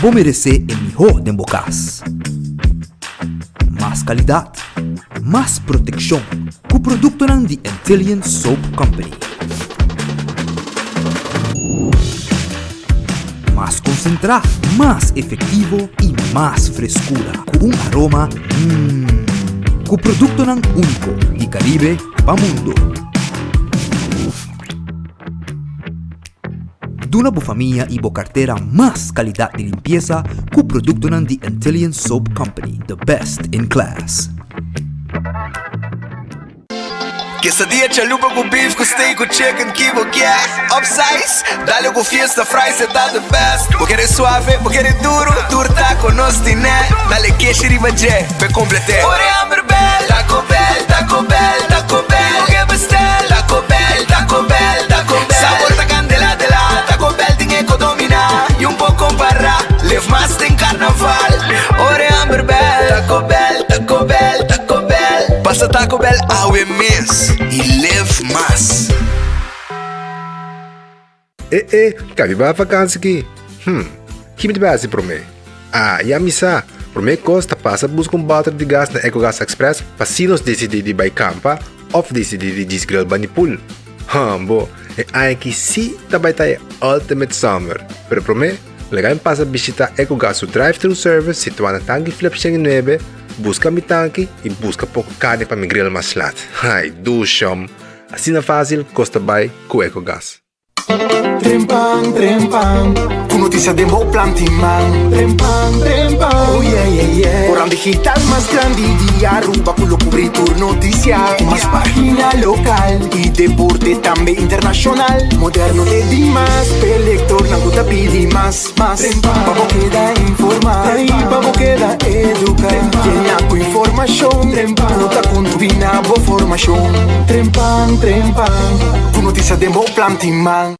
Bo meresé e mihó den bo kas. Mas kalidat, mas protekshon ku produktonan di Antillian Soap Company. Mas konsentrá, mas efektivo i mas freskura ku un aroma mmm ku produktonan úniko di Karibe pa mundo. Duna bo famia i bo kartera mas kalidat di limpiesa ku produktonan di Antillian Soap Company, the best in class. Quesadilla chalupa cu beef cu steak cu chicken ki bo kier Upsize, dale cu fiesta fries e ta the best Bo kere suave, bo kere duro, tur taco nos tine Dale keshi riba dje, p'e complete Ora e hamber bel, Taco Bell, Taco Bell, Taco Bell Bo ke bestel, Taco Bell, Taco Bell, Taco Bell Sabor ta candela de la, Taco Bell tin e co domina Y un po compara, live mas den carnaval Ora e hamber bel, Taco Bell, Taco Bell, Taco Bell Pasa Taco Bell awe mes y live mas. E e, ka mi bai vakansi ki? Hm, ki mi ta bai hasi promé? Ah, ya mi sa! Promé kos ta pasa buska un bòter di gas na Ecogas Express pa si nos disidí di bai kampa òf disidí di djis grill bani pool. Hambo, e aña aki sí ta bai ta e ultimate summer! Pero promé, laga mi pasa bishitá Ecogas su drive-thru service situá na Tanki Flip 109, buska mi tanki i buska poko karni pa mi grill mas lat. Ai, dushom! Asina fásil kos ta bai ku Ecogas. Trempan, trempan, ku notisia den bo planti man. Trempan, trempan, oh yeah, yeah, yeah. Koran digital mas grandi di Aruba ku lo kubri tur notisia. Ku mas pagina lokal i deporte tambe internashonal. Moderno te dimas, p'e lektornan ku ta pidi mas, mas. Pa bo keda informa i pa bo keda eduka. Yena ku informashon ku ta kontribuí na bo formashon. Trempan, trempan. Ku notisia den bo planti man.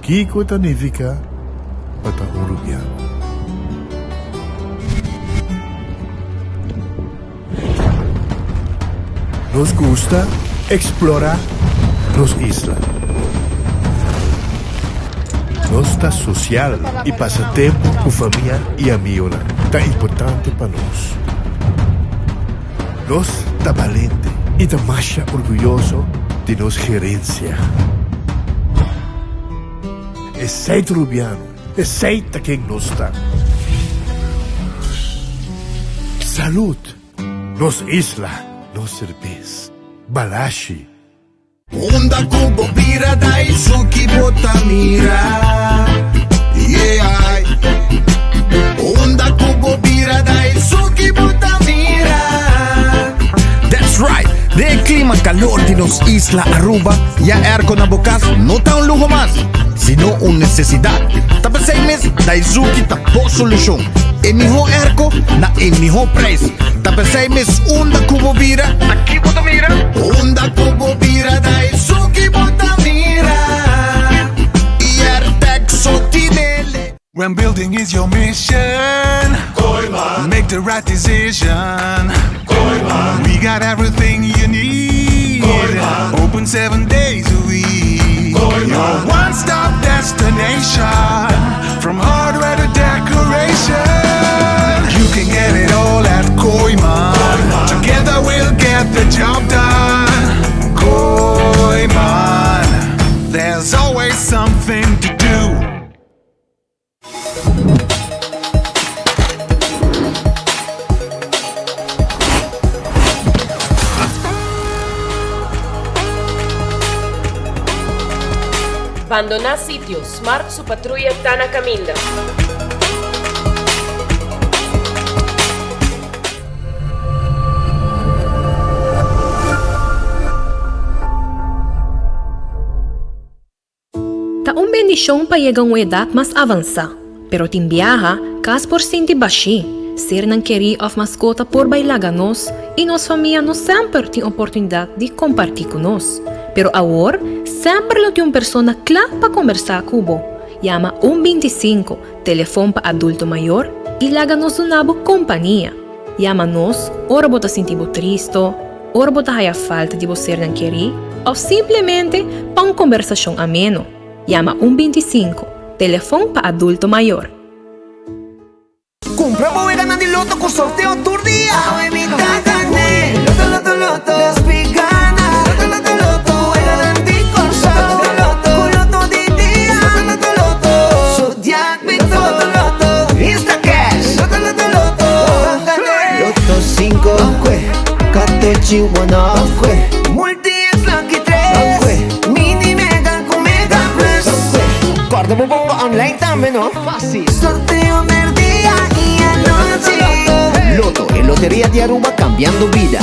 Kiko ta nifiká pa ta un rubiano? Nos gusta eksplorá nos isla. Nos ta sosial i pasa tempu ku famia i amionan ta importante pa nos. Nos ta balente i ta masha orguyoso di nos gerensia. Esei ta Rubiano, esei ta ken nos ta. Salud! Nos isla, nos serbes. Balashi. Unda ku bo bira Daisuki bo ta mira Yeah Unda ku bo bira Daisuki bo ta mira That's right! Den e klima kalor di nos isla Aruba, ya airco na bo kas no ta un luho mas, sino un nesesidat. Ta p'esei mes Daizuki ta bo solushon. E mihó airco na e mihó prijs. Ta p'esei mes unda ku bo bira, Aki bo ta mira. Unda ku bo bira Daisuki bo ta mira. Airtec so tinele. When building is your mission Kooiman Make the right decision Kooiman We got everything you need Kooiman Open seven days a week Kooiman Your one-stop destination From hardware to decoration You can get it all at Kooiman Together we'll get the job done Kooiman There's always something to do Bandoná sitio, Smart su patruya ta na kaminda. Ta un bendishon pa yega un edat mas avansá, pero tin biaha kas por sinti bashí, sernan kerí òf maskota por bai laga nos i nos famia no semper tin oportunidat di kompartí ku nos. Pero awor semper lo tin un persona kla pa kombersá ku bo. Yama un 25, telefon pa adulto mayor, i laga nos duna bo kompania. Yama nos ora bo ta sinti bo tristo, ora bo ta haya falta di bo sernan kerí. òf simplemente pa un kombersashon ameno. Yama un 25, telefon pa adulto mayor. Cumpra bo weganan di loto cu sorteo tur dia. Awe mi ta gane. Loto, loto, loto. Nos pi gana. Loto, loto, loto. Weganan di Corsou. Loto, loto, Cu loto di dia. Loto, loto, loto. Zodiac Loto, loto, loto. Instacash. Loto, loto, loto. Gane. Loto 5. Katochi 1. Multi X Lucky 3. Mini Mega cu Mega Plus. Corda bo bongo online tambe no. Fácil. Sorteo merdia y anochi. Lotto, e loteria di Aruba cambiando bida.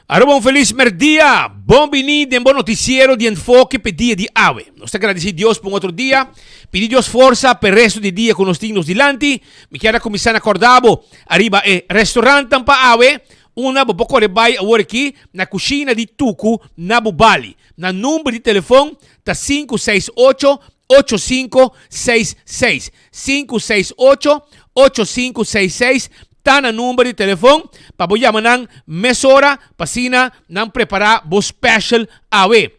Aruba un felis merdia! Bon bini den bo noticiero di Enfoke p'e dia di awe. Nos ta gradeci Dios pa un otro dia, pidi Dios forsa p'e resto di dia cu nos tin nos dilanti. Mi kier a cuminsa na corda bo ariba e restaurantnan pa awe. Una bo por core bay awor aki na Cushina di Tucu na Bubali. Nan number di telefon ta 568 8566. 568 8566 ta nan number di telefon pa bo yama nan mesora pa asina nan prepara bo special awe.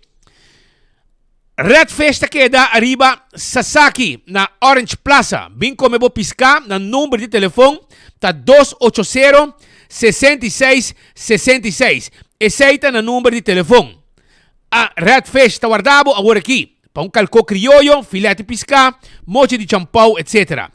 Red Fish ta keda ariba Sasaki na Orange Plaza. Bin come bo pisca, nan number di telefon ta 280 66 66. Esey ta nan number di telefon. A Red Fish ta warda bo awor aki. Pa un kalkó krioyo, filet di piská, mochi di champou, etc.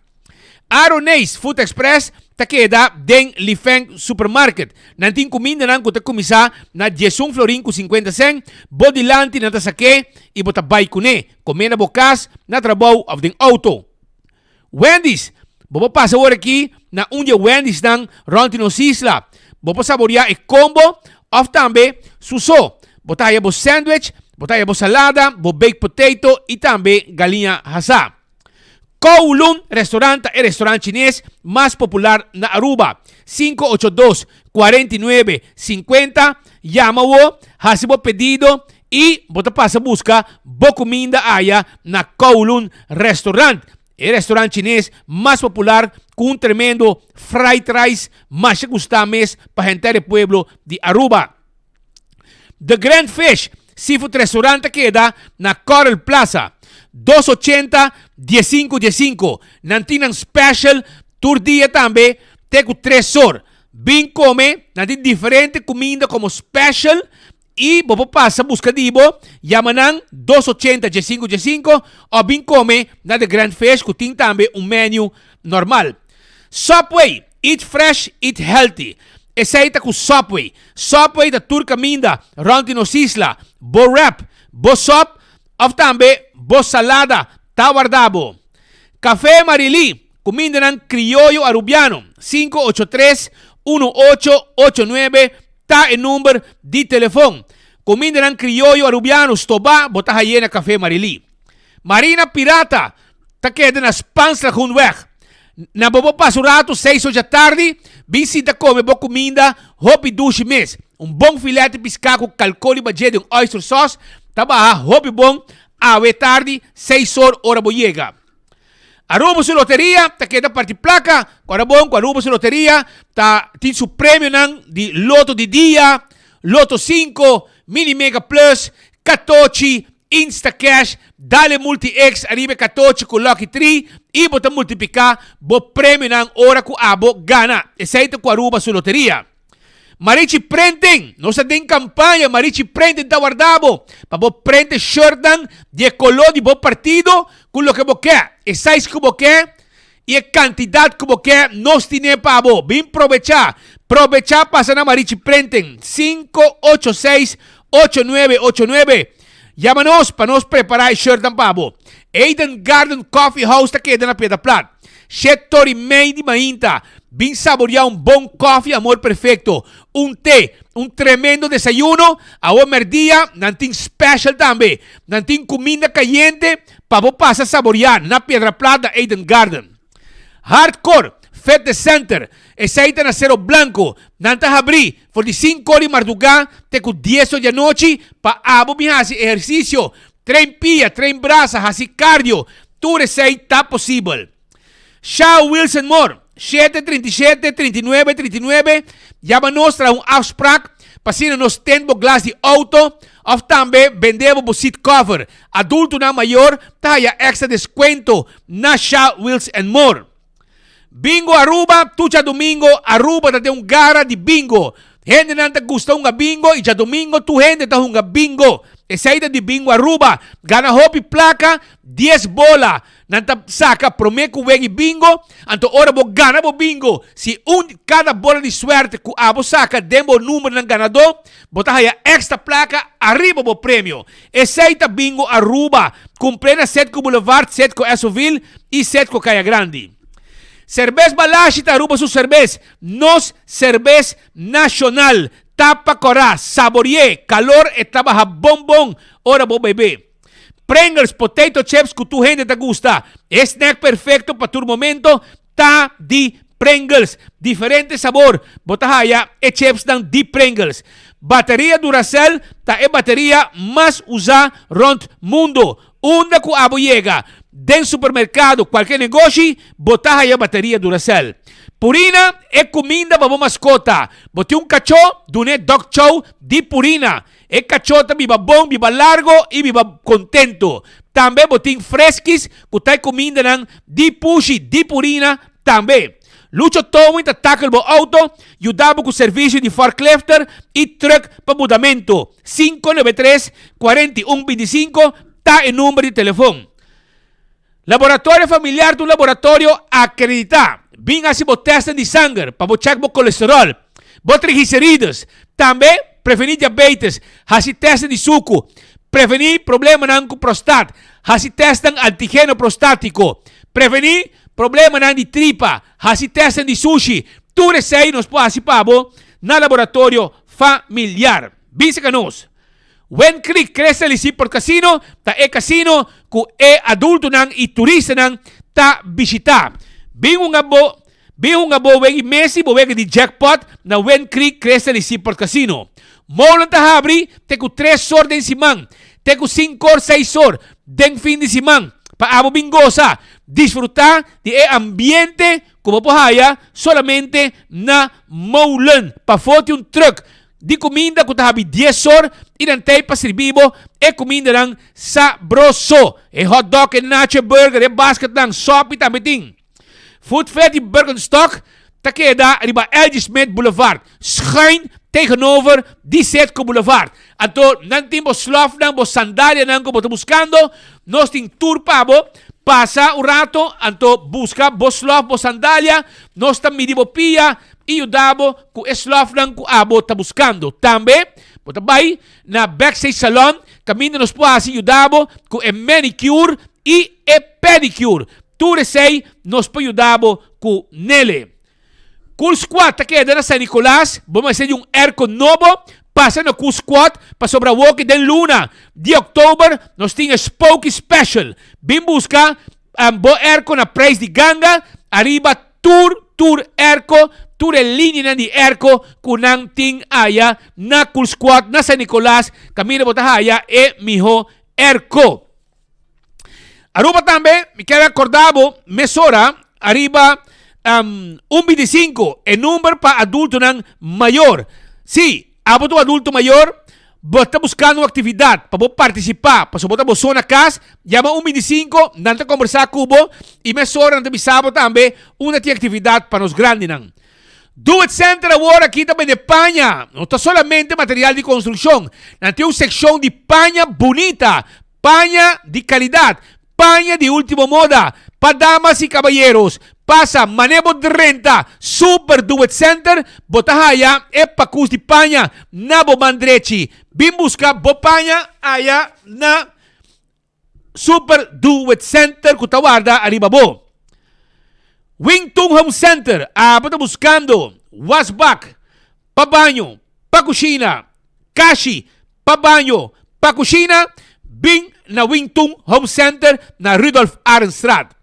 Aroneis Food Express ta keda den Lifeng Supermarket. Nan tin kumindanan ku ta kuminsá na diesun florin ku sinkuenta sèn, bo dilanti nan ta sak'é i bo ta bai kuné, komé na bo kas, na trabou òf den outo. Wendy's, Bo por pasa awor aki na un di e Wendy'snan rònt di nos isla. Bo por saboriá e kombo òf tambe su so. Bo ta haya bo sandwich, bo ta haya bo salada, bo baked potato i tambe galiña hasá. Kowloon Restaurant ta e restaurant chines mas popular na Aruba. 582 49 50 Yama bo, hasi bo pedido I bo ta pasa buska bo kuminda aya na Kowloon Restaurant, e restaurant chines mas popular ku un tremendo fried rice masha gusta mes pa henter e pueblo di Aruba. The Grand Fish Seafood Restaurant ta keda na Coral Plaza, dos ochenta diesinco diesinco. Nan tin nan special tur dia tambe te ku tres or. Bin kome, nan tin diferente kuminda komo special. I bo por pasa buska di bo, yama nan 280 15 15 of bin kome na The Grand Fish ku tin tambe un menu normal. Subway, eat fresh, eat healthy. Esei ta ku Subway. Subway ta tur kaminda rònt di nos isla. Bo wrap, bo sòp of tambe bo salada ta warda bo. Café Marily, kumindanan krioyo Arubiano, 583 1889 ta e number di telefon. Kumindanan krioyo Arubiano stobá bo ta haye na Café Marily. Marina Pirata ta keda na Spaanslagoenweg. Na bo por pasa un ratu seis ocha tardi, bin sinta kome bo kuminda hopi dushi mes. Un bon filete piská ku kalkoli badje den oyster sauce ta baha hopi bon awe tardi seis or ora bo yega. Aruba su loteria ta keda parti plaka ku ora bon ku Aruba su loteria ta tin su premionan di loto di dia, loto sinku, mini mega plus, katochi, Instacash, dale multi X ariba e katochi ku lucky tree i bo ta multipliká bo premionan ora ku abo gana. Esei ta ku Aruba su loteria. Marichi Printing, nos ta den kampaña, Marichi Printing ta warda bo pa bo print e shirtnan di e koló di bo partido ku loke bo ke, e size ku bo ke i e kantidat ku bo ke, nos tine pa bo. Bin probechá, probechá pasa na Marichi Printing, 586 8989. Yama nos pa nos prepará e shirtnan pa bo. Eden Garden Coffee House ta keda na Piedra Plat. Shet tor i mei di mainta. Bin saboriá un bon kòfi Amor Perfecto, un te, un tremendo desayuno. Awor mèrdia nan tin special tambe. Nan tin kuminda kayente pa bo pasa saboriá na Piedra Plat na Eden Garden. Hardcore Fitness Center, esei ta na Cero Blanco. Nan ta habrí for di sinku or di mardugá te ku dies or di anochi pa abo bin hasi ehersisio, train pia, train brasa, hasi cardio. Tur esei ta posibel. Sha Wilson Moore, shete 37 39 39, yama nos traha un afsprak pa asina nos tent bo glas di auto of tambe bende bo bo seat cover. Adultonan mayor ta haya extra descuento na Sha Wheels and More. Bingo Aruba, Tur djadomingo Aruba ta den un gara di bingo. Hendenan ta gusta hunga bingo y djadomingo tur hende ta hunga bingo. Esey ta di Bingo Aruba. Gana hopi placa, dies bola. Nan ta saca prome cu wegi bingo, anto ora bo gana bo bingo, si un di cada bola di suerte cu abo saca den bo numbernan ganador, bo ta haya extra placa ariba bo premio. Esey ta Bingo Aruba, cumple na Setco Boulevard, Setco Essoville y Setco Caya Grandi. Cerbes Balashi ta Aruba su cerbes, nos cerbes nacional. Tapa cora, saborie, calor e ta baha bon bon ora bo bebe. Pringles, potato chips cu tur hende ta gusta. E snack perfecto pa tur momento ta di Pringles. Diferente sabor bo ta haya e chipsnan di Pringles. Bateria Duracell ta e bateria mas usa rond mundo. Unda cu abo yega, den supermercado, cualkier negoshi, bo ta haya bateria Duracell. Purina e cuminda pa bo mascota. Bo tin un cacho? Dun'e dog chow di Purina. E kachó ta biba bon, biba largo i biba kontento. Tambe bo tin freskis ku ta e kumindanan di pushi di purina tambe. Lucho Towing ta takel bo outo, yuda bo ku servisio di forklifter i trùk pa mudamentu. 593 41 25 ta e number di telefon. Laboratorio Familiar ta un laboratorio akreditá. Bin hasi bo tèstnan di sanger pa bo chèk bo kolesteròl, bo triglicerides. Tambe prevení diabetes, hasi tèstnan di suku, prevení problemanan ku prostat, hasi tèstnan antigeno prostátiko, prevení problemanan di tripa, hasi tèstnan di sushi. Tur esei nos por hasi pa bo na Laboratorio Familiar. Bin seka nos! Wind Creek Crystal y Seaport Casino ta e casino cu e adultonan y turistanan ta bishita. Bin hunga bo Bin hunga bo wegi Messi bo wega di jackpot na Wind Creek Crystal y Seaport Casino. Mallnan ta habri te cu tres or den siman, te cu cincor seis or den fin di siman pa abo bin gosa, disfruta di e ambiente cu bo por haya solamente na Molen. Pafó tin un truck Di kuminda ku ta habi dies or i nan tei pa sirbi bo e kumindanan sabroso. E hot dog, e nacho, e burger, e basketnan, sopi tambe tin. Food Fair di Birkenstock ta keda riba LG. Smith Boulevard, schuin tegenover di Citgo Boulevard. Anto nan tin bo slòfnan, bo sandalianan ku bo ta buskando. Nos tin tur pa bo. Pasa un rato, anto buska bo slòf, bo sandalia. Nos ta midi bo pia i yuda bo ku e slòfnan ku abo ta buskando. Tambe bo ta bai na Backstage Salon kaminda nos por hasi yuda bo ku e manicure i e pedicure. Tur esei nos por yuda bo ku nele. Cool Squad ta keda na San Nicolas, bo mester di un airco nobo, pasa na Cool Squad pasobra awoki den luna di october nos tin e Spooky Special. Bin busca bo airco na prijs di ganga ariba tur tur airco, tur e lineanan di airco cu nan tin aya na Cool Squad na San Nicolas caminda bo ta haya e miho airco. Aruba tambe, mi kier acorda bo mesora ariba um, un 25, e number pa adultonan mayor. Si, abo ta un adulto mayor, bo ta buscando un actividad pa bo participa, pasobra bo ta bo so na cas, yama un 25, nan ta conversa cu bo y mesora nan ta bisa bo tambe unda tin actividad pa nos grandinan. Do It Center awor aki ta bende paña, no ta solamente material di construccion. Nan tin un seccion di paña bunita, paña di calidad, paña di ultimo moda pa damas y caballeros. Pasa mane bo drenta Super Do It Center, bo ta haya e pacus di paña na bo man drechi. Bin busca bo paña aya na Super Do It Center cu ta warda ariba bo. Wing Tun Home Center abo ta buscando wasbak pa baño, pa cushina, kashi pa baño, pa cushina, bin na Wing Tun Home Center na Rudolf Arendstraat.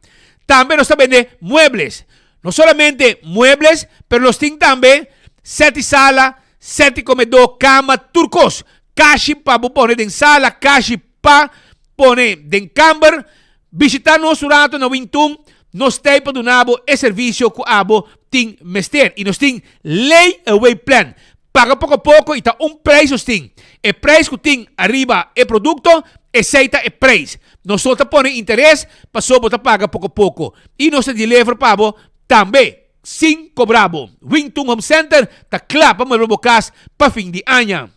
Tambe nos ta bende muebles. No solamente muebles, pero nos tin tambe set di sala, set di comedor, cama, tur cos. Kashi pa bo pone den sala, kashi Pa pone den kamber, bishita nos un rato na Wingtun, nos t'ei pa duna bo e servisio ku abo tin mester. I nos tin lay away plan, paga poko poko i ta un preis nos tin. E preis ku tin ariba e produkto, esei ta e preis. Nos no ta pone interes paso bo ta paga poko poko. I nos ta deliver pa bo tambe, sin kobra bo. Wingtun Home Center ta kla pa muebla bo kas pa fin di aña.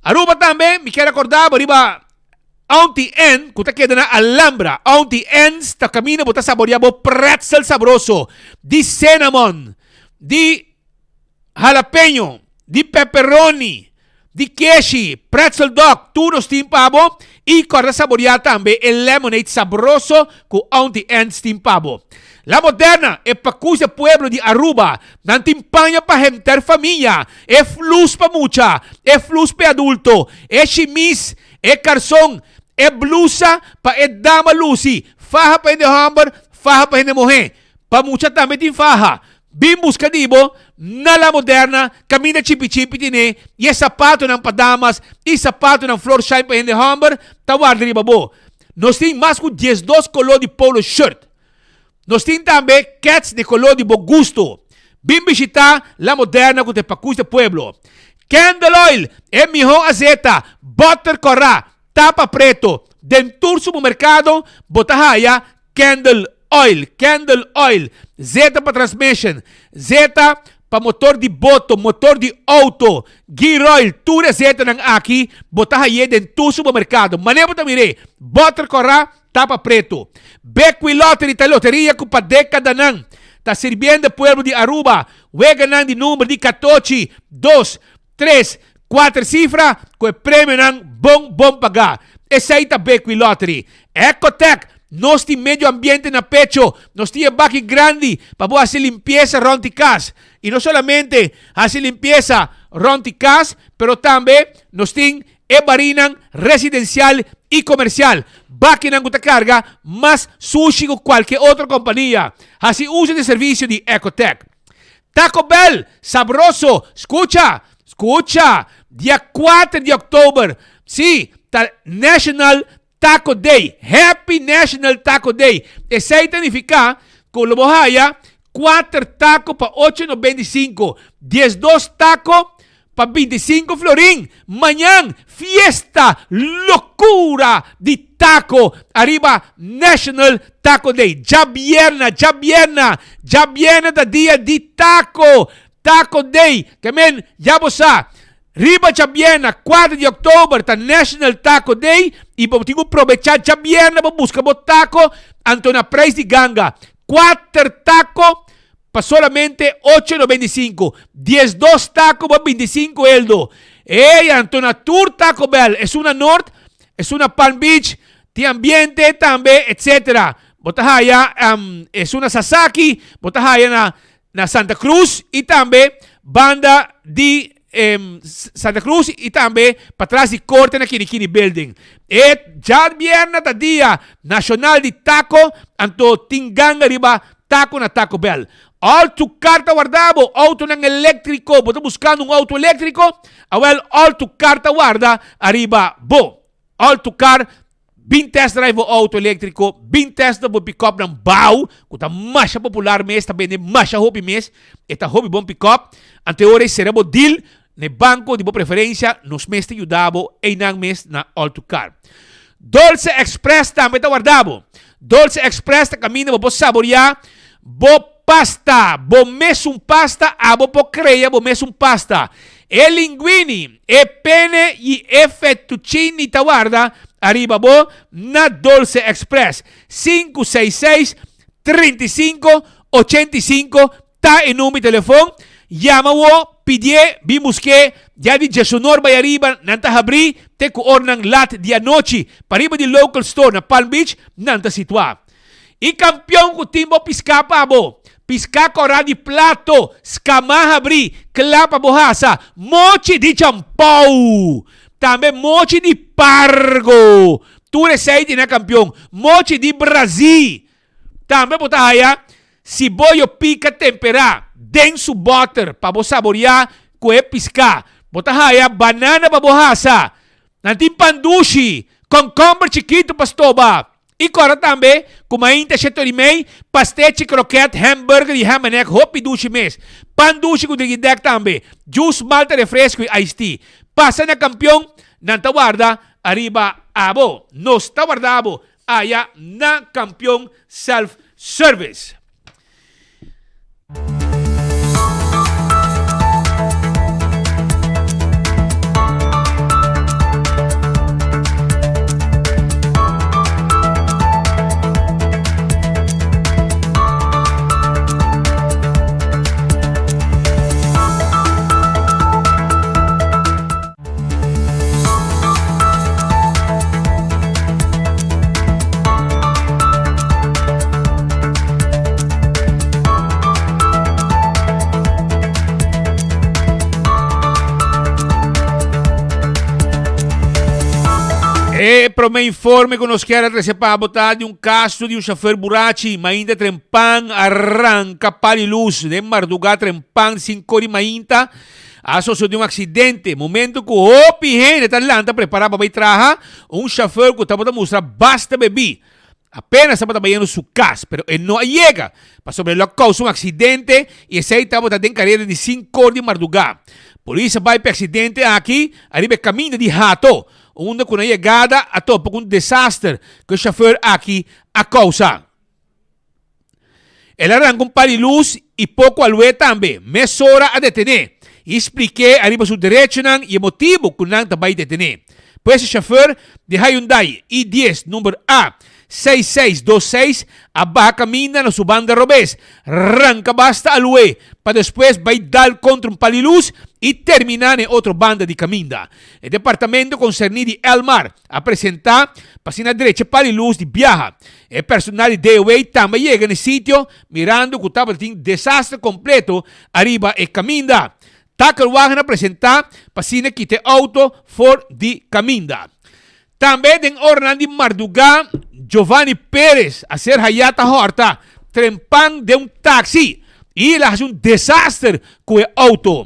Aruba tambe, mi kier acorda bo riba Auntie Ann cu ta keda na Alhambra. Auntie Ann's ta caminda bo ta saborea bo pretzel sabroso di cinnamon, di jalapeño, di pepperoni, di keshi, pretzel dog, tur nos tin pa bo. Y corda saborea tambe e lemonade sabroso cu Auntie Ann's tin pa bo. La Moderna, e pacus e pueblo di Aruba. Nan tin paña pa henter famia, e flus pa mucha, e flus p'e adulto, e shimis, e karson, e blusa pa e dama lusi, faha pa hende hòmber, faha pa hende muhé. Pa mucha tambe tin faha. Bin buska di bo na La Moderna, kaminda chipi chipi tine i e sapatonan pa damas i sapatonan Florsheim pa hende hòmber ta warda riba bo. Nos tin mas ku diesdos koló di polo shirt. Nos tin tambe kets di koló di bo gusto. Bin bishitá La Moderna ku ta e pakus di pueblo. Candle oil, e mihó azeta, bòter kòrá, tapa preto. Den tur supermerkado bo ta haya Candle oil. Candle oil, zeta pa transmission, zeta pa motor di boto, motor di outo, gear oil, tur e zetanan aki bo ta hay'é den tur supermerkado. Manera bo ta mir'é, bòter kòrá, Tapa preto. Bequi Lottery ta loteria cu pa decadanan ta sirbiendo e pueblo di Aruba. Weganan di number di catochi, dos, tres, cuater cifra cu e premionan bon bon paga. Esey ta Bequi Lottery. Ecotec, Nos tin medio ambiente na pecho. Nos tin e baki grandi pa bo haci limpieza rond di cas. Y no solamente haci limpieza rond di cas, pero tambe nos tin E barinan residencial y comercial, bakinan cu ta carga mas sushi cu cualke otro compania. Haci uso di servicio di Ecotec. Taco Bell, sabroso! Scucha! Scucha! Dia cuater di october, si, ta National Taco Day! Happy National Taco Day! Esey ta nifica cu lo bo haya cuater taco pa ocho noventa y cinco, diesdos taco pa bintisinco florin. Mañan, fiesta, locura di taco ariba National Taco Day. Djabierna, djabierna, djabierna ta dia di taco! Taco Day! Ke men, ya bo sa. Riba djabièrnè kuater di òktober ta National Taco Day i bo tin ku probechá djabièrnè pa buska bo tako anto na preis di ganga. Kuater tako pa solamente ocho 95. 12 tako pa 25 eldo. Ey anto na tur Taco Bell, esun na Noord, esun na Palm Beach, tin ambiente tambe etc. Bo ta haya esun na Sasaki, bo ta haya na na Santa Cruz y tambe banda di Santa Cruz y tambe patras di corte na Kinikini Building. E djabierna ta dia nacional di taco, anto tin ganga riba taco na Taco Bell. All to Car ta warda bo autonan electrico, bo ta buscando un auto electrico? Awel All to Car ta warda ariba bo. All to Car Bin test drive bo auto eléktriko, bin test drive bo pikòpnan bou, ku ta masha popular mes, ta bende masha hopi mes, e ta hopi bon pikòp. Anto e ora ei sera bo deal na e banko di bo preferensia, nos mes ta yuda bo einan mes na All to Car. Dolce Express tambe ta warda bo. Dolce Express ta kaminda bo por saboriá bo pasta, bo mesun pasta, abo por krea bo mesun pasta. E linguini, e pene y e fettuccini ta warda ariba bo na Dolce Express. 566 35 85 ta e number di telefon. Yama wo, pidié, bin buské. Ya di djesunor bai ariba nan ta habrí te ku ornan lat di anochi. Pariba di Local Store na Palm Beach nan ta situá. E kampion ku tin bo piská pa bo. Piská kòrá di plato, skamá habrí, kla pa bo hasa. Mochi di champou. Tambe mochi di pargo. Tur esei tin na kampion. Mochi di brazí. Tambe bo ta haya siboyo pika temperá den su bòter pa bo saboriá ku e piská. Bo ta haya banana pa bo hasa. Nan tin pandushi, kònkòmber chikitu pa stoba. I kòrda tambe ku mainta sheto di mei, pastechi, kroket, hamburger i ham and egg hopi dushi mes. Pan dushi ku drigidèk tambe, juice, malta, refresco i iced tea. Pasa na Kampion, nan ta warda ariba abo. Nos ta warda abo aya na Kampion Self Service. E prome informe ku nos kier a trese pa bo ta di un kaso di un shofer burachi mainta trempan a ranka pali lus den mardugá trempan sinko di mainta. A sosodé un aksidente momento ku hopi hende ta lanta prepará pa bai traha, un shofèr ku tabata mustra basta bebí. Apenas tabata bayendo su kas, pero e no a yega, pasobra el a kousa un aksidente i esei tabata den kareda di sinkor di mardugá. Polis a bai pa e aksidente aki ariba e kaminda di Hato, unda ku na yegada a topa ku un desaster ku e shofèr aki a kousa. El a ranka un par di lus i poko alwe tambe. Mesora a detené i splik'é ariba su derechonan i e motibu ku nan ta bai detené. Pues e shofèr di Hyundai i dies number A 6626 a baha kaminda na su banda robes, ranka basta alwe pa despues bai dal kontra un pal di lus i terminá na e otro banda di kaminda. E departamento konserní di Elmar a presentá pa asina drecha pal di lus di biaha. E personal di DOW tambe a yega na e sitio mirando ku tabata tin desaster kompleto ariba e kaminda. Takelwagen a presentá pa asina kita e outo for di kaminda. Tambe den oranan di mardugá Giovanni Perez a ser hayá ta hòrta trempan den un taksi i el a hasi un desaster ku e outo.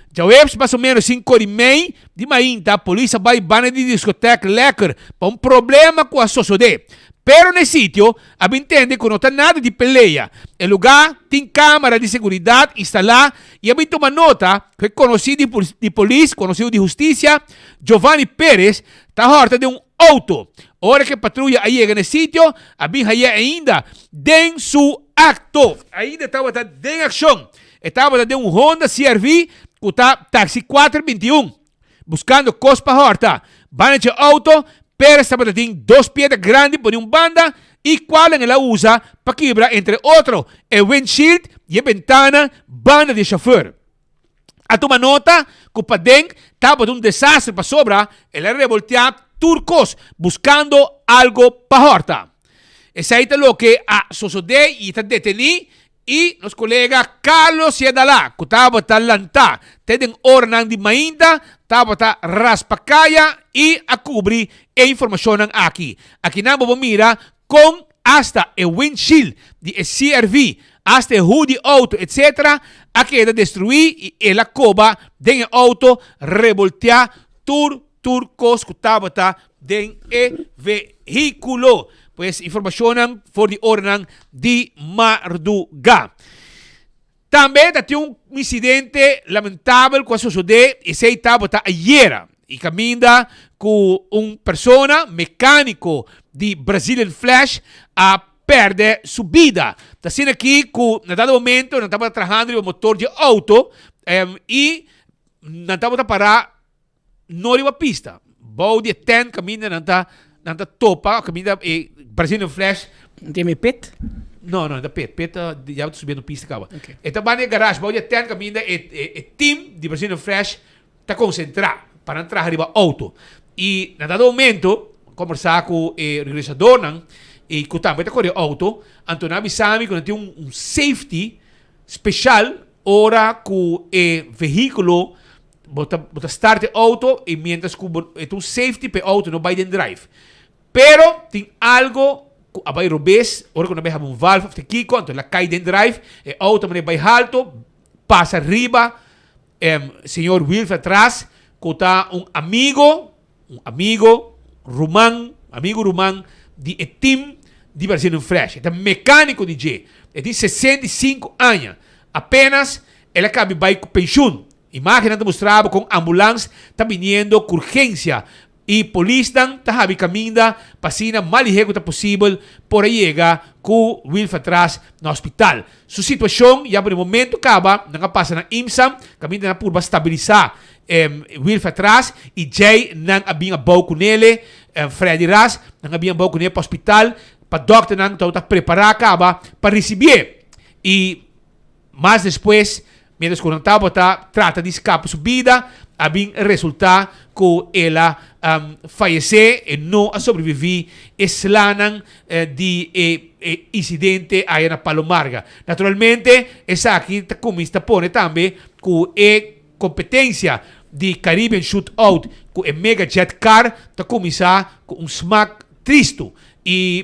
Djaweps mas o ménos sinkor i mei di mainta polis a bai banda di diskotèk Lekker pa un problema ku a sosodé. Pero na e sitio a bin tende ku no ta nada di pelea. E lugá tin kámara di seguridat instalá i a bin tuma nota ku e konosí di di polis, konosido di hustisia, Giovanni Perez, ta hòrta den un outo. Ora ku e patruya a yega na e sitio a bin hañ'é ainda den su akto. Ainda tabata den akshon. E tabata den un Honda CRV ku ta taxi 421. Buskando kos pa hòrta. Banda dje outo, Perez tabata tin dos piedra grandi pone un banda i kualnan el a usa pa kibra entre otro e windshield i e bentana banda di e shofùr. A tuma nota ku paden tabata un desastre pasobra el a revolteá tur kos buskando algo pa hòrta. Esei ta loke a sosodé i ta detení i nos kolega Carlos Siedalá ku tabata lantá te den oranan di mainta tabata raspa kaya i a kubri e informashonnan aki. Akinan bo por mira Kon asta e windshield di e CRV, asta e hood di auto etc. A keda destruí i el a koba den e auto rebolteá tur tur kos ku tabata den e vehíkulo. Pues informashonnan for di oranan di mardugá. Tambe ta tin un incidente lamentabel cu a sosode, esey tabata ayera, y caminda cu un persona, mecanico di Brazilian Flash, a perde su bida. Ta asina aki cu na dado momento nan tabata trahando riba motor di auto y nan tabata para no riba pista. Bou di e tent kaminda nan ta nan ta topa kaminda e Brazilian Flash. Tin mi pit? No, no, ta pit. Pit ta ya ta subiendo pista kaba. Okay. E ta banda e garage bou di e tent kaminda e e e team di Brazilian Flash ta konsentrá pa nan traha riba auto. I na dado momento kombersá ku e organisadornan i ku tambe ta kore auto, anto nan a bisa mi ku nan tin un un safety special ora ku e vehíkulo Bo ta bo ta start e auto y mientras cu bo e ta un safety pa e auto no bay den drive. Pero tin algo cu a bay robes ora cu nan bay haba un valve of ta kico anto el a cay den drive e auto mane bay halto pasa riba señor Wilfred Ras cu ta un amigo Un amigo, ruman, amigo ruman di e team di Brazilian Fresh. E ta mecanico di dje. E tin 65 aña. Apenas el a cabi bay cu pensioen. Imagennan ta mustra bo con ambulans ta biniendo cu urgencia y polisnan ta habi caminda pa asina mas lihe cu ta posibel por a yega cu Wilfred Ras na hospital. Su situacion ya por e momento caba, nan a pasa na IMSA caminda nan a purba stabilisa Wilfred Ras y djey nan a bin abou cu nele, Freddy Ras, nan a bin abou cu nele pa hospital pa dokternan tabata prepara caba pa ricibié. Y mas despues, mientras cu nan tabata trata di scapa su bida, a bin resulta cu el a fayece, e no a sobrevivi e slanan di e incidente aya na Palo Marga. Naturalmente, esaki ta cuminsa ta pone tambe cu e Kompetensia di Caribbean Shoot Out ku e Mega Jet Car ta kuminsá ku un smak tristu i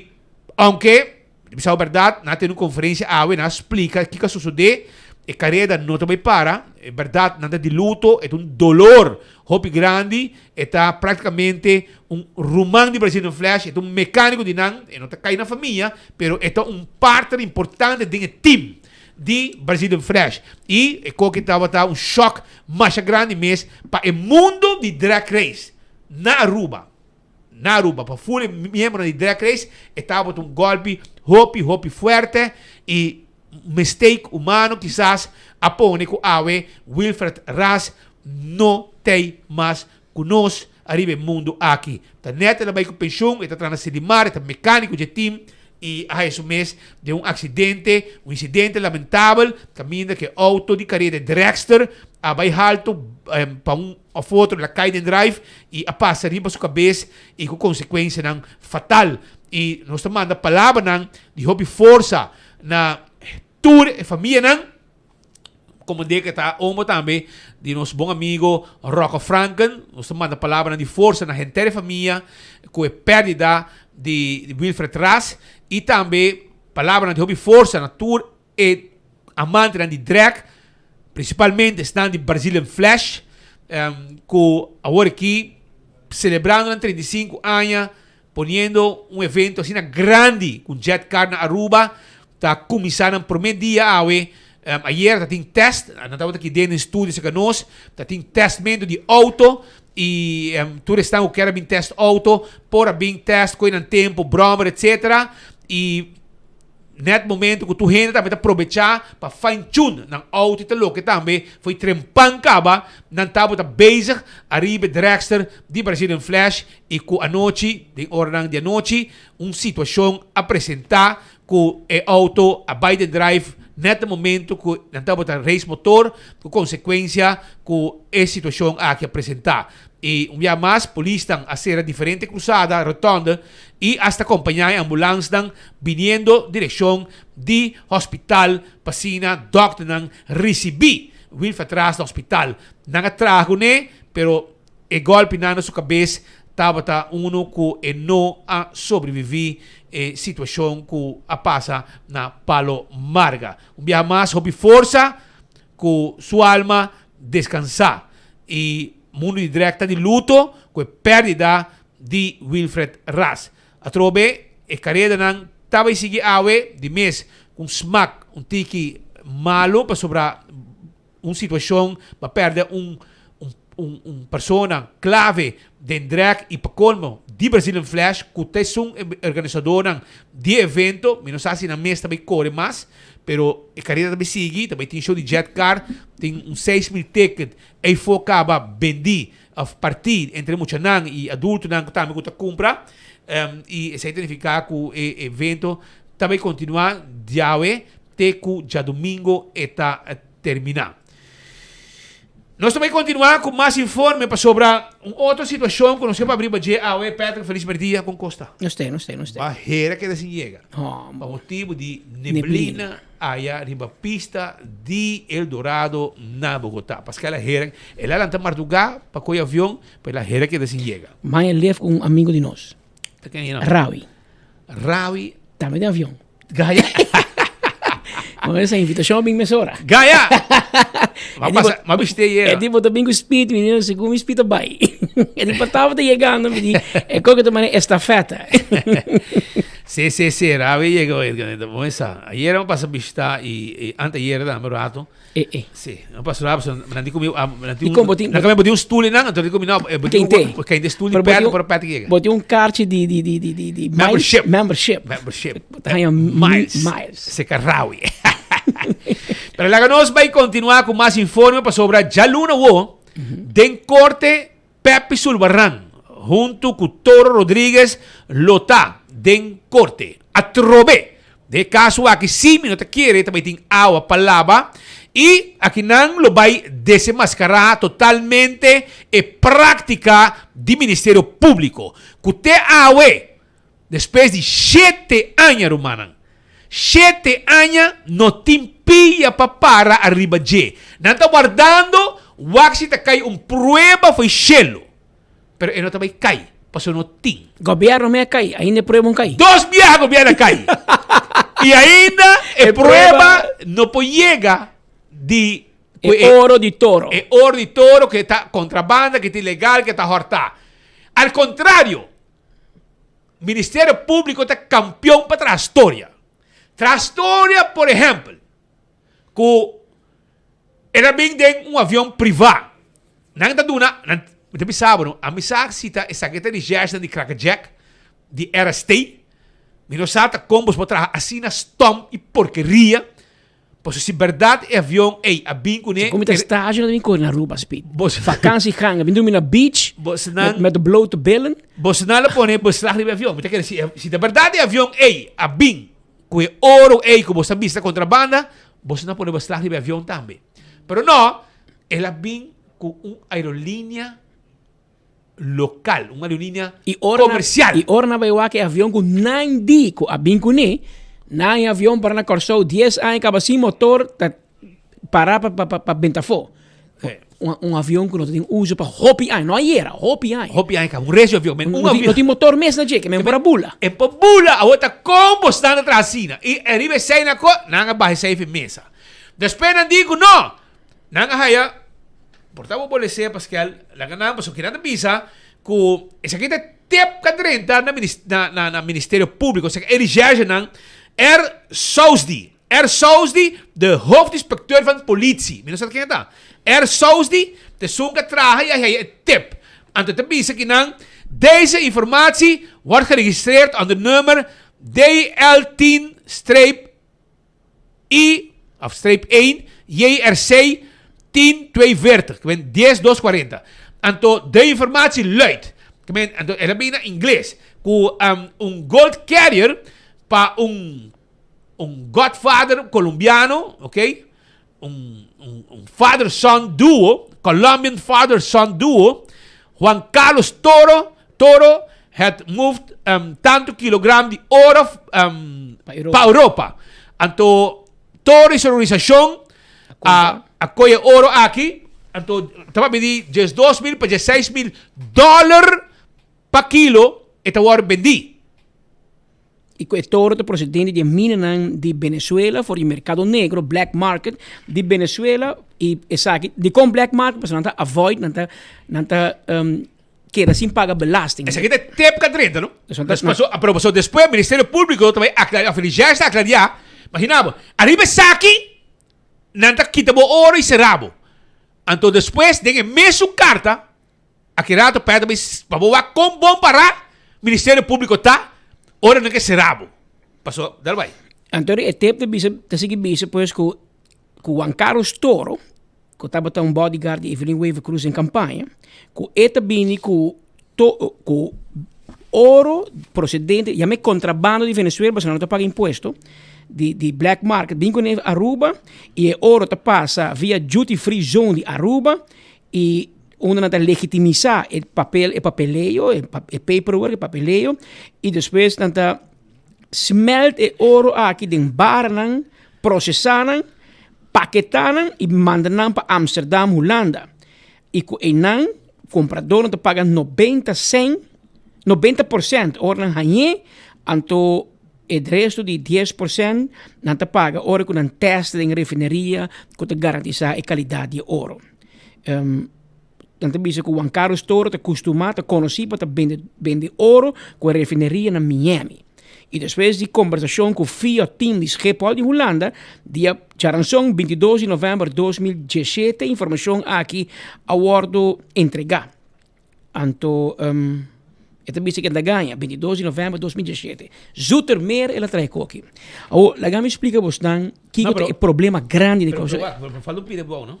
ounke di bisa bo bèrdat nan a tene un konferensia awe nan a splika kiko a sosodé e kareda no ta bai para e bèrdat nan ta di luto e ta un dolor hopi grandi e ta praktikamente un ruman di Brazilian Flash e ta un mekániko di nan e no ta kai na famia pero e ta un partner importante den e team. di Brazilian Fresh y e koki tabata un shock masha grandi mes pa e mundo di drag race na Aruba. Na Aruba, pa full e miembronan di drag race e tabata un golpi hopi hopi fuerte y mistake humano kisas a pone cu awe Wilfred Ras no tey mas cu nos ariba e mundo aki. Ta net el a bay cu pensioen, e ta traha na Sedimar, e ta mecanico dje team y a haya su mes den un accidente, un incidente lamentabel, caminda cu e auto di careda, e dragster, a bay halto pa un of otro, el a cay den drive y a pasa riba su cabes y cu consecuencianan fatal. Y nos ta manda palabranan di hopi forsa na tur e famianan. Como de que ta omo tambe di nos bon amigo Rocco Franken. Nos ta manda palabranan di forsa na henter e famia cu e perdida di Wilfred Ras. Y tambe palabranan di hopi forsa na tur e amantenan di drag, principalmente esnan di Brazilian Flash, cu awor aki celebrando nan 35 aña Poniendo un evento asina grandi cu Jet Car na Aruba ta cuminsa nan prome dia awe. Ayer ta tin test, nan tabata aki den den studio cerca nos, ta tin testmento di auto y tur esnan cu kier a bin test auto por a bin test, coge nan tempo, brommer etc. Y. Net momento ku tur hende tambe ta probechá pa fine tune nan auto i ta loke tambe fo'i trempan kaba nan tabata bezig ariba e dragster di Brazilian Flash i ku anochi den oranan di anochi un situashon a presentá ku e auto a bai den drive net na momento ku nan tabata race motor ku konsekuensia ku e situashon aki a presentá. I un bia mas polisnan a sera diferente krusada, rotonde, i hasta kompañá e ambulansnan biniendo direkshon di hospital pa asina dòkternan risibí Wilfred Ras na hospital. Nan a traha kuné, pero e gòlpinan na su kabes tabata unu ku e no a sobreviví e situashon ku a pasa na Palo Marga. Un biaha mas hopi forsa ku su alma deskansá i mundu di drèk ta di luto ku e pèrdida di Wilfred Ras. Atrobe e karedanan ta bai sigui awe di mes ku un smak un tiki malu pasobra un situashon pa pèrdè un un un persona klave den drèk i pa kolmo di Brazilian Flash ku ta esun e organisadornan di e evento. Mi no sa si nan mes ta bai kore mas pero e kareda ta bai sigui, ta bai tin show di jet car, tin un 6000 ticket eyfo kaba bendí. Of partí entre muchanan i adultonan ku tambe ku ta kumpra. I esei ta nifiká ku e evento ta bai kontinuá diawe te ku djadumingo e ta terminá. Nos ta bai kontinuá ku mas informe pasobra un otro situashon ku nos ke papia riba dje awe, Patrick, felis merdia, kon kos ta? Nos te, nos te, nos te. Bahera keda sin yega pa motibu di neblina. Aya riba pista di El Dorado na Bogotá. Pascal a hera, el a lanta mardugá pa koe avion, pero el a hera keda sin yega. Mai a lef ku un amigo di nos. Ta ken e no? Rawi. Rawi. Tambe den avion. Gaya. M'a mesa invitashon a bin mesora. Gaya! M'a pasa, m'a bishte yera. E tipo ta bin ku speed, mi di, segun mi speed ta bai. E tipo tabata yegando, mi di, e koke ta mane estafeta. Sí, sí, sí, Ravi llegó. Bon esa. Ayer a pasa bishita y, y anteayer tambe un rato. Eh, eh. Sí, a pasa rato, nan di cu mi, ah, nan di un, nan kami botin un stoel nan, anto di cu mi no, eh, botin un, Kente. kente stoel di pet, pero pet llega. Botin un kaartje di, di, di, di, di, di Membership. Membership. Membership. Ta haña Miles. miles. Seca Ravi. Pero laga nos bay continua cu mas informe pasobra djaluna wo, den corte Pepi Sulbarán huntu ku Toro Rodriguez lo ta den korte. Atrobe! Den e kaso aki si mi no ta kere ta bai tin awa pa laba i akinan lo bai desenmaskará totalmente e práktika di Ministerio Públiko ku te awe despues di shete aña rumannan, shete aña no tin pia pa para ariba dje. Nan ta wardando wak si ta kai un prueba fo'i shelu, pero e no ta bai kai pasobra no tin. Gobierno me a kai, ainda e prueba un kai. Dos biaha gobierno a kai y ainda e prueba no por yega di E oro di toro. E oro di toro ke ta contrabanda, ke ta ilegal, ke ta horta. Al contrario, Ministerio Públiko ta kampion pa traha storia. Traha storia, por ehèmpel, ku el a bin den un avion privá. Nan ta duna, nan, mi ta bisa bo no, ami sa si ta esaki ta di Jèshnan di Crackerjack, di RST. Mi no sa ta kon bos por traha asina stom i porkeria. Pasobra si berdad e avion ey a bin cune. Como ta stage no bin core na Aruba speed. Vakantie gang, bin durmi na beach. Met met de blote billen. Bosnan lo pone beslag riba e avion. Mi ta kere si si ta berdad e avion ey a bin cu e oro ey cu bos ta bisa contrabanda, bosnan pone beslag riba e avion tambe. Pero no, el a bin cu un aerolinea local, un aerolínea I ora comercial. I ora nan bai wak e avion ku nan di ku a bin kuné, nan e avion para na Kòrsou dies aña kaba sin motor ta para pa pa pa benta afó. Un un avion ku no ta tin uso pa hopi aña, no ayera, hopi aña. Hopi aña kaba, un resto avion. Men un avion. No tin motor mes na dje, ke men por a bula. E por bula, awor ta kon bo stan ta traha asina. I ariba esei nan ko, nan a baha esei fi mesa. Despues nan di ku no, Nan a haya, por ta bo bolesea Pascal, laga nan, pasobra kinan ta bisa ku esaki ta tep ka drenta na na na na Ministerio Públiko, osea e recherchenan, R. Sousdi, R. Sousdi, de hoofdinspecteur van politie, mi no sa ken e ta, R. Sousdi ta esun ka traha i a haya e tep. Anto e ta bisa kinan, Deze informatie wordt geregistreerd onder nummer DL 10. streep I, of streep 1, JRC 1042, ke men dies dos kuarenta. Anto de informatie luidt, ke men, anto el a bini na ingles, ku un gold carrier pa un un godfather colombiano, ok, un un un father-son duo, Colombian father-son duo, Juan Carlos Toro, Toro had moved um, tanto kilogram di oro um, pa Europa. Anto Toro y su organisacion a, a coye oro aki, anto taba bindi 12 mil pa 16 mil dollar pa kilo e ta worde bendí. Y cu e toro ta procedente di e minanan di Venezuela for di mercado negro, black market, di Venezuela y esaki, dicon black market? Pasobra nan ta avoid, nan ta, nan ta keda sin paga belasting. Esaki ta e tip cu a drenta, no? Paso, pero paso despues Ministerio Publico ta bay aclaria, of Recherche ta aclaria, imagina bo, ariba esaki nan ta kita bo oro y cera bo. Anto despues den e mesun carta, Aki rato p'e ta bisa pa bo wak kon bon pará Ministerio Públiko ta ora nan ke será bo. Paso, dal bai. Anto e tep ta bisa, ta sigui bisa pues ku ku Juan Carlos Toro, ku tabata un bodyguard di Evelyn Wever Croes den kampaña, ku e ta bini ku to ku oro procedente, yam'e contrabando di Venezuela pasobra nan no ta paga impuesto, di di black market bin kuné Aruba i e oro ta pasa via duty free zone di Aruba I unda nan ta legitimisá e papel, e papeleo, e e paperwork, e papeleo, i despues nan ta smelt e oro aki den baranan, prosesá nan, paketá nan i manda nan pa Amsterdam, Hulanda. I ku einan kompradónan ta paga nobenta sèn, 90% ora nan hañ'é, anto e resto di 10% nan ta paga ora ku nan tèst den refineria ku ta garantisá e kalidat di e oro. Nan ta bisa ku Juan Carlos Toro ta kustumá, ta konosí pa ta bende bende oro ku e refineria na Miami. I despues di kombersashon ku Fiat Team di Schiphol di Hulanda, dia djaranson 22 di novèmber 2017 informashon aki a wòrdu entregá. Anto e ta bisa ku el ta gaña, 22 di novèmber 2017. Zoetermeer el a trae koki. Awor, laga mi splika bosnan kiko ta e problema grandi di Kòrsou. Pero, pero, falta un pida bou, no?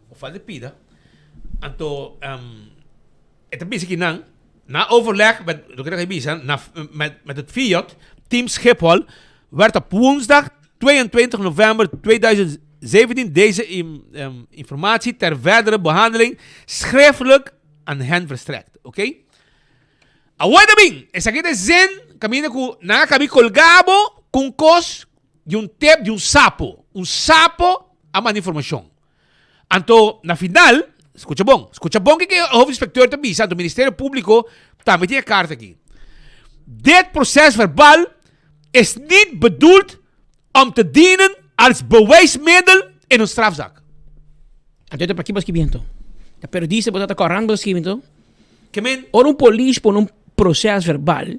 Bo falta pida. Anto, e ta bisa kinan, na overleg met, loke ta bisa, na, met, met het FIOD, Team Schiphol, werd op woensdag 22 november 2017 deze informatie ter verdere behandeling schriftelijk aan hen verstrekt. Oké? Okay? Awor ta bin, esaki ta e zin kaminda ku nan a kabi kolgá bo ku un kos di un tep di un sapo. Un sapo a manda informashon. Anto na final, skucha bon, skucha bon kiko e hoofdinspecteur ta bisa, anto Ministerio Públiko tambe tin e karta aki. Dit proces-verbaal is niet bedoeld om te dienen als bewijsmiddel in een strafzaak. Anto ta paki bo skibi anto? Ta periodista bo ta kòrant bo ta skibi anto? Ke men? Ora un polis pone un proces-verbaal,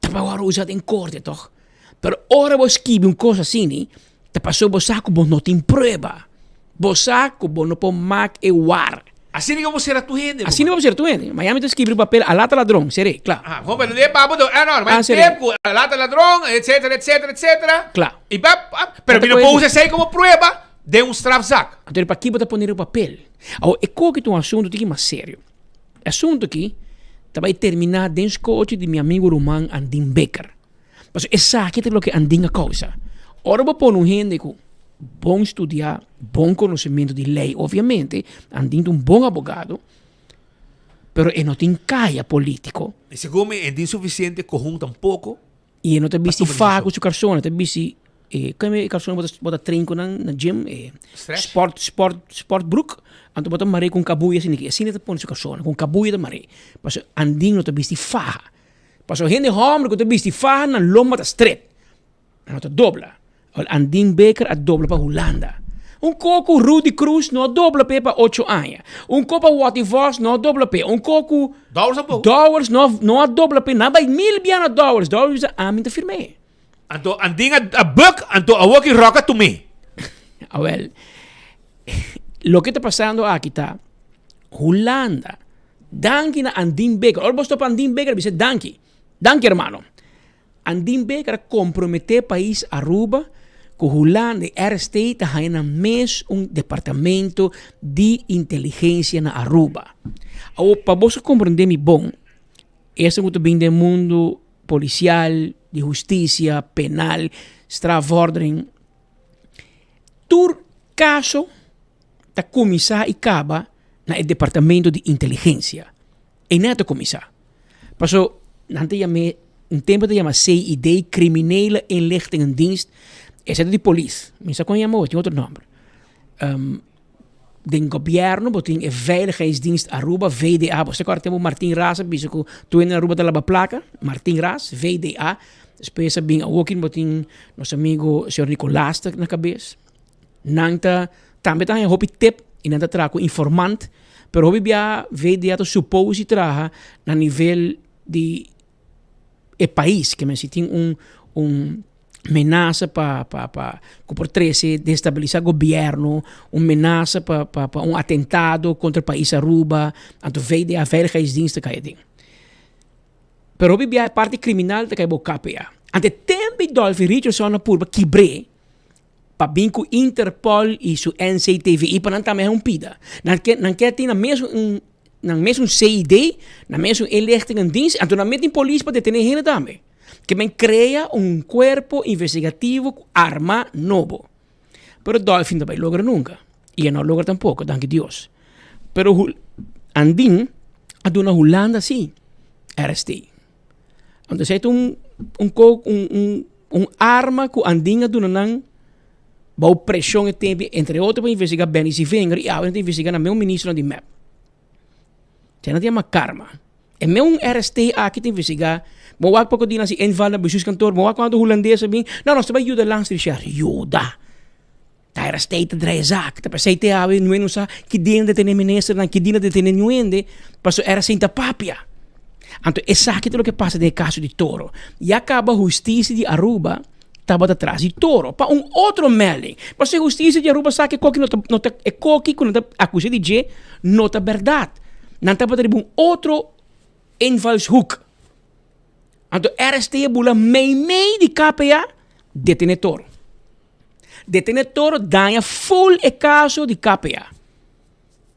ta pa wòrdu usa den korte tòg? Pero ora bo skibi un kos asini, ta pasobra bo sa ku bo no tin prueba. Bo sa ku bo no por mak e war. Asina ke bo sera tur hende. Asina bo sera tur hende. Miami ta skibi riba papel alata ladron, ser'é, kla. Ah, bon, pero de babo do, ah no, maar tep ku alata ladron, etcetera, etcetera, etcetera. Kla. I ba, pero mi no por usa esei komo prueba den un strafzak. Anto paki bo ta pone riba papel? Awor, e koki ta un asuntu tiki mas serio. E asuntu aki ta bai terminá den skochi di mi amigu ruman Andin Bikker. Pasobra esaki ta loke Andin a kousa. Ora bo pone un hende ku bon studiá, bon konosementu di lei, obviamente, Andin ta un bon abogado, pero e no tin kaya polítiko. I segun mi e no tin sufisiente kohon tampoko. I e no ta bisti faha ku su karson, e ta bisti e kome e karson bo ta bo ta train ku nan na gym e sport sport sport broek anto bo ta mar'é ku un kabuya asina aki asina e ta pone su karson ku un kabuya ta mar'é pasobra Andin no ta bisti faha pasobra hende hòmber ku ta bisti faha nan lomba ta stret nan no ta dobla. Wel, Andin Baker a dobla pa Hulanda. Un ko ku Rudy Croes no a dobla p'e pa ocho aña. Un ko pa Watty Vos no a dobla p'e. Un ko ku Dowers tampoco. Dowers no, no a dobla p'e. Nan bai mil bia na Dowers. Dowers bisa, ami ta firm'é. Anto Andin a, a buk, anto awor ki Rock a tum'é. Awel, loke ta pasando aki ta, Hulanda, danki na Andin Baker. Ora bo stop Andin Baker, bisa danki. Danki, hermano. Andin Bikker a komprometé pais Aruba ku Hulanda i RST ta haña nan mes un departamento di inteligensia na Aruba. Awor pa boso komprendé mi bon, esnan ku ta bin den mundu polisial, di hustisia, penal, strafvordering, tur kaso ta kuminsá i kaba na e departamento di inteligensia. Einan ta kuminsá. Paso nan ta yam'é, un tempu ta yama CID, Criminele Inlichtingendienst, esei ta di polis. Mi sa kon yama awe, tin otro nòmber. Den gobièrnu bo tin e Veiligheidsdienst Aruba, VDA. Bo sa kòrda tempu Martin Ras a bisa ku tur hende na Aruba ta laba plaka? Martin Ras, VDA. Despues a bin awoki bo tin nos amigo señor Nicolaas ta na kabes. Nan ta tambe ta haña hopi tip i nan ta traha ku informant, pero hopi bia VDA ta supos di traha na nivel di e pais, ke men si tin un un menasa pa pa pa ku por trese destabilisa gobièrnu, un menasa pa pa pa un atentado kontra pais Aruba, anto VDA, Veiligheidsdienst ta kai aden. Pero hopi bia e parti kriminal ta kai bou KPA. Anto e tempu Dolfi Richardson a purba kibr'é pa bin ku Interpol i su NCTV i pa nan tambe haña un pida. Nan ke nan ke tin nan mes un nan mes un CID, nan mes un inlichtingendienst, anto nan mes tin polis pa detené hende tambe. Ke men krea un kuerpo investigativo ku arma nobo. Pero Dolphy no ta bai logra nunka i e no a logra tampoko, danki Dios. Pero Andin a duna Hulanda si RST. Anto esei ta un un ko un un un arma ku Andin a duna nan bou preshon e tempu entre otro pa investigá Benny Sievinger i awe nan ta investigá nan meun ministronan di mep. Esei nan ta yama karma. E meun RST aki ta investigá, bo wak poko di nan si inval na bestuurskantoor, bo wak kuantu hulandes a bin, no nos ta bai yuda landsrecherche. Yuda! Ta era state ta draai zaak. Ta p'esei te awe nue no sa ki dia nan detene ministernan, ki dia nan detene niun hende, pasobra era sin ta papia. Anto esaki ta loke pasa den e kaso di Toro. Ya kaba hustisia di Aruba tabata tras di Toro pa un otro melding. Pasobra e hustisia di Aruba sa ku e koki no ta no ta e koki ku nan ta akus'é di dje no ta bèrdat. Nan tabata riba un otro invalshoek. Anto RST a bula meimei di KPA detene Toro. Detene Toro daña ful e kaso di KPA.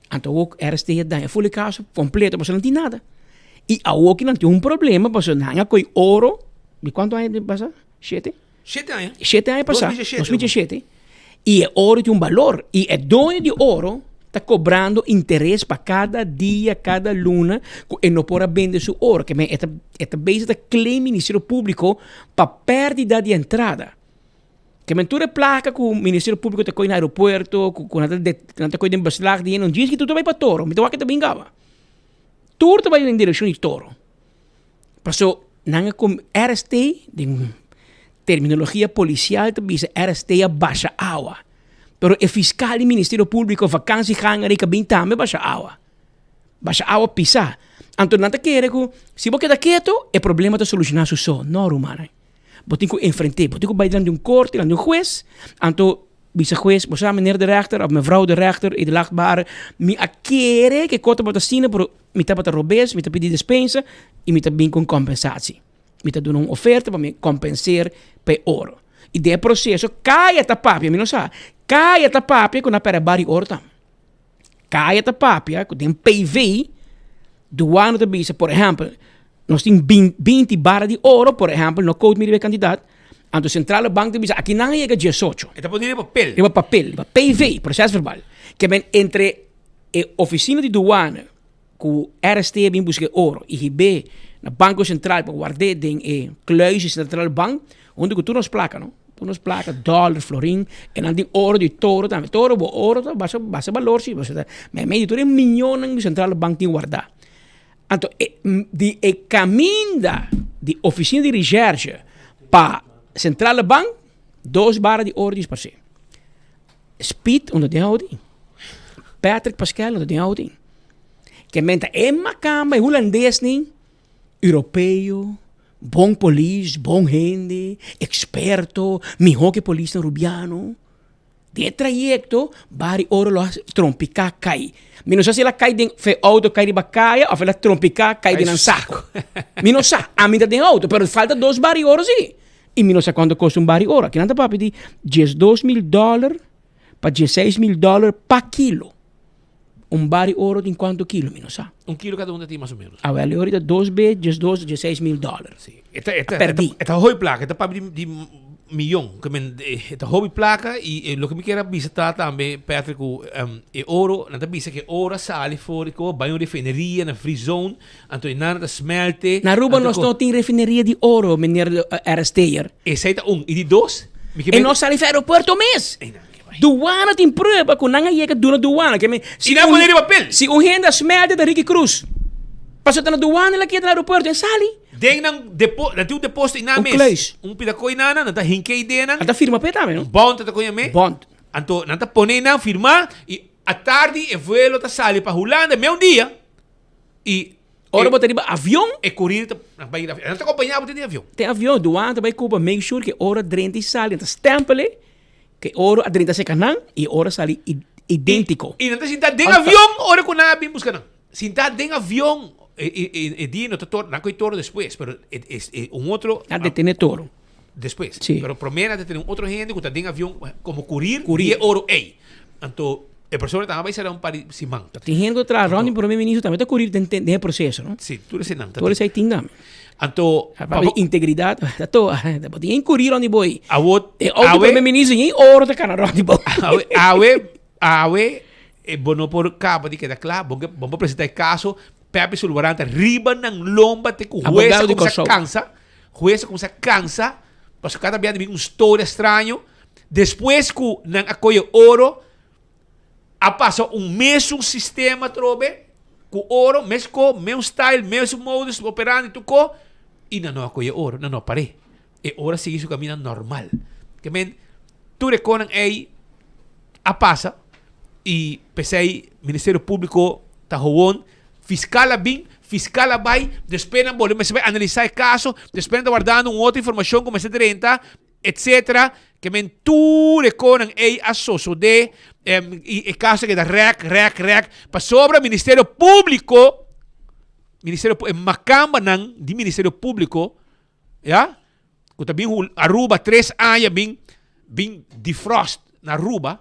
Anto awor RST a daña ful e kaso kompleto pasobra nan tin nada. I awor ki nan tin un problema pasobra nan a kohe oro di kuantu aña pasa? Shete? Shete aña. Shete aña pasa, 2017. I e oro tin un balor i e doño di oro ta kobrando interes pa kada dia, kada luna ku e no por a bende su oro. Ke men e ta e ta bezig ta claim Ministerio Públiko pa pèrdida di entrada. Ke men tur e plaka ku Ministerio Públiko ta kohe na aeropuerto, ku ku nan ta nan ta kohe den beslag di hende, un djis ki tur ta bai pa toro. Mi ta wak ke ta bin kaba. Tur ta bai den direkshon di toro. Paso nan a kom RST den terminologia polisial ta bisa RST a basha awa. Pero e fiskal di Ministerio Públiko vakansiganger ei ka bin tambe basha awa. Basha awa pisá. Anto nan ta kere ku si bo keda ketu e problema ta solushoná su so. No rumannan. Bo tin ku enfrent'é, bo tin ku bai dilanti un korte, dilanti un hues, anto bisa hues, bo sa meneer de rechter of mevrouw de rechter, edelachtbare, mi a kere ku e kos tabata asina pero mi tabata robes, mi ta pidi despensa i mi ta bin ku un kompensatie. Mi ta duna un oferta pa mi kompenser pa e oro. I den e proseso kaya ta papia, mi no sa, kaya ta papia ku nan a pèrdè bari oro tambe. Kaya ta papia ku den PV duano ta bisa, por ehèmpel, nos tin 20 bara di oro, por ehèmpel, no kout mi riba e kantidat, anto sentrale bank ta bisa aki nan a yega diesocho. E ta pone riba papel. Riba papel, riba PV, prosèsverbal. Ke men entre e ofisina di duana ku RST a bin buska e oro i hib'é na Banko Sentral pa ward'é den e kluis di Centrale Bank, huntu ku tur nos plaka no, tur nos plaka, dòler, florin, e nan tin oro di toro tambe. Toro bo oro ta basa basa balor si, pasobra ta meimei di tur e miñonnan ku Centrale Bank tin wardá. Anto e di e kaminda di ofisina di reshèrshe pa Centrale Bank, dos bara di oro disparsé. Speed unda den Audi. Patrick Pascal unda den Audi. Ke men ta e makamba, e hulandes ni, europeo, bon polis, bon hende, experto, mihó ke polisnan rubiano. Den e trayekto, bari oro lo a trompiká kai. Mi no sa si el a kai den fe outo kai riba kaya òf el a trompiká kai den nan sako. Mi no sa, ami ta den outo, pero falta dos bari oro si. I mi no sa kuantu kosta un bari oro. Akinan ta papia di diesdos mil dòler pa diesseis mil dòler pa kilo. Un bari oro tin kuantu kilo? Mi no sa. Un kilo kada un ta tin mas o menos. Awel, e ora ta dos be diesdos, diesseis mil dòler. Si. E ta, e ta, Perdí. e ta hopi plaka, e ta papia di, di miyon. Ke men, e ta hopi plaka i e loke mi kier a bisa ta tambe, Patrick, ku e oro, nan ta bisa ku e oro a sali for di ko bai un refineria na free zone, anto e nan ta smelte. Na Aruba anto nos ko- no tin refineria di oro, meneer RST'er. Esei ta un. I di dos, mi ke E men. no sali for aeropuerto mes. Ei nan ke bai. Duana tin prueba ku nan a yega duna duana. Ke men, si I nan un, pone riba papel. si un hende a smelte ta Ricky Cruz. Pasobra ta na duana el a keda na aeropuerto, e sali. Den nan depo, nan tin un deposito i nan Un mes. kluis. Un pida koi nan, nan ta hinke i den nan. Nan ta firma p'e tambe, no? Un bond ta koña me. Bond. Anto nan ta pone nan firma i atardi e vuelo ta sali pa Hulanda me un dia i Ora bo ta riba avion. E courier ta nan bai riba avion. Nan ta acompaña bo den avion. Den avion, duana ta bai cuba make sure ke ora drenta i sali, nan ta stempel e ke oro a drenta serka nan i e oro a sali identico. I nan ta sinta den avion ora ku nan a bin buska nan. Sinta den avion e dia no ta toro, nan koe toro despues, pero e un otro. Nan detene toro. Despues. Si. Pero prome nan detene un otro hende ku ta den avion komo kurir di e oro ei. Anto e persona tambe a bai sera un par di siman. Tin hende ku ta traha rònt di prome ministro tambe ta kurir den e proseso, no? Si, tur eseinan ta Tur esei tin tambe. Anto. Papia di integridat, ta to. Bo tin kurir rònt di bo ei. Awor. E outo prome ministro yin oro ta kana rònt di bo. Awe, awe, awe. E bo no por kaba di keda kla, bo ke bo por presenta e kaso, Pepe Sulvaran ta riba nan lomba te ku hues a Abogado di kuminsá Kòrsou. kansa, hues a kuminsá kansa, pasobra kada bia ta bin un storia straño, despues ku nan a kohe oro, a pasa un mesun sistema atrobe, ku oro, mes ko, meun style, mesun modus operandi tur ko, i nan no a kohe oro, nan no a par'é. E oro a sigui su kaminda normal. Ke men, tur e konan ei a pasa i p'esei Ministerio Públiko ta howon, fiskal a bin, fiskal a bai, despues nan bolbe mester bai analisá e kaso, despues nan ta wardando un otro informashon ku mester drenta, etsetera. Ke men tur e konan ei a sosodé i e kaso a keda rèk, rèk, rèk, pasobra Ministerio Públiko, Ministerio e makambanan di Ministerio Públiko, Ya, ku ta bin Aruba tres aña bin bin defrost na Aruba,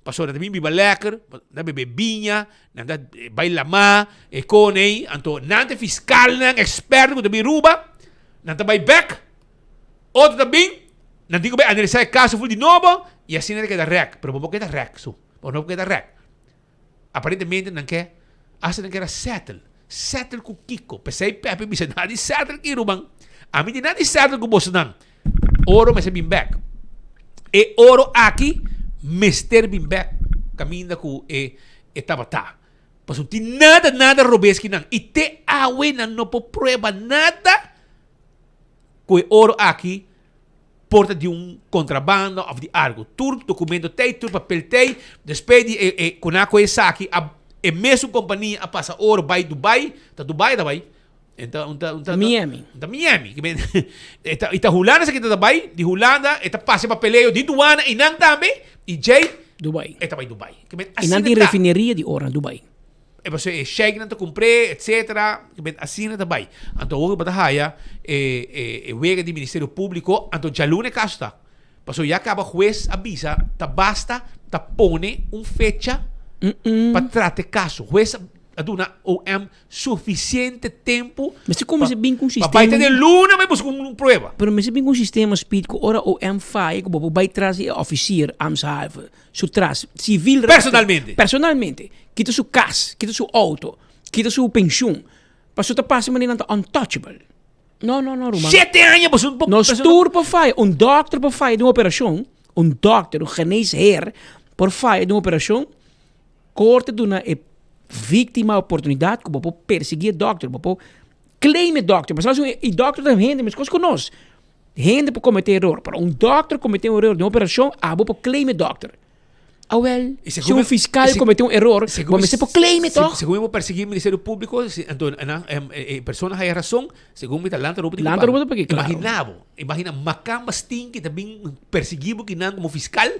pasobra nan ta bin biba lekker, nan ta bebe biña, nan ta bai lamá, e kon ei, anto nan ta e fiskalnan, eksperto ku ta bin Aruba, nan ta bai bèk, otro ta bin, nan tin ku bai analisá e kaso ful di nobo, i asina ta keda rèk, pero bo por keda rèk su, bo no por keda rèk. Aparentemente nan ke hasta nan kere settle. Settle ku kiko? P'esei Pepe bisa nada di settle ki ruman. Ami di nada di settle ku bosonan. Oro mester bin bek. E oro aki mester bin bek kaminda ku e e tabata. Pasobra tin nada nada robes ki nan. I te awe nan no por prueba nada ku e oro aki por ta di un contrabando of di algo. Tur documento tey, tur papel tey. Despues di e, e cu nan a coge esaki, a, e mesun compania a pasa oro bay Dubai. Ta Dubai ta bay? E ta, un ta, un ta, Miami. Un ta Miami. Ki men, e ta, i ta Hulanda esaki ta bay, di Hulanda e ta pasa e papeleo di duana y nan tambe, y djey Dubai. e ta bay Dubai. Ki men, Y asina nan tin ta. refineria di oro na Dubai. E pasobra e sheiknan ta kumpr'é, etsetera, ke men asina ta bai. Anto awor ku bo ta haya e e e wega di Ministerio Públiko, anto djaluna e kaso ta. Pasobra ya kaba hues a bisa ta basta ta pone un fecha pa trata e kaso. Hues a duna OM sufisiente tempu Mester kuminsá bin ku un pa bai sistema. te den luna bai buska un prueba. Pero mester bin ku un sistema, Speed, ku ora OM faya ku bo por bai tras di e òfisier, ambtshalve, su tras, civil rechter. Personalmente. Personalmente. Kita su cas, kita su auto, kita su pensioen. Paso ta pasa manera nan ta untouchable. No, no, no, ruman. Shete aña boso no por. Nos tur por faya. Un dokter por faya den un operacion. Un dokter, un geneesheer por faya den un operacion. Corte duna e victima oportunidad cu bo por persegui e dokter, bo por claim e dokter. Pasobra e dokter ta hende mescos cu nos. Hende por comete eror, pero un dokter comete un eror den operashon, abo por claim e dokter. Awel, Y si segun un fiscal y se- comete un eror, segun bo mester por claim e toch? Segun mi por persegui Ministerio Publico, si, anto nan, em, e, e persona haya razon, segun mi ta lanta ropa di Lanta culpabel. ropa di culpabel, claro. Imagina bo, imagina macamba stinky ta bin persegui bo kinan como fiscal.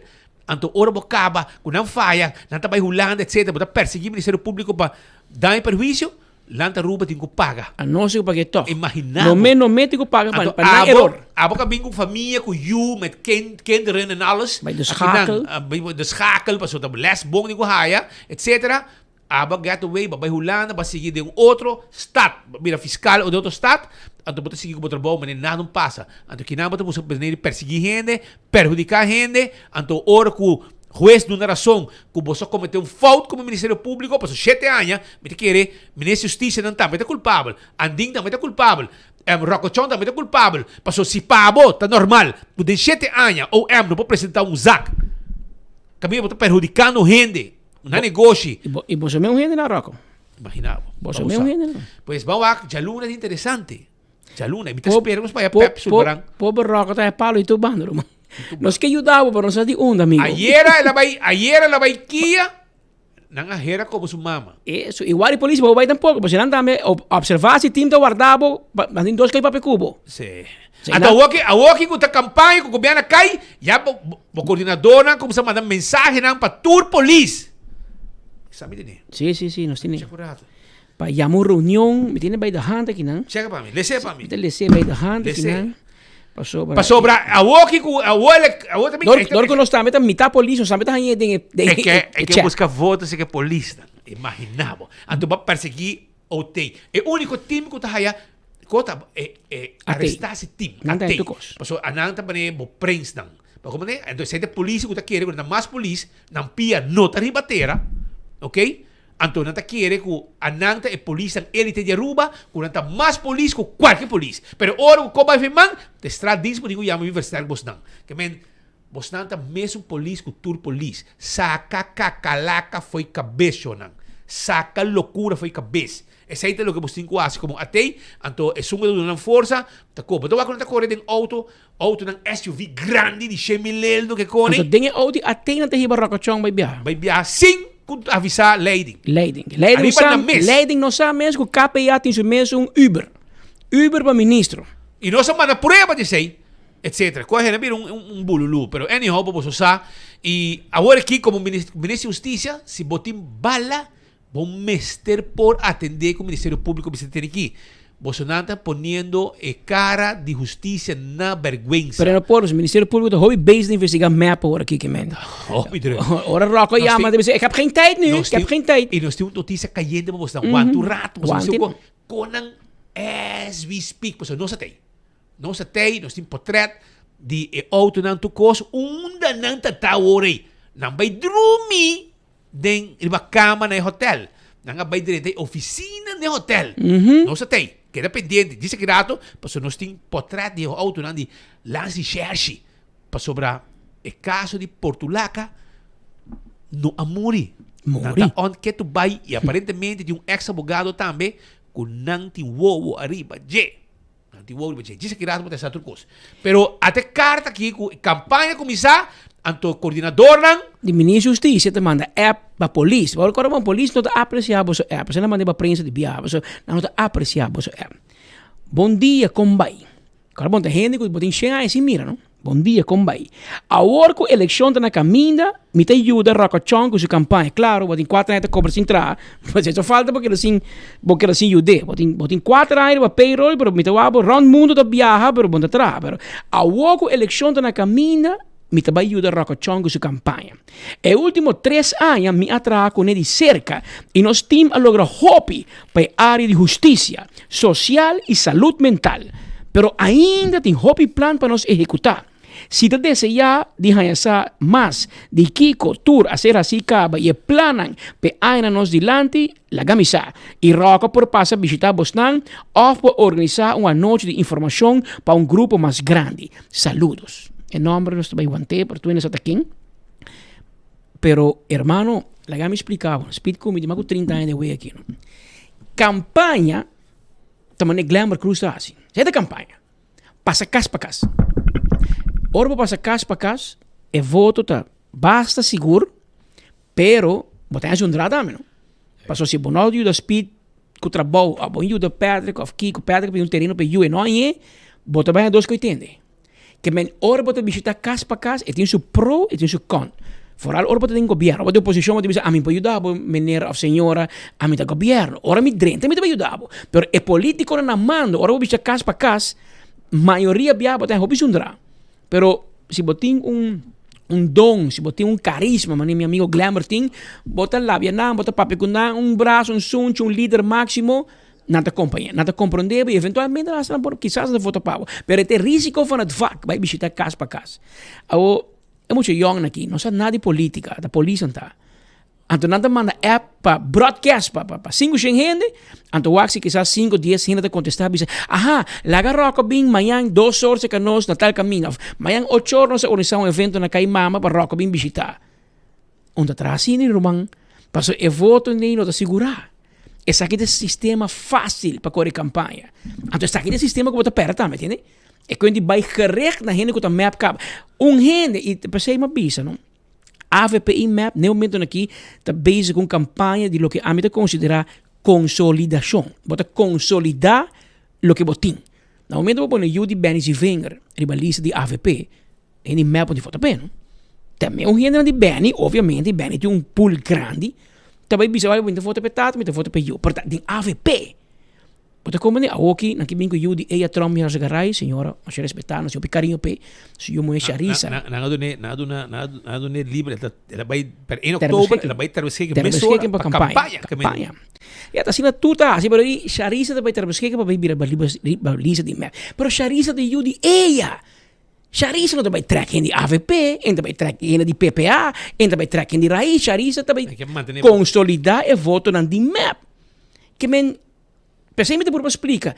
Anto ora bo kaba ku nan faya, nan ta bai Hulanda etcetera, bo ta persegui Ministerio Publico pa daño y perhuicio, Land Aruba tin ku paga. A nos tin ku paga e tòg. Imagina bo. No me no me tin ku paga pa Anto pa nan abo, eror. abo ka bin ku famia, ku yu, met kind, kinderen en alles. Bai de Aki nan, schakel. bai de schakel, pasobra ta les bon tin ku haya, etcetera. Abo a get away, bo a bai Hulanda, bo a sigui den un otro stad, bo a bira fiscal den otro stad, anto bo ta sigui ku bo trabou manera nada no pasa. Anto kinan bo ta buska manera di persegui hende, perhudiká hende, anto ora ku hues duna rason ku boso a kometé un fout komo Ministerio Públiko, pasobra shete aña, mi ta kere Minister di Hustisianan tambe ta kulpabel, Andin tambe ta kulpabel, Rocco Chong tambe ta kulpabel, pasobra si pa bo ta normal ku den shete aña OM no por presentá un zak, kaminda bo ta perhudikando hende. Na negoshi. I boso mes un hende na Rocco. Imagina bo. Boso mes un hende na. Pues ban wak, djaluna ta interesante. Djaluna, mi ta spera nos pa Pep Sulbaran. Pober Rocco ta e palo i tur banda, ruman. Nos ke yuda bo, pero nos sa di unda, amigo. Ayera el a bai, ayera el a bai Kia, nan a hera komo su mama. Eso, igual di polis bo bai tampoco, pasobra nan tambe observa si team ta warda bo, nan tin dos kai papia ku bo. Sí. Anto awoki, awoki ku ta kampaña ku gobièrnu a kai, ya bo, bo koordinadornan kumsa manda mensahenan pa tur polis. Sa mi tene. Sí, sí, sí, nos tene. Chek un rato. Pa yama un reunion, mi tene bai de hand akinan. Cheka pa mi, lese pa mi. Mi ta lese bai de hand akinan. Pasobra. Pasobra awoki ku awo el awo ta mi. Dor, dor ku nos tambe ta mitad polis, nos tambe ta haña den e, den E ke, e e ke chat. buska voto si ke polisnan. Imagina bo. Anto bo a persegui OT. E úniko team ku ta haya Ko ta e e arestá si team. Nan ta tu kos. Paso anan ta pone bo prensnan. Pa como ne, entonces e polis ku ta kere ku nan ta mas polis, nan pia no ta riba tera, ok? Anto nan ta kere ku anan ta e polisnan elite di Aruba, ku nan ta mas polis ku kualke polis. Pero ora ku koba efe man, ta e straatdienst por tin ku yama bin versterk bosnan. Ke men, bosnan ta mesun polis ku tur polis. Saka kakalaka fo'i kabes, shownan. Saka lokura fo'i kabes. Esei ta loke bo tin ku hasi komo atei, anto esun ku ta duna nan forsa ta koba. Bo ta wak ku nan ta kore den outo, outonan SUV grandi di shen mil leldo ke kore. Anto den e outo di atei nan ta hiba ròkòchòn bai biaha. Bai biaha sin ku avisá leiding. Leiding. Leiding no Ariba sa, nan mes. leiding no sa mes ku KPA tin su mes un Uber. Uber pa ministro. I nos a manda prueba di esei, etcetera. Ku a hende a bira un un bululú. Pero anyhow bo boso sa. I awor aki komo minister di hustisia si bo tin bala Bo mester por atendé ku Ministerio Públiko mester tene aki. Bosonan ta poniendo e kara di hustisia na bèrgwensa. Pero no por, Ministerio Públiko ta hopi bezig ta investigá mep awor aki ke men. Hopi druk. Ora Rocco yama ta bisa, ik heb geen tijd nu, ik heb geen tijd. I nos tin un notisia kayente pa bosnan. Wanta un rato, pasobra nos tin ku konan as we speak, pasobra nos a tei. Nos a tei, nos tin potret di e outonan tur kos, unda nan ta ta awor ei. Nan bai drumi. Den riba kama na e hotel. Nan a bai drenta e oficina den hotel. Nos a tei. Keda pendiente. Djis aki rato, pasobra nos tin potret di e autonan di Lansi Shershi. Pasobra e caso di Portulaca no a muri. Nan Muri. ta on ketu bai y aparentemente tin un ex abogado tambe cu nan tin wowo ariba dje. Nan tin wowo riba dje. Djis aki rato bo ta sa tur kos. Pero ata e karta aki ku e kampaña kuminsá, anto koordinadornan. Di Minister di Hustisia ta manda app pa polis. Bo rekòrda bon, polis no ta apresiá boso app. Esei nan manda pa prensa di biaha. Pasobra nan no ta apresiá boso app. Bon dia, kon bai? Kòrda bon, ta hende ku bo tin shen aña sin mira, no? Bon dia, kon bai? Awor ku elekshon ta na kaminda, mi ta yuda Ròkòchòn ku su kampaña. Klaro, bo tin kuater aña ta kobra sin traha, pues eso falta bo keda sin, bo keda sin yud'é. Bo tin, bo tin kuater aña riba payroll, pero mi ta wak bo rònt mundu ta biaha, pero bo no ta traha. Pero awor ku elekshon ta na kaminda, mi ta bai yuda Ròkòchòn ku su kampaña. E último tres aña mi a traha kuné di serka i nos tim a logra hopi pa e área di hustisia, sosial i salud mental. Pero ainda tin hopi plan pa nos ehekutá. Si ta deseá di haña sa mas di kiko tur a ser hasí kaba i e plannan pa e añanan nos dilanti, laga mi sa. I Rocco por pasa bishitá bosnan òf por organisá un anochi di informashon pa un grupo mas grandi. Saludos. E nòmber nos ta bai want'é, pero tur hende sa ta ken. Pero hermano, laga mi splica bo, Speed cu mi tin mas cu 30 aña de wea aki no. Campaña ta manera Glenbert Cruz ta haci. Esey ta campaña. Pasa cas pa cas. Ora bo pasa cas pa cas, e voto ta basta sigur, pero bo ta haci un dra tambe no. Pasobra si bo no yuda Speed cu trabou, of bo yuda Patrick of Kiko, Patrick pidi un tereno pa e yu e no hañ'e, bo ta bay na dos cu e tende. Ke men ora bo ta bishita kas pa kas e tin su pro e tin su kon. Foral ora bo ta den gobièrnu. Ora bo ta den oposishon bo ta bisa ami por yuda bo meneer òf señora ami ta gobièrnu. Ora mi drenta mi ta bai yuda bo. Pero e politikonan na mando ora bo bishita kas pa kas mayoria bia bo ta hopi zundra. Pero si bo tin un un don, si bo tin un karisma manera mi amigo Glenber tin, bo ta labia nan, bo ta papia ku nan, un braso, un sunchi, un lider máksimo, nan ta kompaña, nan ta komprondé bo i eventualmente hasta nan por kisas nan ta vota pa bo. Pero e ta e risiko van het vak, bai bishita kas pa kas. Awor, e mucha yòngnan aki no sa nada di politika, ta polis nan ta. Anto nan ta manda app pa broadcast pa pa sinku shen hende, anto wak si kisas sinku dies hende ta kontestá bisa, aha, laga Rocco bin mañan dos or serka nos na tal kaminda òf mañan ocho or nos a organisá un evento na Kai Mama pa Rocco bin bishitá. Un ta traha asina ruman, pasobra e voto nei no ta sigurá. Esaki ta e sistema fásil pa kore kampaña. Anto esaki ta e sistema ku bo ta pèrdè tambe, tende? E kuent di bai gerecht na hende ku ta mep kaba. Un hende, i p'esei mi a bisa no. Avp i mep n'e momentonan aki ta bezig ku un kampaña di loke ami ta konsiderá konsolidashon. Bo ta konsolidá loke bo tin. Na momento bo pone yu di Benny Zievinger riba lista di avp, hende di mep no tin vota p'e no. Tambe un hendenan di Benny, obviamente Benny tin un pool grandi, ta bai bisa mi ta vota p'e tata, mi ta vota p'e yu, pero ta den avp. Bo ta comprende? Awoki nan ki bin ku yu di Eya Tromp Yarzagaray, señora, masha respetá, nos hopi kariño p'e, su yu muhé Sharisa. Nan a dun'é, nan a duna, nan a dun'é liber, el ta, el a bai, per 1 Ter oktober, el a beschikking. bai ter beschikking Ter mesora beschikking pa pa kampaña, kampaña. Ke men- kampaña. Ya ta asina tur ta hasi, pero i Sharisa ta bai ter beschikking pa bai bira ba liba riba lista di mep. Pero Sharisa ta yu di Eya. Sharisa no ta bai trèk hende di avp, e no ta bai trèk hende di PPA, e no ta bai trèk hende di Raiz, Sharisa ta bai Hay ke mantené. konsolidá e votonan di mep. Ke men P'esei mi ta purba splika,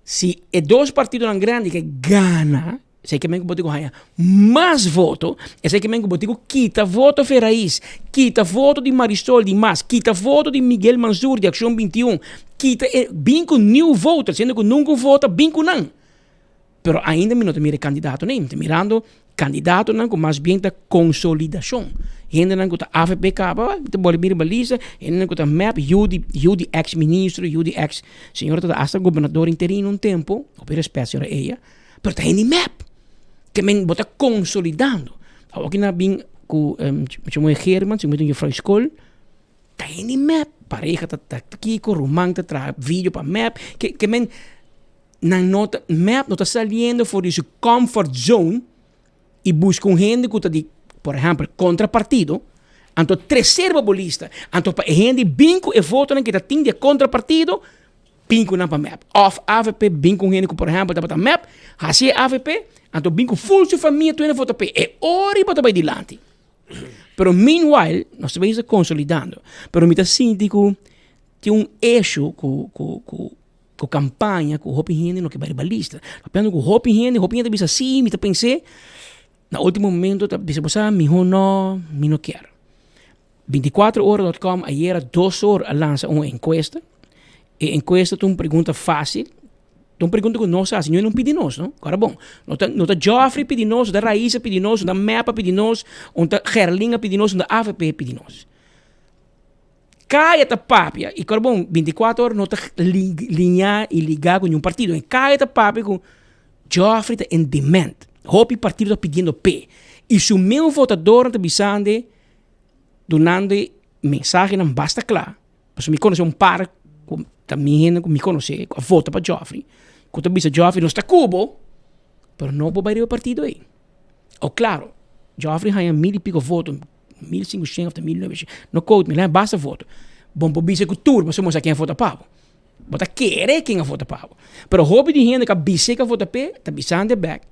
si e dos partidonan grandi ke gana, esei ke men ku bo tin ku haña mas voto, esei ke men ku bo tin ku kita voto Feraiz, kita voto di Marisol di mas, kita voto di Miguel Mansur di Akshon 21, kita e bin ku new voters, hende ku nunka vota bin ku nan. Pero ainda mi no ta mira e kandidatonan ei, mi ta mirando kandidatonan ku mas bien ta konsolidashon. Hendenan ku ta avp kaba, mi ta bole bira balisa, hendenan ku ta mep, yu di yu di eks ministro, yu di eks señora ta hasta gobernador interino un tempo, hopi respet señora Eya, pero ta hende mep. Ke men bo ta konsolidando. Awor ki nan a bin ku mucha muher Geerman, si mi ta un juffrouw skol, Ta hende mep, pareha ta ta kiko, ruman ta traha video pa mep, ke ke men nan no ta mep no ta saliendo for di su comfort zone i buska un hende ku ta di por ehèmpel kontra partido, anto trese riba bo lista, anto pa e hende bin ku e votonan ke ta tin di e kontra partido bin ku nan pa mep òf avp bin ku un hende ku por ehèmpel tabata mep hasi e avp anto bin ku ful su famia tur hende vota p'e e ora bo ta bai dilanti. Pero meanwhile, nos ta bezig consolidando. Pero mi ta sinti cu tin un issue cu, cu, cu, cu campaña cu hopi hende no ke bai riba lista. Papiando cu hopi hende, hopi hende ta bisa si, mi ta pens'é. Na ultimo momento ta bisa bo sa miho no, mi no kier. 24ora dot com ayera dos or a lansa un encuesta. E encuesta ta un pregunta facil. Ta un pregunta ku nos hasi, ñoe no pidi nos, no? Ora bon, no ta, no ta Geoffrey pidi nos, no ta Raisa pidi nos, no ta MEP a pidi nos, no ta Gerlin a pidi nos, no ta AVP pidi nos. Kaya ta papia, i ora bon, 24 ora no ta liñá i ligá ku niun partido. E kaya ta papia ku Geoffrey ta in demand. Hopi partido ta pidiendo p'e. I su meu votadornan ta bisande, dunando e mensahenan basta kla. Pasobra mi konosé un par ku ta mi hende ku mi konosé ku a vota pa Geoffrey, ku ta bisa Geoffrey nos ta ku bo, pero no por bai riba e partido ei. O klaro, Geoffrey haña mil i piko voto, 1500 òf ta 1900, no quote me, el haña basta voto. Bo no por bisa ku tur pasobra bo no sa ken a vota pa bo. Bo ta kere ken a vota pa bo. Pero hopi di hende ku a bis'é ku a vota p'e, ta bisando bèk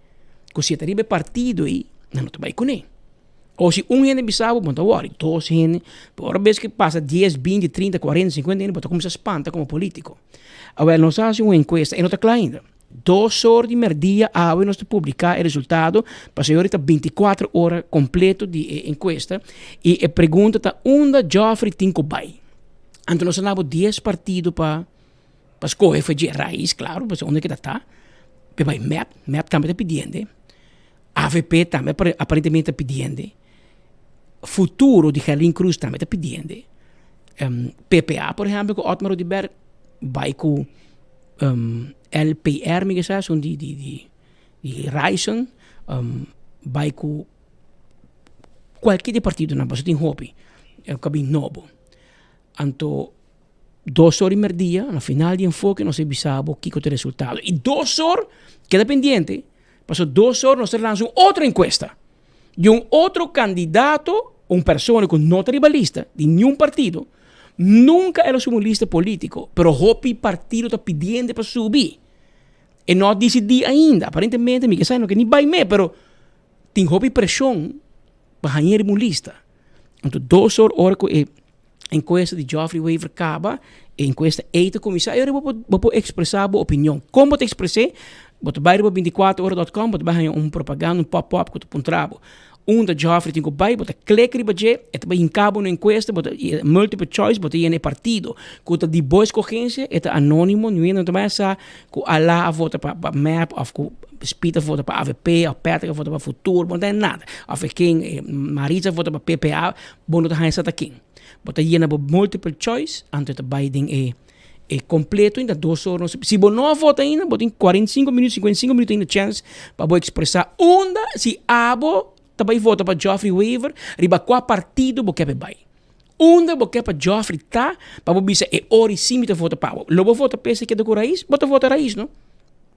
ku si e ta riba e partido ei, nan no ta bai kuné. O si un hende bisa bo, bo no ta wòri. Dos hende, pero ora bes ku pasa dies, binti, trinta, kuarenta, sinkuenta hende, bo ta kuminsá spanta komo polítiko. Awèl, nos a hasi un enkuesta, e no ta kla ainda. Dos or di mèrdia awe nos ta publiká e resultado, pasobra yori ta binti kuater ora kompleto di e enkuesta, i e pregunta ta unda Geoffrey tin ku bai. Anto nos a laba dies partido pa pa skohe for dje Raiz, klaro, pasobra unda ke ta ta, pe bai mep, mep tambe ta pidiende. Avp tambe aparentemente ta pidiende. Futuro di Gerlin Cruz tambe ta pidiende. PPA por ehempel ku Otmar Oduber bai ku LPR mi ke sa esun di di di di Ryson. Bai ku kualke di e partidonan pasobra tin hopi ku a bin nobo. Anto dos or di merdia na final di enfoke nos a bisa bo kiko ta e resultado. I dos or keda pendiente pasobra dos or nos ta lansa un otro enkuesta di un otro kandidato, un persona ku no ta riba lista di niun partido, nunka el a subi un lista politiko pero hopi partido ta pidiendo pa subi. E no a disidí ainda. Aparentemente mi ke sa e no ke ni bai me, pero tin hopi preshon pa hañ'é riba un lista. Anto dos or ora ku e enkuesta di Geoffrey Wever kaba, e enkuesta ei ta kuminsá i ora bo por bo por ekspresá bo opinion. Kon bo ta ekspres'é? Bo ta bai riba bintikuater ora dòt kòm, bo ta bai haña un propaganda, un pòp òp ku ta puntra bo. Unda Geoffrey tin ku bai, bo ta klik riba dje, e ta bai hinka bo na enkuesta, bo ta multiple choice, bo ta yena e partido ku ta di bo eskogensia, e ta anonimo, niun hende no ta bai a sa ku Ala a vota pa pa mep òf ku Speed a vota pa avp òf Patrick a vota pa Futuro, bo no ta haña nada. Òf e ken Maritza a vota pa PPA, bo no ta haña sa ta ken. Bo ta yena bo multiple choice, anto e ta bai den e E completo ainda dos or nos si bo no a vota ainda bo tin 45 minuut 55 minuut ainda chance pa bo expresa unda si abo ta bay vota pa Geoffrey Wever riba cua partido bo ke pa e bay unda bo ke pa Geoffrey ta pa bo bisa e ora y si mi ta vota pa bo lo bo vota p'esei keda cu Raiz bo ta vota Raiz no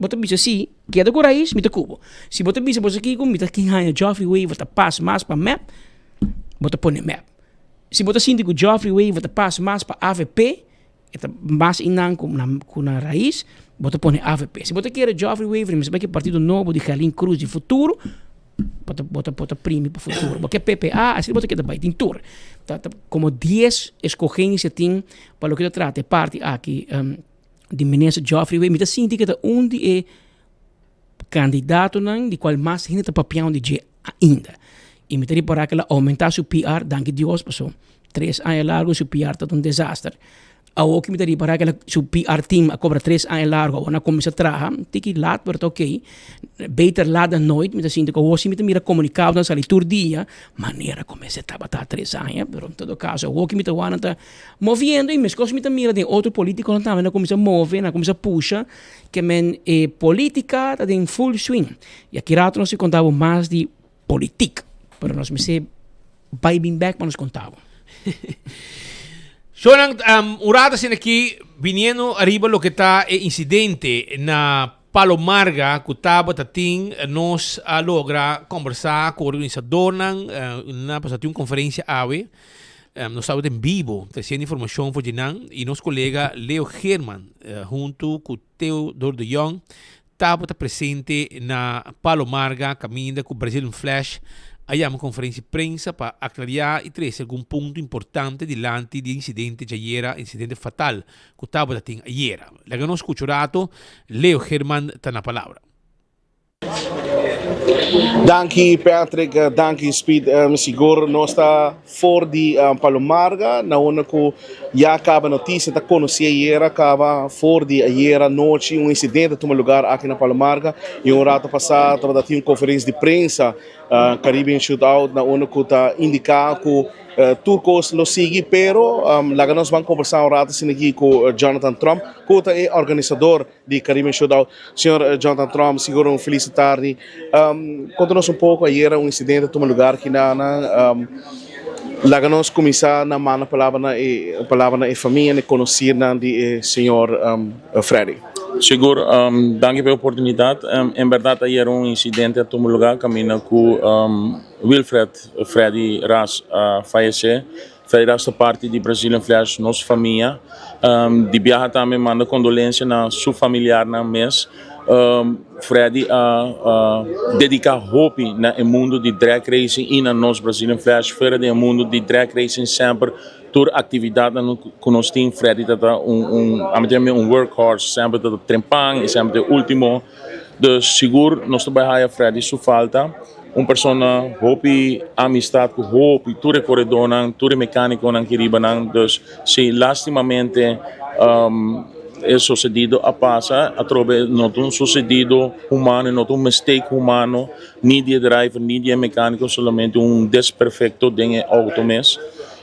bo ta bisa si keda cu Raiz mi ta cu bo si bo ta bisa bo sa kico mi ta kin haya Geoffrey Wever ta pas mas pa mep bo ta pone mep si bo ta sinti cu Geoffrey Wever ta pas mas pa avp. E ta mas inan ku na ku na rais, bo ta pone avp. Si bo ta kere Geoffrey Wever, mi sa bai ke partido nobo di Gerlin Cruz di futuro, bo ta bo ta bo ta primi pa futuro. Bo ke PPA, asina bo ta keda bai tin tur. Ta ta komo dies eskogensia tin pa loke ta trata e parti aki di minister Geoffrey Wever. Mi ta sinti ke ta un di e kandidatonan di kual mas hende ta papiando di dje ainda. I mi ta ripará ke el a oumentá su PR, danki Dios, paso tres aña largu su PR tabata un desaster. Awor ku mi ta ripará ke su PR team a kobra tres aña largu, awor nan a kuminsá traha, tiki lat pero ta oké, beter lat dan nooit, mi ta sinti ku awor si mi ta mira komunikadonan sali tur dia, manera ku mester tabata tres aña, pero en todo kaso awor ku mi ta wak nan ta moviendo i meskos mi ta mira den otro politikonan tambe nan a kuminsá move, nan a kuminsá pusha. Ke men e politica ta den full swing. Y aki rato nos ta conta bo mas di politic. Pero nos mester bay bin bek pa nos conta bo. Shonan, un rato asina aki biniendo ariba loke ta e incidente na Palo Marga cu tabata tin, nos a logra combersa cu organisadornan, nan a pasa tin un conferencia awe. Nos tabata en bibo treciendo informacion for dje nan y nos colega Leo Geerman hunto cu Theodor de Jong tabata presente na Palo Marga caminda cu Brazilian Flash a yama conferencia di prensa pa aclaria y trece algun punto importante dilanti di e incidente djayera, incidente fatal cu tabata tin ayera. Laga nos scucha un rato, Leo Geerman ta na palabra. Danki Patrick, danki Speed. Sigur nos ta for di Palo Marga na unda ku ya kaba notisia ta konosí ayera kaba for di ayera nochi un insidente a tuma lugar aki na Palo Marga i un rato pasá tabata tin un konferensia di prensa Caribbean Shootout na unda ku ta indiká ku Tur kos lo sigui, pero laga nos ban kombersá un rato asina aki ku Jonathan Tromp, ku ta e organisador di Caribbean Shootout. Señor Jonathan Tromp, sigur un felis tardi. Konta nos un poko, ayera un insidente a tuma lugar aki na nan. Laga nos kuminsá na manda palabra na e palabra na e famia, na e konosirnan di e señor Freddy. Sigur, danki pa e oportunidat. En bèrdat ayera un insidente a tuma lugar kaminda ku Wilfred Freddy Ras a fayesé. Freddy Ras ta parti di Brazilian Flash, nos famia. Di biaha tambe manda kondolensia na su familiarnan mes. Freddy a dediká hopi na e mundu di drag racing i na nos Brazilian Flash. Fuera di e mundu di drag racing semper tur aktividatnan ku nos tin Freddy ta ta un un ami ta yam'é un workhorse, semper ta ta trempan i semper ta e último. Dus sigur nos ta bai haya Freddy su falta. Un persona hopi amistad cu hopi tur e coredornan, tur e mecaniconan ki riba nan. Dus si lastimamente e sucedido a pasa, atrobe no ta un sucedido humano, no ta un mistake humano, ni di e driver ni di e mecanico, solamente un desperfecto den e auto mes.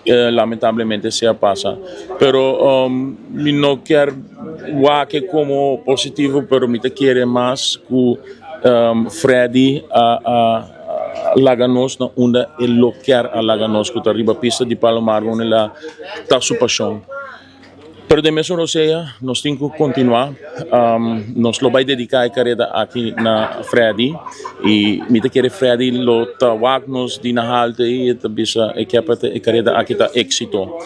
Lamentablemente esey a pasa. Pero mi no kier wak como positivo, pero mi ta kere mas cu. Freddy a laga nos na unda e lo kier a laga nos ku ta riba pista di Palomar unda el a ta su pashon. Pero den mesun rosea nos tin ku kontinuá. Nos lo bai dediká e kareda aki na Freddy i mi ta kere Freddy lo ta wak nos di na halte i e ta bisa e ke pa e kareda aki ta éksito.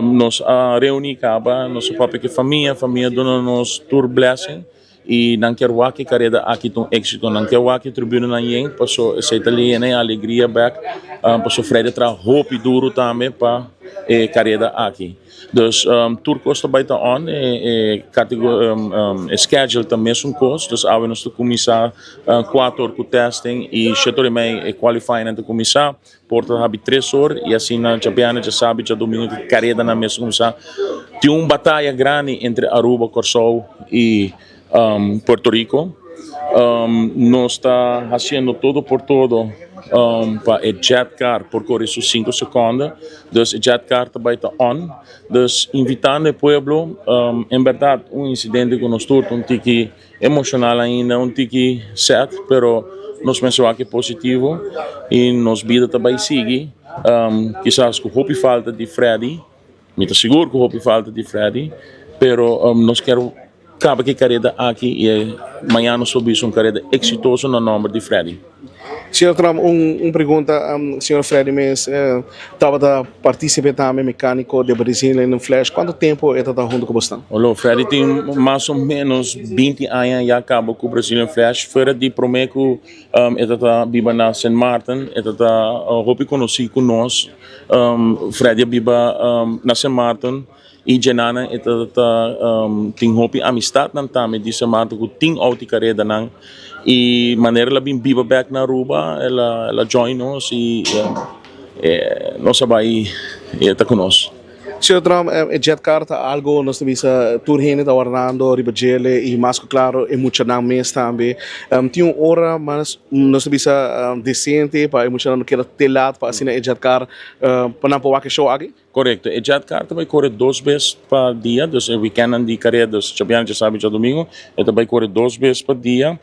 Nos a reuní kaba, nos a papia ku e famia, famia duna nos tur blessing. I nan kier wak e kareda aki ta un éksito. Nan kier wak e tribunanan yen paso esei ta yena e alegria bèk. Paso Freddy a traha hopi duru tambe pa e kareda aki. Dus tur kos ta bai ta on. E e schedule ta mesun kos. Dus awe nos ta kuminsá kuater or ku testing i shete or i mei e qualifyingnan ta kuminsá. Por ta habi tres or i asina djabièrnè, djasabi, djadumingu ku karedanan mes kuminsá. Tin un bataya grandi entre Aruba, Kòrsou i Puerto Rico. Nos ta hasiendo todo por todo pa e jet car por kore su sinku sekonde. Dus e jet car ta bai ta on. Dus invitando e pueblo, en bèrdat un insidente ku nos tur ta un tiki. Emocional ainda, un tiki sad, pero nos mester wak e positivo y nos bida ta bay sigui. Kisas cu hopi falta di Freddy, mi ta sigur cu hopi falta di Freddy, pero nos kier caba cu e careda aki y mañana nos por bisa un careda exitoso na nomber di Freddy. Señor Trump, un un pregunta, señor Freddy mes tabata participe tambe mecanico de Brazilian Flash, cuanto tempo e ta ta hunto cu bosnan? Olo, Freddy tin mas o menos binti aña ya caba cu Brazilian Flash, fuera di prome cu e ta ta biba na Sint Maarten, e ta ta hopi conoci cu nos, Freddy a biba na Sint Maarten. I djenanan e ta ta tin hopi amistadnan tambe di Sint Maarten ku tin outi karedanan i manera el a bin biba bek na Aruba el a el a join nos i nos a bai i e ta ku nos. Señor Trump, e jet car ta algo nos ta bisa tur hende ta wardando riba djele i mas ku klaro e muchanan mes tambe. Tin un ora mas nos ta bisa desente pa e muchanan no keda te lat pa asina e jet car pa nan por wak e show aki? Korekto, e jet car ta bai kore dos bes pa dia, dus e wikèndnan di kareda, dus djabièrnè, djasabra i djadumingu, e ta bai kore dos bes pa dia.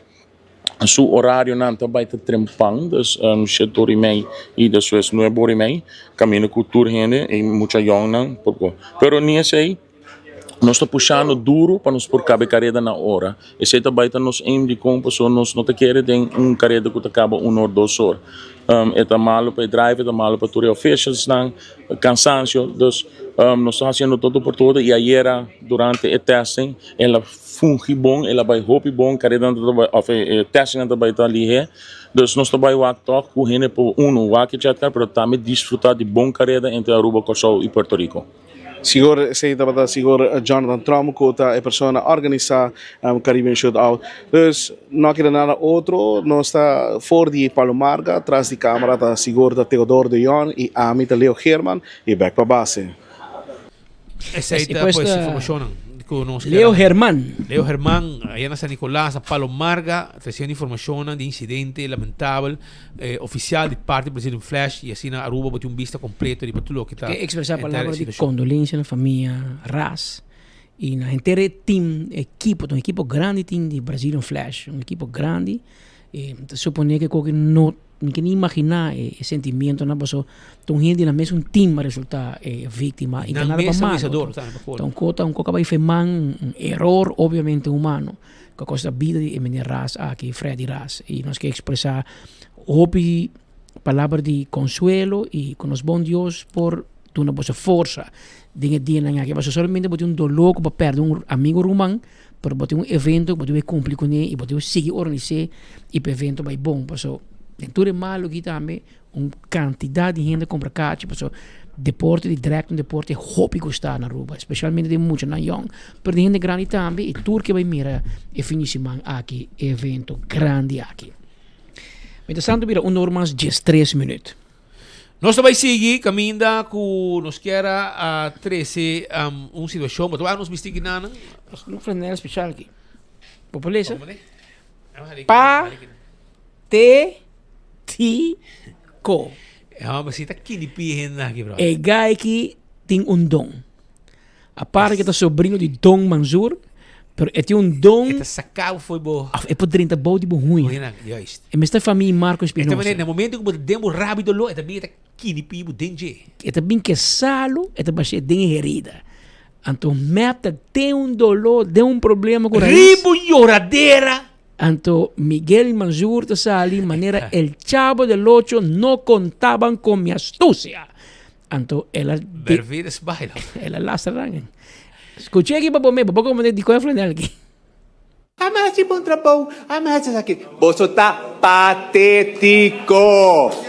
Su orarionan ta bai ta trempan, dus shete ora i mei i despues nuebe ora i mei, kaminda ku tur hende i mucha yòngnan por go. Pero ni esei. Nos ta pushando duru pa nos por kaba e kareda na ora. Esei ta bai ta nos aim dikon pasobra nos no ta kere den un kareda ku ta kaba un or dos or. E ta malu pa e driver, e ta malu pa tur e officialsnan, kansansio. Dus nos ta hasiendo todo por todo i ayera durante e testing el a fungi bon, el a bai hopi bon, karedanan ta bai òf e testingnan ta bai ta lihé. Dus nos ta bai wak tòg ku hende por unu wak e jet car pero tambe disfruta di bon kareda entre Aruba, Kòrsou i Puerto Rico. Sigur esei tabata sigur Jonathan Trump ku ta e persona organisá Caribbean Shootout. Dus no a keda nada otro, nos ta for di Palo Marga, tras di kamera ta sigur ta Theodore de Jong i ami ta Leo Geerman i bèk pa base. Esei ta pues informashonnan ku nos Leo German. Leo German aya na San Nicolas na Palo Marga tresiendo informashonnan di insidente lamentabel. Ofisial di parti Brazilian Flash y asina Aruba bo tin un bista completo riba tur loke ta Ke expresa enter e palabra di situacion. condolencia na famia Ras y na henter e team, ekipo, ta un ekipo grandi tin di Brazilian Flash, un ekipo grandi y mi ta supone ke koke no mi ke ni imagina e sentimientonan paso ta un hende na mesun team a resulta e victima y ta Nan nada pa mes malo, avisador ta pa ta un kota un koka bai fe man un eror obviamente humano. Ku kosta bida di e meneer Ras aki, Freddy Ras. I nos ke ekspresá hopi palabra di konsuelo i ku nos bon Dios por duna boso forsa den e dianan aki. Pasobra solamente bo tin un doló ku bo a pèrdè un amigu ruman, pero bo tin un evento ku bo debe kumpli kuné i bo debe sigui organis'é i pa e evento bai bon. Pasobra den tur e malu aki tambe Un kantidat di hende kumpra kachi pasobra deporte di drag ta un deporte hopi gusta na Aruba, especialmente den muchanan yong, pero den hende grandi tambe y tur ke bai mira e fin di siman aki, e evento grandi aki. Mientras tanto bira un or mas diestres minuut. Nos ta bai sigui kaminda ku nos kier a trese un situashon, bo ta wak nos bisti kinanan? Nos tin un franela special aki. Bo por lesa? Pa te Ti ko. E homber si ta kinipi hende aki bro. E guy aki tin un don. Aparte ke ta sobrino di Don Manzoor, Pero e tin un don. E ta saca bo fo'i bo. Of e por drenta bou di bo huña. Huñanan, juist. E mester famia Marco E ta Espinosa. manera, na momento ku bo ta den bo rabi doló, e ta bin e ta kinipi bo den dje. E ta bin ke salu, e ta bash'é den e herida. Anto mep ta den un doló, den un problema ku rais. Riba un yoradera. Anto Miguel Manzur ta sali manera El Chavo del Ocho no contaban con mi astucia. Anto el a Bervir es baila. El a lastra nan. Scuché aquí pa bo me, bo por comprende di con e flanel aquí. Ami a haci bon trabou, ami a haci esaki. Boso ta patetico,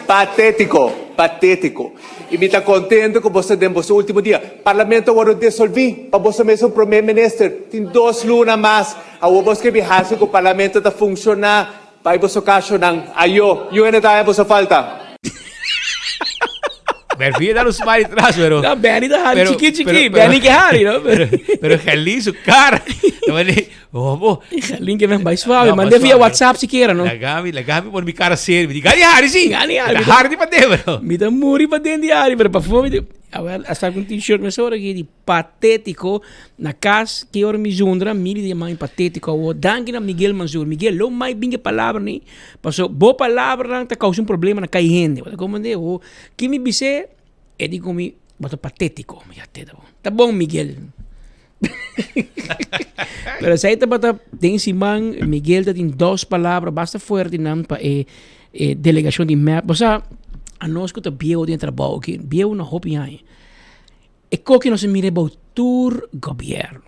patetico, patetico. Y mi ta contento cu boso den boso ultimo dia. Parlamento a wordo desolvi pa boso mesun Prome Minister. Tin dos luna mas. Awor boso ke bin haci cu Parlamento ta funciona. Bai boso cachonan. Ayo, yu hende ta haya boso falta. Bervia da un smile tras, pero. No, Benny ta hari chiki chiki. Benny ke hari, no? Pero, pero Gelin su cara. Homo. Gelin ke men bai suave. Mande via WhatsApp siquiera, no? La Gabi, la Gabi pone mi cara serio. Mi di, Gani hari si. Gani hari. Ta hari di pa den, pero. Mi ta muri pa den di hari, pero pa fo mi di, awel, a sa un t-shirt mesora aki di patético na cas ki ora mi zundra mi di yama patético awo danki na Miguel Mansur Miguel lo mai bin ke palabra ni paso bo palabranan ta causa un problema na kai hende bo ta comprende ho ki mi bis'é e di ku mi bo ta patético mi ya te ta bon ta bon Miguel pero esei tabata den siman Miguel ta tin dos palabra basta fuerte nan pa e e delegacion di mep bo sa anos ku ta bieu den trabou aki bieu na hopi aña. E koki nos a mira bou tur gobierno.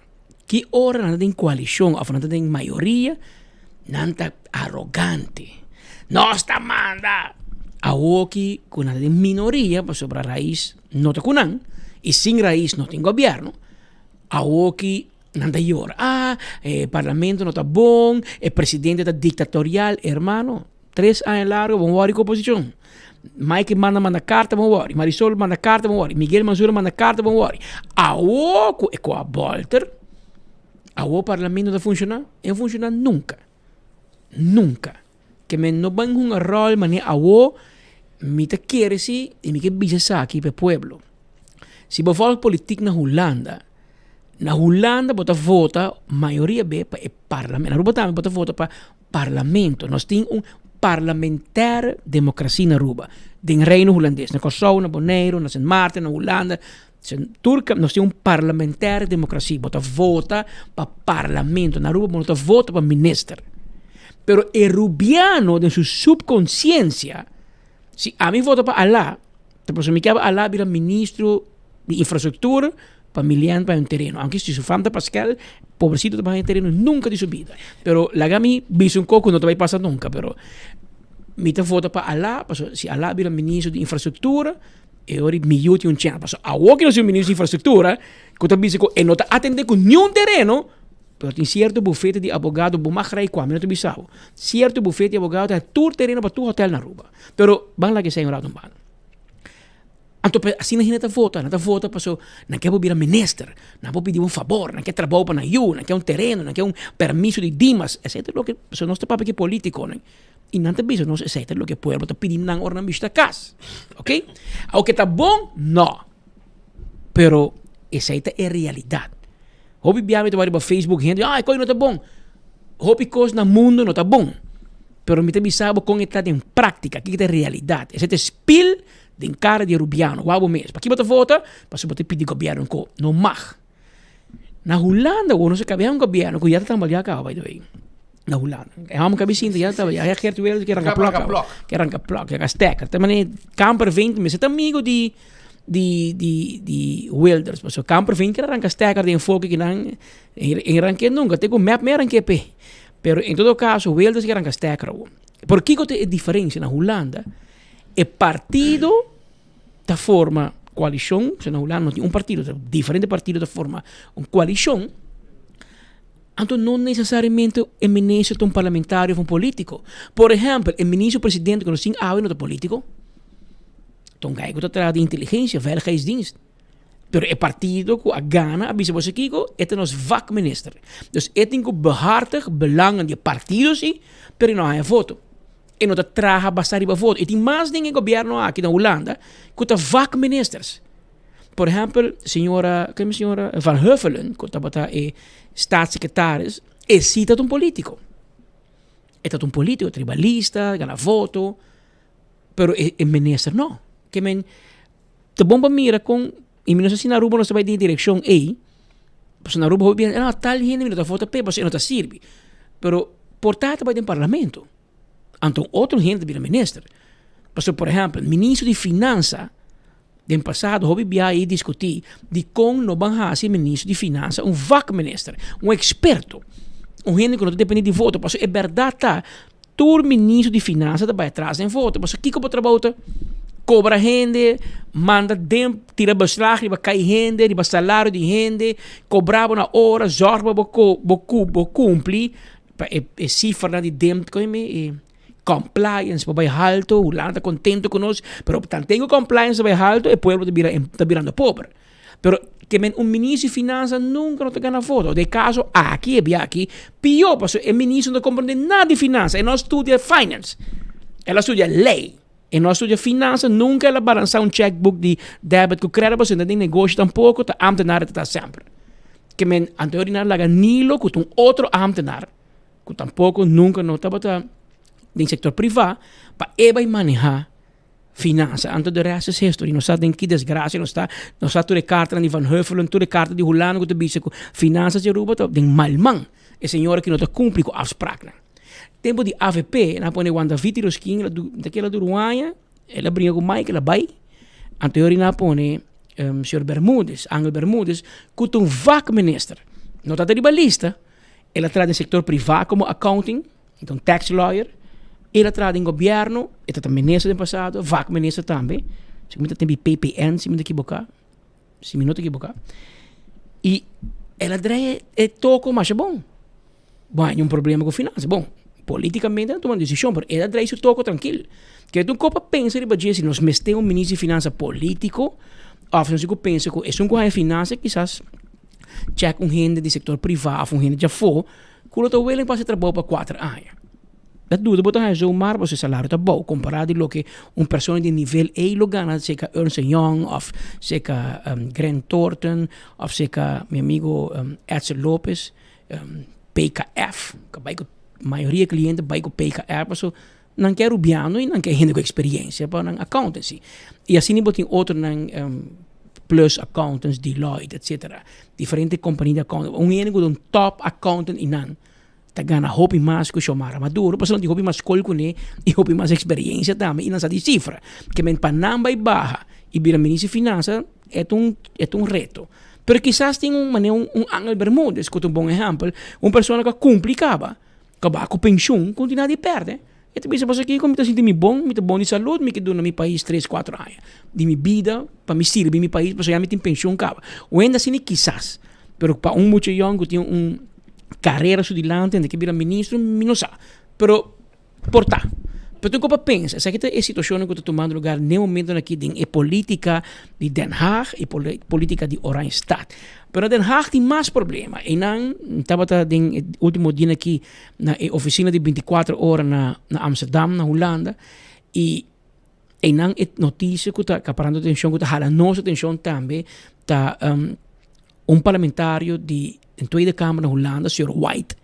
Ki ora nan ta den koalishon of nan ta den mayoria, nan ta arogante. Nos ta manda! Awoki ku nan ta den minoria pasobra rais no ta ku nan i sin rais no tin gobierno, awoki nan ta yora, ah e parlamento no ta bon, e presidente ta dictatorial. Hermano, Tres aña largo bon wòri ku oposishon. Mike manda manda karta bon wòri. Marisol manda karta bon wòri. Miguel Mansur manda karta bon wòri. Awo ku e ku a bòlter, awo parlamento ta funshoná? E no funshoná nunka. Nunka. Ke men no ban hunga ròl manera awo mi ta kere si i mi ke bisa esaki pa e pueblo. Si bo vòlg politik na Hulanda, na Hulanda bo ta vota mayoria be pa e parlamento. Na Aruba tambe bo ta vota pa Parlamento. Nos tin un parlementaire democratie na Aruba. Den Reino Hulandes, na Kòrsou, na Boneiru, na Sint Maarten, na Hulanda, tur nos tin un parlementaire democratie. Bo ta vota pa parlamento. Na Aruba bo no ta vota pa minister. Pero e Rubiano den su subconsciencia, si ami vota pa Alá, Ta pasobra mi kier Alá bira ministro di infrastructura pa mi lian pa un tereno. Aunke si su fam ta Pascal, pobrecito ta baha e tereno nunca di su bida. Pero laga mi bisa un cos cu no ta bay pasa nunca, pero mi ta vota pa Alá, pasobra si Alá bira ministro di infrastructura, e ora mi yu tin un chance. Pasobra awor cu nos tin un ministro di infrastructura cu ta bisa cu e no ta atende cu niun tereno, Pero tin cierto bufete di abogado, bo mag rei cua, mi no ta bisa bo. Cierto bufete di abogado ta tur tereno pa tur hotel na Aruba. Pero ban laga esei un rato un banda. Anto pe asina hende ta vota, nan ta vota paso nan ke bo bira minister, nan por pidi bo un fabor, nan ke trabou pa nan yu, nan ke un tereno, nan ke un permiso di Dimas, esei ta loke, paso nos ta papia ku e politiconan i nan ta bisa nos esei ta loke e pueblo ta pidi nan ora nan bishita kas, ok. Aunke ta bon? No. Pero esei ta e realidad. Hopi bia mi ta wak riba Facebook hende, ah e kos no ta bon. Hopi kos na mundo no ta bon. Pero mi ta bisa bo kon e ta den práktika, kiko ta e realidat. Esei ta e spil den kara di e rubiano. Wak bo mes. Paki bo ta vota? Pasobra bo ta pidi gobièrnu un kos. No mag. Na Hulanda awor nos a kaba un gobièrnu ku ya ta tambaleá kaba by the way. Na Hulanda. E hòmber kabi sinta ya ta ya Geert Wilders ke ranka plòk kaba. Ke ranka plòk, ke ranka stekker. Ta manera Kamperveen mester ta amigo di di di di Wilders pasobra Kamperveen ker a ranka stekker den foki kinan e rank'é nunka te ku mep me rank'é p'e pero en todo kaso Wilders ke ranka stekker awor por kiko ta e diferensia na Hulanda e partido ta forma koalishon pasobra na Hulanda no tin un partido ta diferente partido ta forma un koalishon anto no nesesariamente e minister ta un parlamentario of un politiko por ehèmpel e minister presidente ku nos tin awe no ta politiko. Ta un guy ku ta traha di inteligensia, veiligheidsdienst. Pero e partido ku a gana a bisa boso kiko, e ta nos vakminister. Dus e tin ku behartig belangen di e partido si, pero e no haña voto. E no ta traha basa riba voto. I tin mas den e gobièrnu aki na Hulanda ku ta vakministers. Por ehèmpel, señora, ken señora Van Huffelen, ku tabata e staatssecretaris, e si ta un polítiko. E ta un polítiko, tribalista, gana voto, pero e e minister no. Ke men, ta bon pa mira kon, i mi no sa si na Aruba nos ta bai den e direkshon ei, pasobra na Aruba hopi bia, ah, tal hende mi no ta vota p'e pasobra e no ta sirbi. Pero por ta ta bai den parlamento. Anto un otro hende ta bira minister. Pasobra, por ehèmpel, ministro di finansa den pasado hopi biaha ei diskutí dikon no ban hasi ministro di finansa un vakminister, un eksperto, un hende ku no ta dependé di voto. Pasobra e bèrdat ta tur ministro di finansa ta bai atras den voto. Pasobra kiko bo trabou ta? Kobra hende, manda den, tira beslag riba kai hende, riba salario di hende, kobra bo na ora, zòrg pa bo bo bo kumpli. Pa e e cifranan di dem koe mi e compliance por bai halto, Hulanda ta contento cu nos, pero tanten cu compliance ta bai halto e pueblo ta bira ta birando pober. Pero ke men un ministro di finansa nunca no ta gana voto. Den e caso aki e bia aki pio pasobra e ministro no ta comprende nada di finansa, e no a studia finance, el a studia ley, e no a studia finansa, nunca el a balansa un checkbook di debit cu credit pasobra e no ta den negoshi tampoco, ta ambtenaar e ta ta semper. Ke men anto di nan laga Nilo ku ta un otro ámtenar ku tampoko nunka no tabata den sektor privá pa e bai manehá finansa. Anto de rest is history. Nos sa den ki desgrasia nos ta. Nos sa tur e kartanan di Van Huffelen, tur e karta di Hulanda ku ta bisa ku finansa di Aruba ta den mal man. E señora aki no ta kumpli ku afspraknan. Tempu di avp nan a pone Juan David Hiroskin, el a du, ta keda duru un aña. El a bringa ku Mike, el a bai. Anto e orina a pone señor Bermudez, Angel Bermudez, ku ta un vakminister. No ta riba lista. El a traha den sektor privá komo accounting, e ta un tax lawyer. El a traha den gobièrnu, e ta minister den pasado, vakminister tambe. Si mi ta tempu di PPN, si mi no ta ekiboká. Si mi no ta ekiboká. I el a draai e toko masha bon. Bo haña un problema ku finansa. Bon, politikamente nan tuma un desishon, pero el a draai su toko trankil. Ke un kos pa pensa riba dje si nos mester un minister di finansa politiko òf nos tin ku pensa ku esun ku haña finansa kisas chèk un hende di sektor privá òf un hende djafó ku lo ta willing pa hasi trabou pa kuater aña. Ta duda bo ta haña zomaar pasobra e salario ta bou kompará di loke un persona di nivel ei lo gana serka Ernst en Young òf serka Grant Thornton òf serka mi amigo Edsel Lopez. PKF, ka bai ku mayoria kliente bai ku PKF paso nan ke rubiano i nan ke hende ku eksperiencia pa nan accountancy. I asina bo tin otronan Plus Accountants, Deloitte etcetera, diferente kompania di accountant. Un hende ku ta un top accountant i nan ta gana hopi mas ku Xiomara Maduro pasobra nan tin hopi mas skol kuné i hopi mas eksperiencia tambe i nan sa di sifra. Ke men pa nan bai baha i bira minister di finansa E ta un, e ta un reto. Pero kisas tin un manera un, un Angel Bermudez ku ta un bon ehèmpel, un persona ku a kumpli kaba, ku a baha ku penshun, ku no tin nada di pèrdè. E ta bisa, Pasobra mi ta sinti mi bon, mi ta bon di salud, mi ke duna mi pais tres, kuater aña di mi bida pa mi sirbi mi pais, pasobra ya mi tin penshun kaba. Un hende asina kisas, pero pa un mucha yòn ku tin un karera su dilanti, hende ke bira ministro, mi no sa. Pero Por ta. Pero tin ku pa pensa, esaki ta e situacionnan ku ta tumando lugar n'e momentonan aki den e politica di Den Haag y politica di Oranjestad. Pero na Den Haag tin mas problema. Einan tabata den e ultimo dianan aki na e oficina di binticuatro ora na na Amsterdam, na Hulanda, y einan e noticia ku ta acaparando atencion, ku ta hala nos atencion tambe ta un parlamentario di den Tweede Kamer na Hulanda, señor White,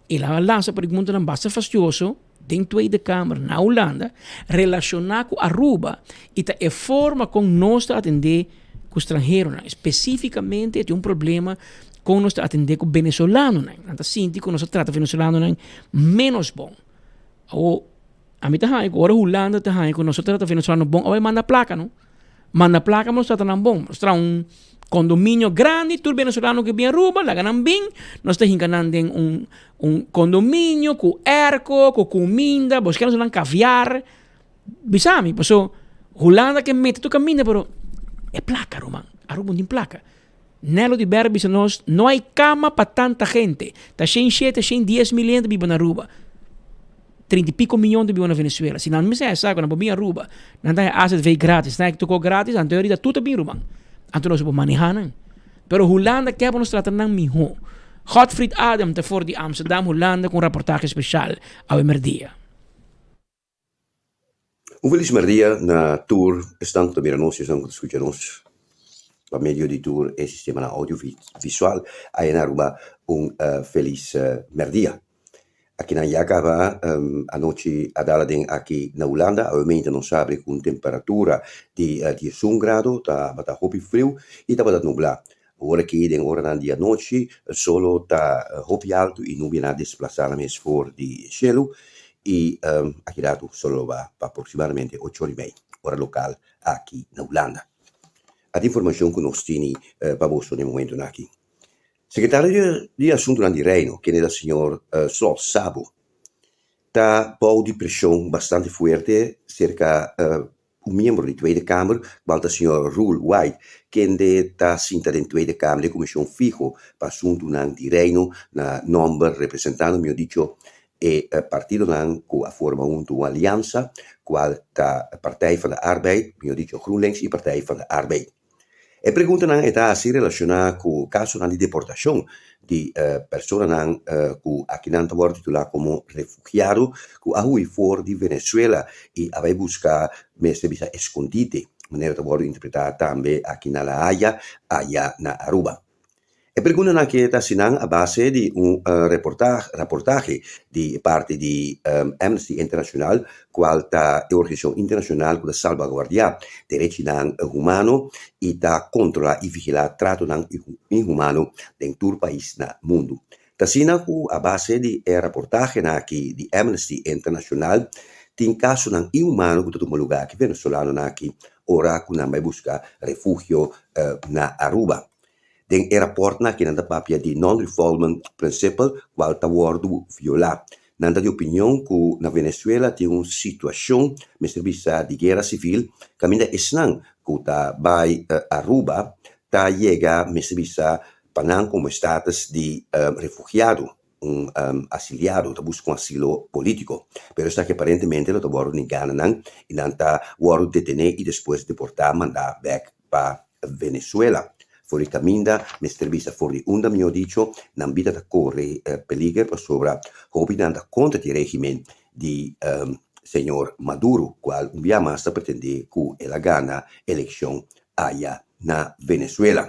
El a lansa preguntanan basta fastioso den Tweede Kamer na Hulanda relashoná ku Aruba i ta e forma kon nos ta atendé ku stranheronan. Spesífikamente e tin un problema kon nos ta atendé ku benesolanonan. Nan ta sinti ku nos ta trata venesolanonan ménos bon. Awor, Ami ta haña ku ora Hulanda ta haña ku nos ta trata venezolano bon, awor e manda plaka no. Manda plaka nos trata nan bon. Nos traha un kondominio grandi, tur venezolano ku bin Aruba, laga nan bin, nos ta hinka nan den un un kondominio ku airco, ku kuminda, bo skier nos nan kaviar. Bisa mi, paso Hulanda ke mete tur kaminda, pero e plaka ruman, Aruba no tin plaka. Nelo di Berg bisa nos, no hay cama pa tanta gente. Ta shen shete, shen dies mil hende biba na Aruba. Trinta y pico miyon ta biba na Venezuela. Si nan mester haya sa cu nan por bin Aruba, nan ta haya AZV gratis, nan haya tocó gratis, anto ahorita tur ta bin ruman. Anto nos por maneha nan. Pero Hulanda kier pa nos trata nan miho. Godfried Adam ta for di Amsterdam, Hulanda cu un raportahe special awe merdia. Un felis merdia na tur esnan ku ta mira nos i esnan ku ta skucha nos. Pa medio di tur e sistemanan audiovisual aya na Aruba un felis merdia. Akinan ya caba anochi a dala den aki na Hulanda. Awemente nos sabi cu un temperatura di diesun grado, tabata hopi friu y tabata nubla. Awor aki den oranan di anochi solo ta hopi alto y nubianan a desplasa nan mes for di shelu y aki rato solo lo ba pa aproximadamente ocho ora y mei ora local aki na Hulanda. A tin informacion cu nos tini pa boso den momentonan aki. Secretario di Asuntonan di Reino, kende ta señor Slot Sabo, ta bou di presion bastante fuerte cerca un miembro di Tweede Kamer, cual ta señor Roel White, kende ta sinta den Tweede Kamer den Comision Fiho pa Asuntonan di Reino na nomber representando, mihor dicho, E partidonan ku a forma huntu un aliansa, kual ta Partij van de Arbeid, mihó dicho GroenLinks i Partij van de Arbeid. E preguntanan e ta hasi relashoná ku kasonan di deportashon di personanan ku akinan ta wòrdu titulá komo refugiado ku a hui for di Venezuela i a bai buska mester bisa eskondite, manera ta wòrdu interpretá tambe aki na La Haya, aya na Aruba. E preguntanan aki ta hasi nan a base di un raportahe di parti di Amnesty International, cual ta e organisacion internacional cu ta salbaguardia derechinan humano y ta controla y vigila tratonan inhumano den tur pais na mundo. Ta asina cu a base di e raportahenan aki di Amnesty International tin casonan inhumano cu ta tuma lugar aki venezolanonan aki ora cu nan bay busca refugio na Aruba. Den e rapòrtnan aki nan ta papia di non-refoulement principle kual ta wòrdu violá. Nan ta di opinion ku na Venezuela tin un situashon mester bisa di guera sivil kaminda esnan ku ta bai Aruba ta yega mester bisa pa nan komo status di refugiado, un asiliado ta buska un asilo polítiko. Pero esaki aparentemente lo ta wòrdu negá na nan i nan ta wòrdu detené i despues deportá mandá bèk pa Venezuela. For di caminda mester bisa for di unda mihor dicho nan bida ta core peliger pasobra hopi nan ta contra di regimen di señor Maduro cual un bia mas ta pretende cu el a gana eleccion aya na Venezuela.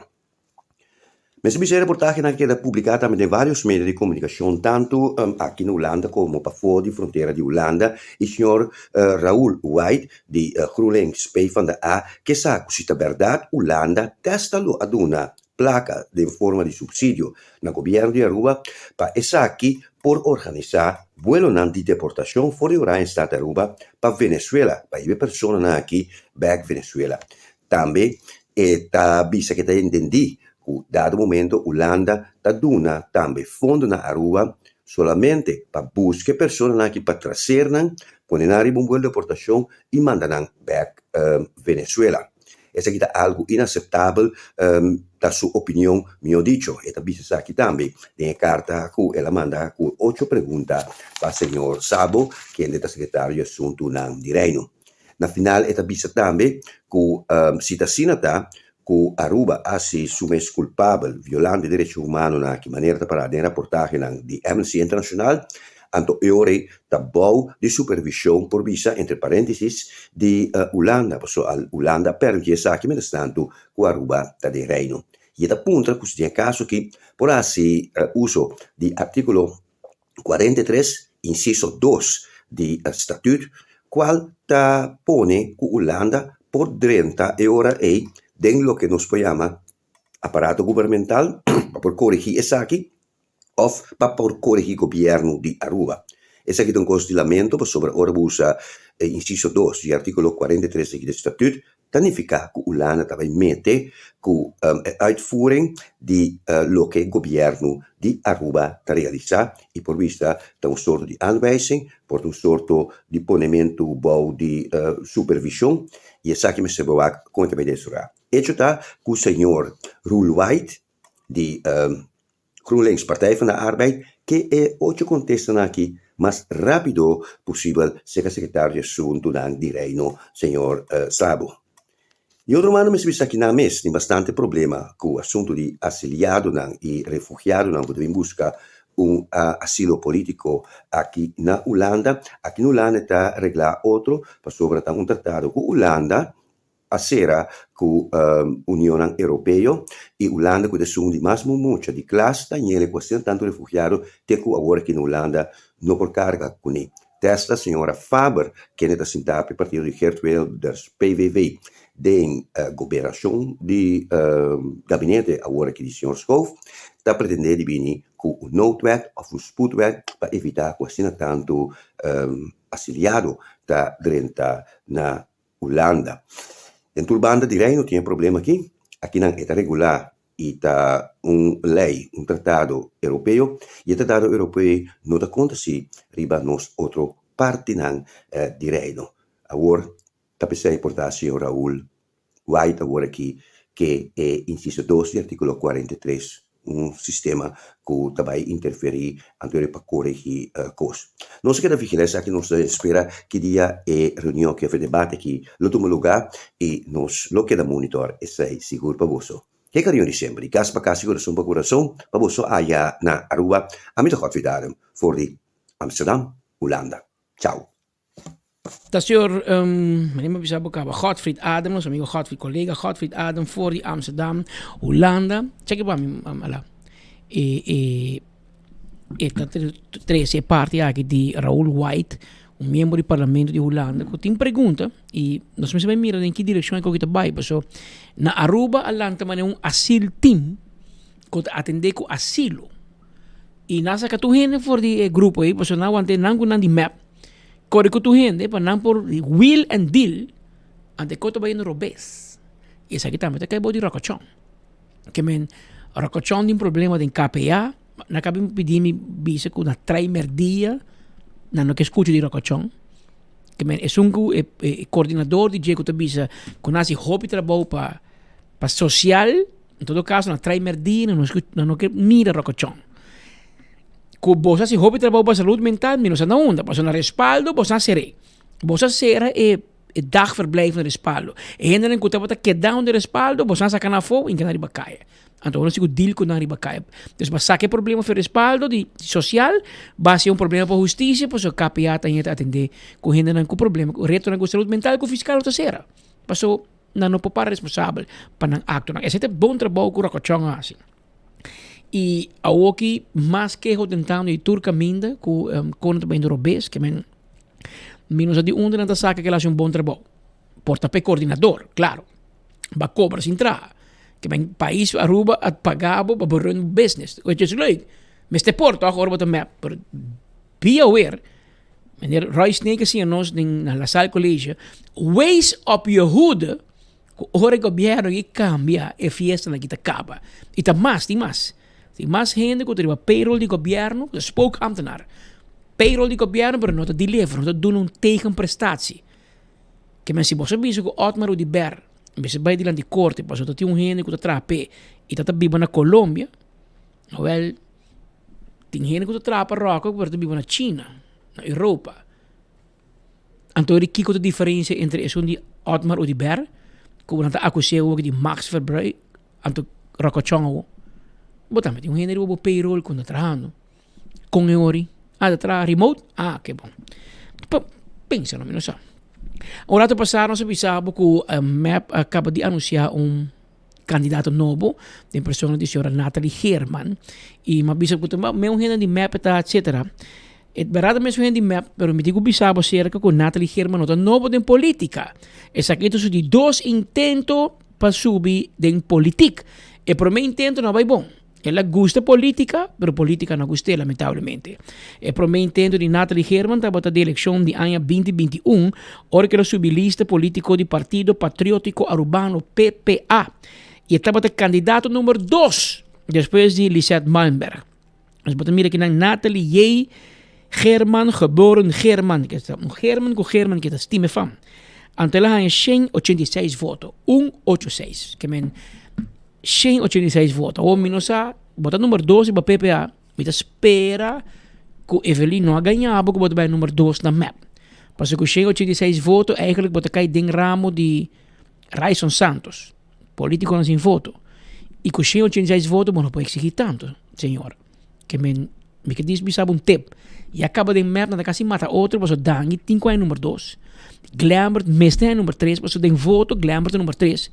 Mester bisa e reportahenan keda publica tambe den varios medio di comunicacion tanto aki na Hulanda como pafo di frontera di Hulanda y señor Raoul White di GroenLinks PvdA ke sa ku si ta bèrdat Hulanda testa lo a duna plaka den forma di supsidio na gobièrnu di Aruba pa esaki por organisá buelonan di deportashon for di Oranjestad Aruba pa Venezuela pa hiba e personanan aki bèk Venezuela. Tambe e ta bisa ku e ta entendí ku dado momento Hulanda ta duna tambe fondo na Aruba solamente pa buska e personanan aki pa traser nan, pone nan riba un buelo deportashon i manda nan bèk Venezuela. Esaki ta algu inaseptabel, ta su opinion, mihó dicho e ta bisa esaki tambe den e karta ku el a manda ku ocho pregunta pa señor Sabo, kende ta sekretario di Asuntunan di Reino. Na final e ta bisa tambe ku si ta asina ta ku Aruba a hasi su mes kulpabel violando e derecho humanonan aki manera ta pará den raportahenan di Amnesty International, anto e ora ei ta bou di supervishon por bisa entre paréntesis di Hulanda pasobra Hulanda a permití esaki mientrastantu ku Aruba ta den Reino. I e ta puntra ku si den e kaso aki por hasi uso di artíkulo 43, inciso dos di Statuut, cual ta pone cu Hulanda por drenta e ora ey den loke nos por yama aparato gubernamental pa por coregi esaki of pa por coregi gobierno di Aruba. Esaki ta un cos di lamento pasobra ora bo usa e inciso dos di articulo 43 di Statuut ta nifiká ku Hulanda ta bai mete ku e uitvoering di loke gobièrnu di Aruba ta realisá i por bista ta un sorto di aanwijzing, por ta un sorto di ponementu bou di supervishon i esaki mester bo wak kon e ta bai desorá. Echo ta ku señor Roel White di GroenLinks, Partij van de Arbeid, ke e ocho kontestanan aki mas rápido posibel, seka sekretario di Asuntunan di Reino, señor Sabo. Di otro mano mester bisa kinan mes tin bastante problema ku asuntu di asiliadonan i refugiadonan ku ta bin buska un asilo polítiko aki na Hulanda. Aki na Hulanda ta reglá otro pasobra ta un tratado ku Hulanda. a sera ku Unionnan Europeo i Hulanda ku ta esun di mas mucha di klas ta ñele ku asina tantu refugiado te ku awor aki na Hulanda no por karga kuné. Testa señora Faber kende ta sintá pa e partido di Geert Wilders, PVV, den goberashon di gabinete awor aki di señor Schoof ta pretendé di bini ku un noodwet òf un spoedwet pa evitá ku asina tantu asiliado ta drenta na Hulanda. Den tur banda di Reino tin e problema aki. Akinan e ta regulá i ta un lei, un tratado europeo, i e tratado europeo no ta konta si riba nos otro partinan di Reino. Awor ta p'esei por ta señor Raul White awor aki ke e insiso dos di artíkulo 43 un sistema ku ta bai interferí anto e pa koregí kos. Nos a keda vigilá esaki, nos ta spera ki dia e reunion aki òf e debate aki lo tuma lugá i nos lo keda monitor esei sigur pa boso. Ke kariño di semper, di kas pa kas i kurason pa kurason pa boso aya na Aruba. Ami ta Godfrey Darm for di Amsterdam, Hulanda. Chao. Ta señor, manera mi a bisa bo caba, Godfried Adam, nos amigo Godfried, colega Godfried Adam for di Amsterdam, Hulanda. Check pa mi, ala. E, e, e ta trece e parti aki di Raoul White, un miembro di parlamento di Hulanda, cu tin pregunta y nos mester bay mira den ki direccion e koki ta bay, paso na Aruba a lanta manera un asielteam cu ta atende cu asilo. Y nan saca tur hende for di e grupo ey, pasobra nan wante nan cu nan di mep kore cu tur hende pa nan por wheel and deal, ante e kos ta bayendo robes. Y esaki tambe ta kai bou di Rocochon. Ke men Rocochon tin problema den KPA, nan a bin pidi mi bisa cu na trai merdia nan no ke scucha di Rocochon. Ke men esun cu e coordinador di dje cu ta bisa cu nan haci hopi trabou pa pa social. En todo caso, na trai merdí, na no, na no ke mira rocochon. Ku boso hasi hopi trabou pa salud mental, mi no sa na unda. Paso na respaldo, boso a ser'é. Boso a sera e, e dagverblijf na respaldo. E hendenan ku tabata keda huntu respaldo, boso a saka nan afó i keda riba kaya. Anto ora si ku deal ku nan riba kaya. Dus ba saka e problema for respaldo di social, ba hasi un problema pa hustisia, paso KPA ta hende ta atendé ku hendenan ku problema, ku retonan ku salud mental ku fiskal lo ta sera. Paso Nan no por para responsabel pa nan actonan. Esei ta bon trabou cu Rocochon a haci. Y awoki mas keho tentando di tur caminda cu um, con ta bayendo robes, ke men mi no sa di unda nan ta saca ke el haci un bon trabou. Por ta p'e coordinador, claro. Ba cobra sin traha. Ke men pais Aruba a paga bo pa bo run business, which is leuk. Mester por toch ora bo ta mep, pero be aware Meneer Roy Snake a siña nos den na La Salle College, wees op je hoede ku ora e gobierno aki kambia e fiestanan aki ta kaba. I ta mas, tin mas. Tin mas hende ku ta riba payroll di gobierno, ku ta spookambtenaar. Payroll di gobierno pero no ta deliver, no ta duna un tegenprestatie. Ke men si boso bisa ku Otmar Oduber mester bai dilanti korte pasobra ta tin un hende ku ta traha p'e i ta ta biba na Colombia, awel Tin hende ku ta traha pa ròka pero ta biba na China, na Europa. Anto di kiko ta diferensia entre esun di Otmar Oduber ku nan ta akus'é awor di machtsverbruik anto ròkachòn awor. Bo tambe tin un hende riba bo payroll ku ta trahando. Kon e ori? Ah ta traha remote? Ah ke bon. Pensa no mi no sa. Un rato pasá nos a bisa bo ku mep a kaba di anunsiá un. Candidato nobo den persona di señora Nathalie Geerman y m'a bisa cu ta meun hende di mep ta etcetera. E berdad ta mesun hende di mep pero mi tin cu bisa bo acerca cu Nathalie Geerman no ta nobo den politica. Esaki ta su di dos intento pa subi den politic. E prome intento no a bay bon. El a gusta politica pero politica no a gust'e lamentablemente. E prome intento di Nathalie Geerman tabata di eleccion di aña binti binti un ora cu el a subi lista politico di Partido Patriotico Arubano, PPA, y e tabata candidato number dos despues di Lisette Malmberg. Nos bo ta mira kinan Nathalie J. Geerman, geboren Geerman, ke ta un Geerman ku Geerman ke ta stime fam. Anto el a haña 186 voto, un ocho seis, ke men 186 voto. Awor mi no sa, bo ta number dos riba PPA, mi ta spera ku Evelyn no a gaña bo ku bo ta bai number dos na mep. Pasobra ku 186 voto eigenlijk bo ta kai den ramo di Ryson Santos, politiconan sin voto. Y cu 186 voto bo no por exigi tanto, señor. Ke men, Mi ke dis bisa bo un tip. Ya kaba den mep nan ta kasi mata otro paso Dangui tin ku haña number dos. Glembert mester haña number tres paso den voto Glembert ta number tres.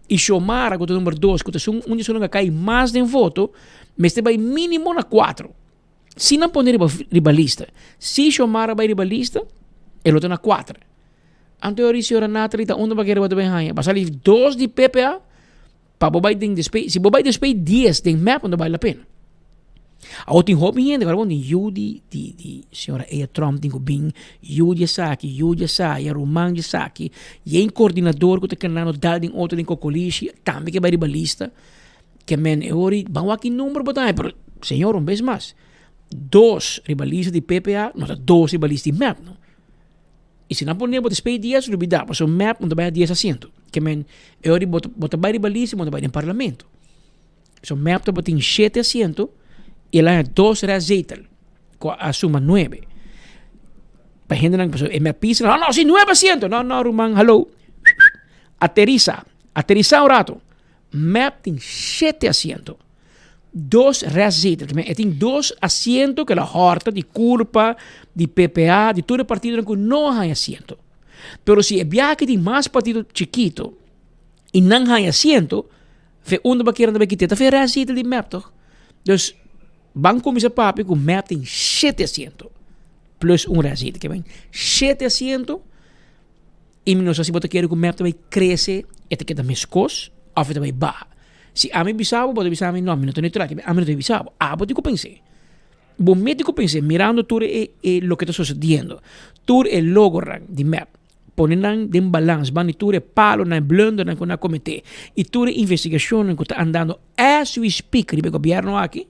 I Xiomara ku ta number dos ku ta esun un di esunnan ku a kai mas den voto mester bai minimo na kuatro. Si nan pone riba riba lista. Si Xiomara bai riba lista e lo ta na kuater. Anto e ora señora Nathalie ta unda bo a kere bo ta bai haña? Bo a sali dos di PPA pa bo bai den despe si bo bai despe dies den mep no ta bali la pena. Awor tin hopi hende ku tin yu di di di señora Ella Tromp tin ku bin, yu di esaki, yu di esaya, ruman di esaki, yen koordinador ku ta kernando dal den otro den kokolishi tambe ke bai riba lista. Ke men e ora ban wak ki number bo ta haña pero señor un bes mas dos riba lista di PPA no ta dos riba lista di mep no. I si nan pone bo ta spei dies lubida pasobra mep no ta bai a dies asiento. Ke men e ora bo ta bo ta bai riba lista bo ta bai den parlamento. So mep tabatin shete asiento i el a haña dos restzetel ku a suma nuebe. Pa hendenan pasobra e mepista no no si nuebe asiento no no ruman hallo aterisa aterisa un rato. Mep tin shete asiento. Dos restzetel. E tin dos asiento ku el a hòrta di Curpa, di PPA, di tur e partidonan ku no a haña asiento. Pero si e biaha aki tin mas partido chikito i nan haña asiento, fe unda bo a kere nan ta bai kit'é? Ta fe restzetel di mep tòg? Dus ban kuminsá papia ku mep tin shete asiento plus un restzetel. Ke men shete asiento. I mi no sa si bo ta kere ku mep ta bai krese, e ta keda meskos òf e ta bai baha. Si ami bisa bo, bo ta bisa mi, no, mi no ta neutral, ami no ta bisa bo. Abo tin ku pens'é. Bo mes tin ku pens'é, mirando tur e e loke ta sosediendo, tur e logronan di mep, pone nan den balans banda di tur e palonan, e blundernan ku nan a kometé i tur e investigashonnan ku ta andando as we speak riba e gobièrnu aki,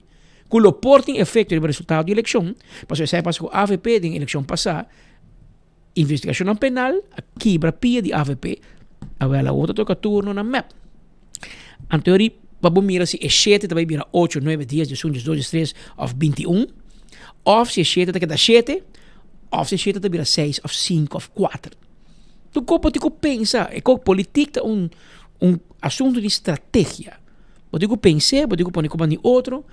ku lo por tin efekto riba resultado di elekshon, pasobra esei a pasa ku avp den elekshon pasá. Investigacionnan penal a kibra pia di avp, awel awor ta toca turno na mep. Anto eri pa bo mira si e shete ta bay bira ocho, nuebe, dies, diesun, diesdos, diestres of binti un, of si e shete ta keda shete, of si e shete ta bira seis of sinku of kuater. Tur cos bo tin cu pensa, e cos politic ta un un asunto di strategia. Bo tin cu pens'e, bo tin cu pone cu banda di otro.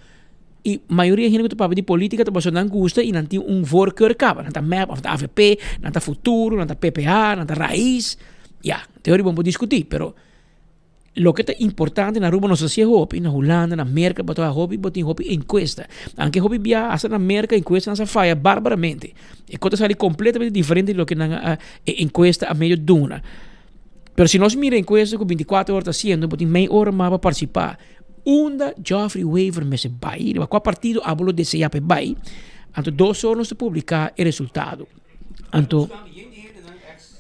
Y mayoria hende cu ta papia di politica ta pasobra nan gusta y nan tin un voorkeur caba. Nan ta mep of ta avp, nan ta Futuro, nan ta PPA, nan ta Raiz. Ya, teoria bo por discuti, pero loke ta importante na Aruba nos ta hacié hopi, na Hulanda, na Merca bo ta hopi, bo tin hopi encuesta. Aunke hopi bia hasta na Merca encuestanan sa faya barbaramente. E cos ta sali completamente diferente di loke nan a e encuesta a medio duna. Pero si nos mira encuesta cu binticuatro ora ta haciendo, bo tin mei ora mas pa participa. Unda Geoffrey Wever mester bai, riba kua partido abo lo desea pa e bai, anto dos or nos ta publica e resultado. Anto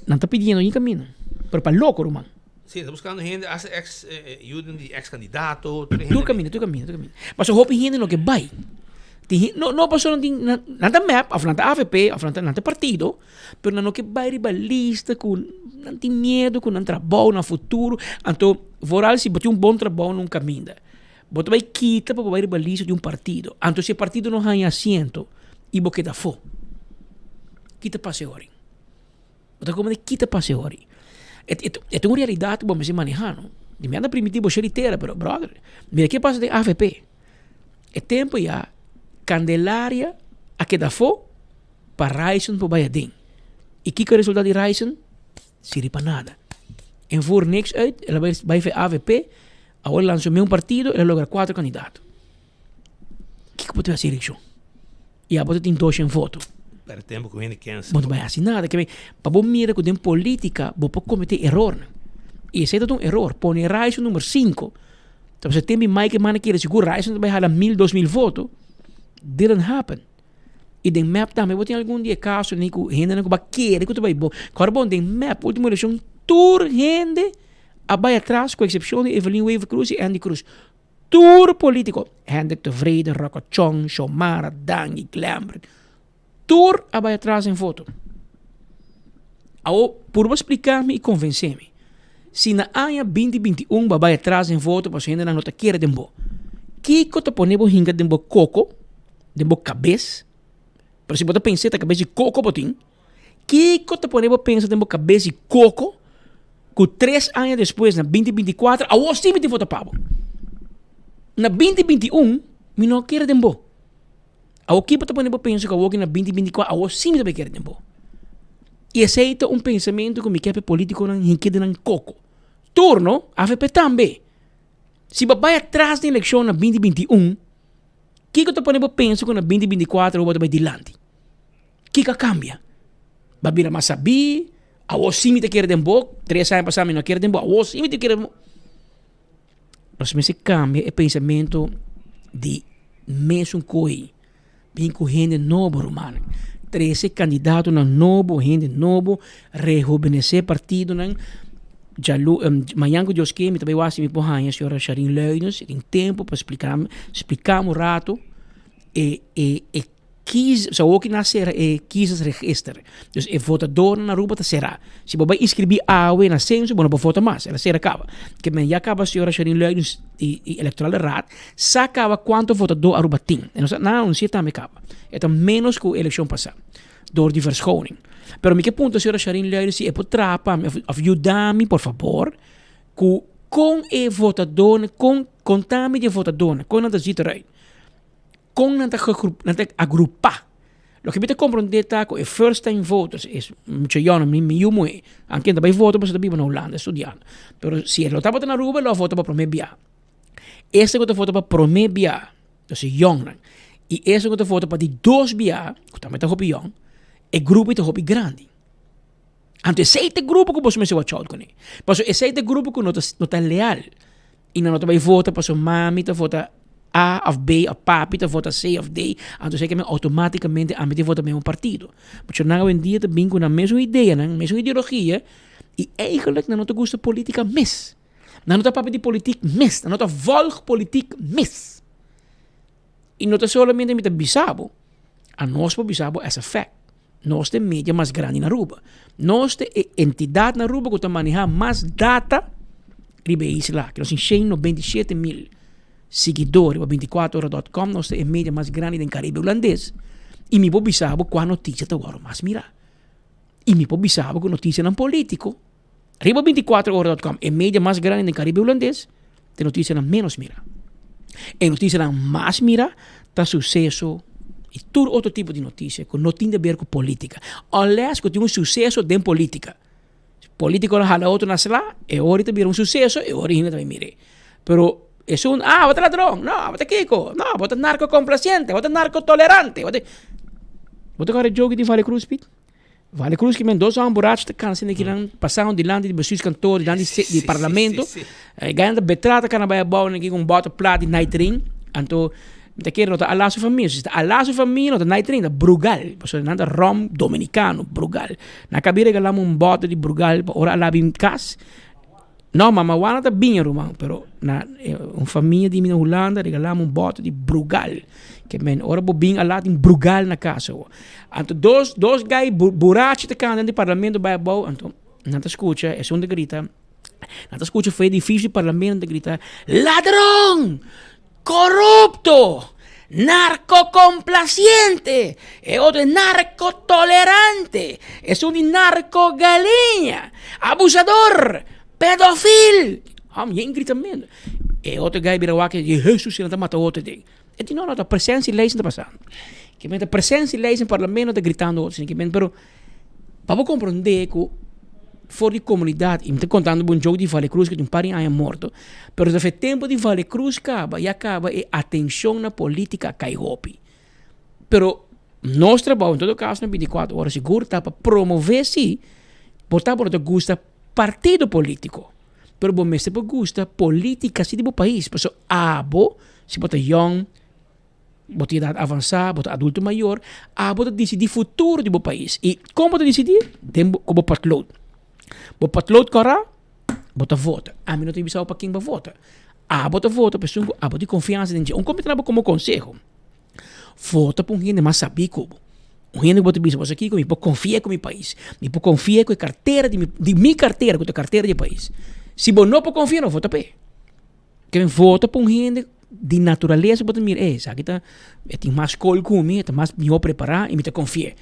nan ta pidiendo yin camino, pero pa loco ruman. Sí, ta buscando hende, hasta ex yuden di ex candidato, tur hende. Tur camino, tur camino, tur camino. Pasobra hopi hende no ke bai. Tin hende, no, no pasobra nan tin, nan ta mep, of nan ta avp, of nan ta, nan ta partido, Pero nan no ke bai riba lista ku nan tin miedu ku nan trabou, nan futuro. Anto vooral si bo tin un bon trabou na un kaminda, bo ta bai kita pa bo bai riba lista di un partido. Anto si e partido no haña asiento i bo keda afó, kita pasa e ora? Bo ta komprende kita pasa e ora? E e ta un realidat ku bo mester maneha no. Di mi anda primiti bo sheri tera, pero brother, mira ke pasa den avp. E tempu ya Candelaria a keda afó. Pa Ryson por bai aden. I kiko e resultado di Ryson? Sirbi pa nada. En voer niks uit, el a bai bai for avp, awor el lansa un partido, el a logra kuater kandidato. Kiko bo ta hasi elekshon? I abo ta tin doshen voto. Perde tempo ku hende kensa. Bo no ta bai hasi nada. Ke pa bo mira ku den politika bo por komete erornan. I esei ta un eror. Pone Ryson number sinku. Ta pasobra tempo di Mike Eman a kere sigur Ryson ta bai hala mil dos mil voto. Didn't happen. I den mep tambe bo tin algun di e kasonan ku hendenan ku bo a kere ku ta bai bon. Kòrda bon den mep ultimo elekshon tur hende a bai atras ku eksepshon di Evelyn Wever Croes i Andy Croes. Tur politiko, Hendrik Tevreden, Rocco Chong, Xiomara, Dangui, Glenbert, tur a bai atras den voto. Awor purba splika mi i konvensé mi, si na aña binti 21 bo a bai atras den voto pasobra hendenan no ta kere den bo, kiko ta pone bo hinka den bo koko? Den bo kabes, pero si bo ta pensa ta kabes di koko bo tin, kiko ta pone bo pensa den bo kabes di koko ku tres aña despues na binti 24 awor si mi tin vota pa bo? Na binti 21 mi no kere den bo. Awor ki bo ta pone bo pensa ku awor ki na binti binti kuater awor si mi ta bai kere den bo? I esei ta un pensamentu ku mi ke pa e politikonan hinke den nan koko. Tur no, avp tambe. Si bo bai atras den elekshon na binti binti un, kiko ta pone bo pensa ku na binti binti kuater bo ta bai dilanti? Kiko a kambia? Bo a bira mas sabí? Awor si mi ta kere den bo, tres aña pasá mi no a kere den bo, awor si mi ta kere den bo. Nos mester kambia e pensamentu di mesun koi bin ku hende nobo rumannan. Trese kandidatonan nobo, hende nobo, rehobenesé partidonan. Djalu mañan ku Dios ke mi ta bai wak si mi por haña señora Sharine Luijnes, e tin tempu pa splika mi splika mi un ratu e e e. Kies, so awor ki nan a sera e kiezersregister. Dus e votadornan na Aruba ta sera. Si bo bai inscribi awe na censo, bo no por vota mas, el a sera caba. Ke men ya caba señora Sharine Luijendijk di di Electorale Raad sa caba cuanto votador Aruba tin. E nos a nan a anuncia tambe caba. E ta menos cu eleccion pasa door di verschoning. Pero mi ke puntra señora Sharine Luijendijk si e por traha pa mi of of yuda mi por fabor cu con e votadornan con conta mi di e votadornan con nan ta ziet eruit. Kon nan ta nan ta agrupá. Loke mi ta komprondé ta ku e first time voters es mucha yònnan, mi mi yu muhé, anke ta bai vota pasobra ta biba na Hulanda studiando. Pero si e lo tabata na Aruba e lo a vota pa promé bia. Esnan ku ta vota pa promé bia, dus e yònnan, i esnan ku ta vota pa di dos bia, ku tambe ta hopi yòn, e grupo ei ta hopi grandi. Anto esei ta e grupo ku boso mester watch out kuné. Pasobra esei ta e grupo ku no ta no ta leal. I nan no ta bai vota pasobra mami ta vota A of B of papi ta vota C of D, anto esei ke men outomaticamente ami ta vota mesmo partido. Pasobra nan awendia ta bin ku nan mesun ideanan, mesun ideologia i eigenlijk nan no ta gusta politica mes. Nan no ta papia di politik mes, nan no ta volg politik mes. I no ta solamente mi ta bisa bo, anos por bisa bo as a fact. Nos ta e media mas grandi na Aruba. Nos ta e entidad na Aruba ku ta maneha mas data riba e isla aki. Nos tin shen 97 mil siguidor riba 24 ora.com. Nos ta e media mas grandi den Caribe Hulandes. I mi por bisa bo kua noticia ta wòrdu mas mirá. I mi por bisa bo ku noticianan politico riba 24 ora.com, e media mas grandi den Caribe Hulandes, ta e noticianan menos mirá. E noticianan mas mirá ta suceso i tur otro tipo di noticia ku no tin di aber ku politica. Unless ku tin un suceso den politica. Politiconan hala otro na sla, e ora ta bira un suceso, e ora hende ta bai mir'é. Pero esun, ah, bo ta ladron, no, bo ta kiko, no, bo ta narcocomplaciente, bo ta narcotolerante, bo ta. Bo ta kòrda e joke di Vale Cruz, Piet? Vale Cruz ki men dos hòmber burachi ta kansa den kinan pasando dilanti di bestuurskantoor, dilanti di parlamento. E gana ta betra ta kana bai abou nan ki ku un bòter plat di night ring. Anto mi ta kere no ta alá su famia. Si ta alá su famia no ta night ring, ta Brugal. Pasobra nan ta ròm dominikano, Brugal. Nan kabi regalá mi un bòter di Brugal pa ora alá bin kas. No, mama Juana ta biña ruman, pero na un famia di mi na Hulanda regalá mi un bòter di Brugal. Ke men ora bo bin alá tin Brugal na kas awo. Anto dos dos gai burachi ta kanta den di parlamento bai abou, anto nan ta skucha esun ta grita, nan ta skucha for e edifisio di parlamento ta grita, Ladron! Korupto! Narcocomplaciente! E otro e narcotolerante! Esun di narcogaliña! Abusador! Pedofil! Hom, yen gritamento. E otro gai bira wak e di, Hesus, nan ta mata otro den. E di, no, no, ta presentie lijst ta pasando. Ke men ta presentie lijst in parlamento ta gritando otro, ke men, pero pa bo comprende ku for di comunidad, y mi ta contando bo un joke di Vale Cruz ku tin un par di aña morto, pero ta fe tempo di Vale Cruz caba, ya caba e atencion na politica a cay hopi. Pero nos trabao en todo caso na 24 ora sigur ta pa promove si, por ta bo no ta gusta partido politico, pero bo mester por gusta politica si di bo pais, pasobra abo si bo ta yong, Bo tin edat avansá, bo ta adulto mayor, abo ta disidí futuro di bo pais. I kon bo ta disidí? Den bo ku bo potlood. Bo potlood kòrá, bo ta vota. Ami no ta bisa bo pa ken bo vota. Abo ta vota pa esun ku abo tin konfiansa den dje. Un kon mi ta dabo komo konseho, vota pa un hende mas sabí ku bo. Un hende ku bo ta bisa, bo sa kiko, mi por konfia ku mi pais. Mi por konfia ku e kartera di mi, di mi kartera, ku ta kartera di e pais. Si bo no por konfia, no vota p'e. Ke men vota pa un hende di naturalesa bo ta mira, ey, esaki ta, e tin mas skol ku mi, e ta mas mihó prepará i mi ta konfi'é.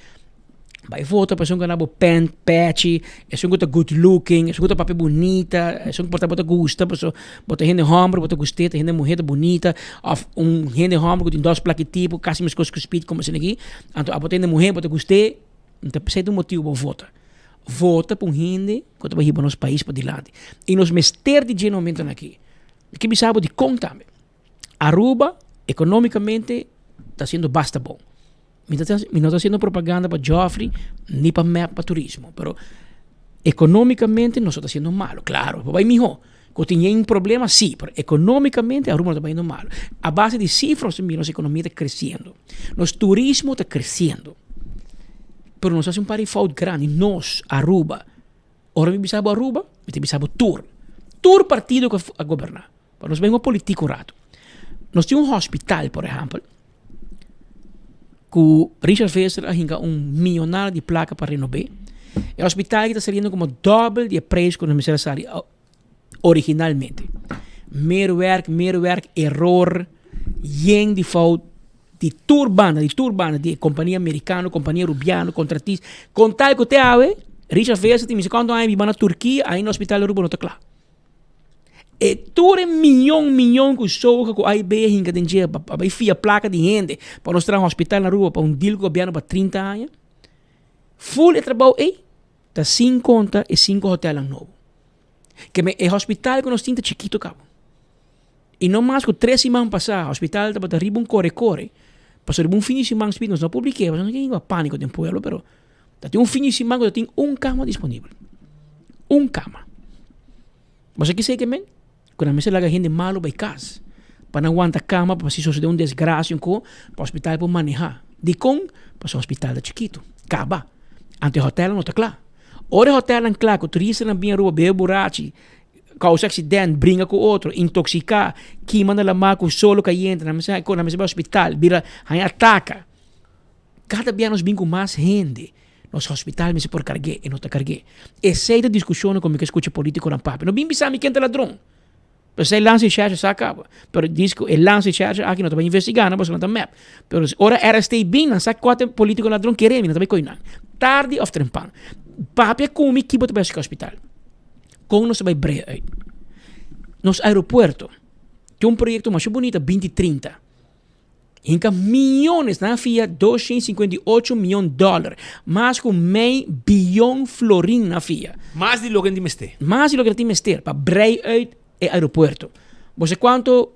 Bai vota pa esun ku na bo pent pechi, esun ku ta good looking, esun ku ta papia bunita, esun ku por ta bo ta gusta paso bo ta hende homber bo ta gust'é, ta hende muher ta bunita of un hende homber ku tin dos plaki tipo kasi meskos ku Speed komo asina aki, anto abo ta hende muher bo ta gust'é, ta p'esei ta un motibu bo vota. Vota pa un hende ku ta bai hiba nos pais padilanti i nos mester di dje na momentonan aki. Mi ke bisa bo dikon tambe. Aruba economicamente ta haciendo basta bon. Mi ta mi no ta haciendo propaganda pa Geoffrey ni pa mep pa turismo, pero economicamente nos no ta haciendo malo. Claro, por bay miho. Cu tin yen problema, si, pero economicamente Aruba no ta bayendo malo. A base di cifra nos ta mira nos economia ta creciendo. Nos turismo ta creciendo. Pero nos haci un par di fout grandi, nos, Aruba. Ora mi bisa bo Aruba, mi ta bisa bo tur. Tur partido cu a goberna. Pa nos bengo politico un rato. Nos tin un hospital, por ehempel, cu Richard Visser a hinca un millonario di placa pa renob'é. E hospital aki ta saliendo como dobbel di e prijs cu nos mester a sali originalmente. Meer werk, meer werk, error, yen di fout di tur banda, di tur banda, di e compania americano, compania rubiano, contratista. Con tal cu te awe, Richard Visser tin mester cuanto aña biba na Turkia, ainda hospital Aruba no ta cla. E tur e miyon miyon ku soga ku AIB a hinka den dje pa bai fia plaka di hende pa nos traha hospital na Aruba pa un deal ku gobièrnu pa trinta aña. Ful e trabou ei ta sin konta e sinku hotelnan nobo. Ke men e hospital ku nos tin ta chikito kaba. I no mas ku tres siman pasá hospital tabata riba un kore kore pasobra riba un fin di siman spit nos no publik'é pasobra nos no ke hinka pániko den pueblo pero Ta tin un fin di siman ku ta tin un kama disponibel. Un kama. Bo sa kisei ke men? Ku nan mester laga hende malu bai kas pa nan wanta kama pa si sosode un desgrasia un ko pa hospital por maneha. Dikon? Pasobra hospital ta chikitu. Kaba. Anto e hotelnan no ta kla. Ora e hotelnan kla ku turistanan bin Aruba bebe burachi, kousa aksident, bringa ku otro, intoksiká, kima na lamá ku solo kayente, nan mester nan mester bai hospital, bira haña ataka. Kada bia nos bin ku mas hende, nos hospital mester por karg'é, e no ta karg'é. Esei ta diskushonnan ku mi ke skucha politikonan papia. No bin bisa mi ken ta ladron. P'esei Landsrecherche sa kaba. Pero dis ku e Landsrecherche aki no ta bai investigá nan pasobra nan ta mep. Pero ora RST bin nan sa kua ta e politiko ladron kere mi, nan ta bai kohe nan. Tardi òf trempan. Papia ku mi ki bo ta bai hasi ku hospital. Kon nos ta bai brea uit. Nos aeropuerto tin un proyekto masha bunita binti trinta. Hinka miyones, nan a fia 258 miyon dollar, mas ku mei biyon florin nan a fia. Mas di loke nan tin mester. Mas di loke nan tin mester pa brei uit e aeropuerto. Bo sa kuantu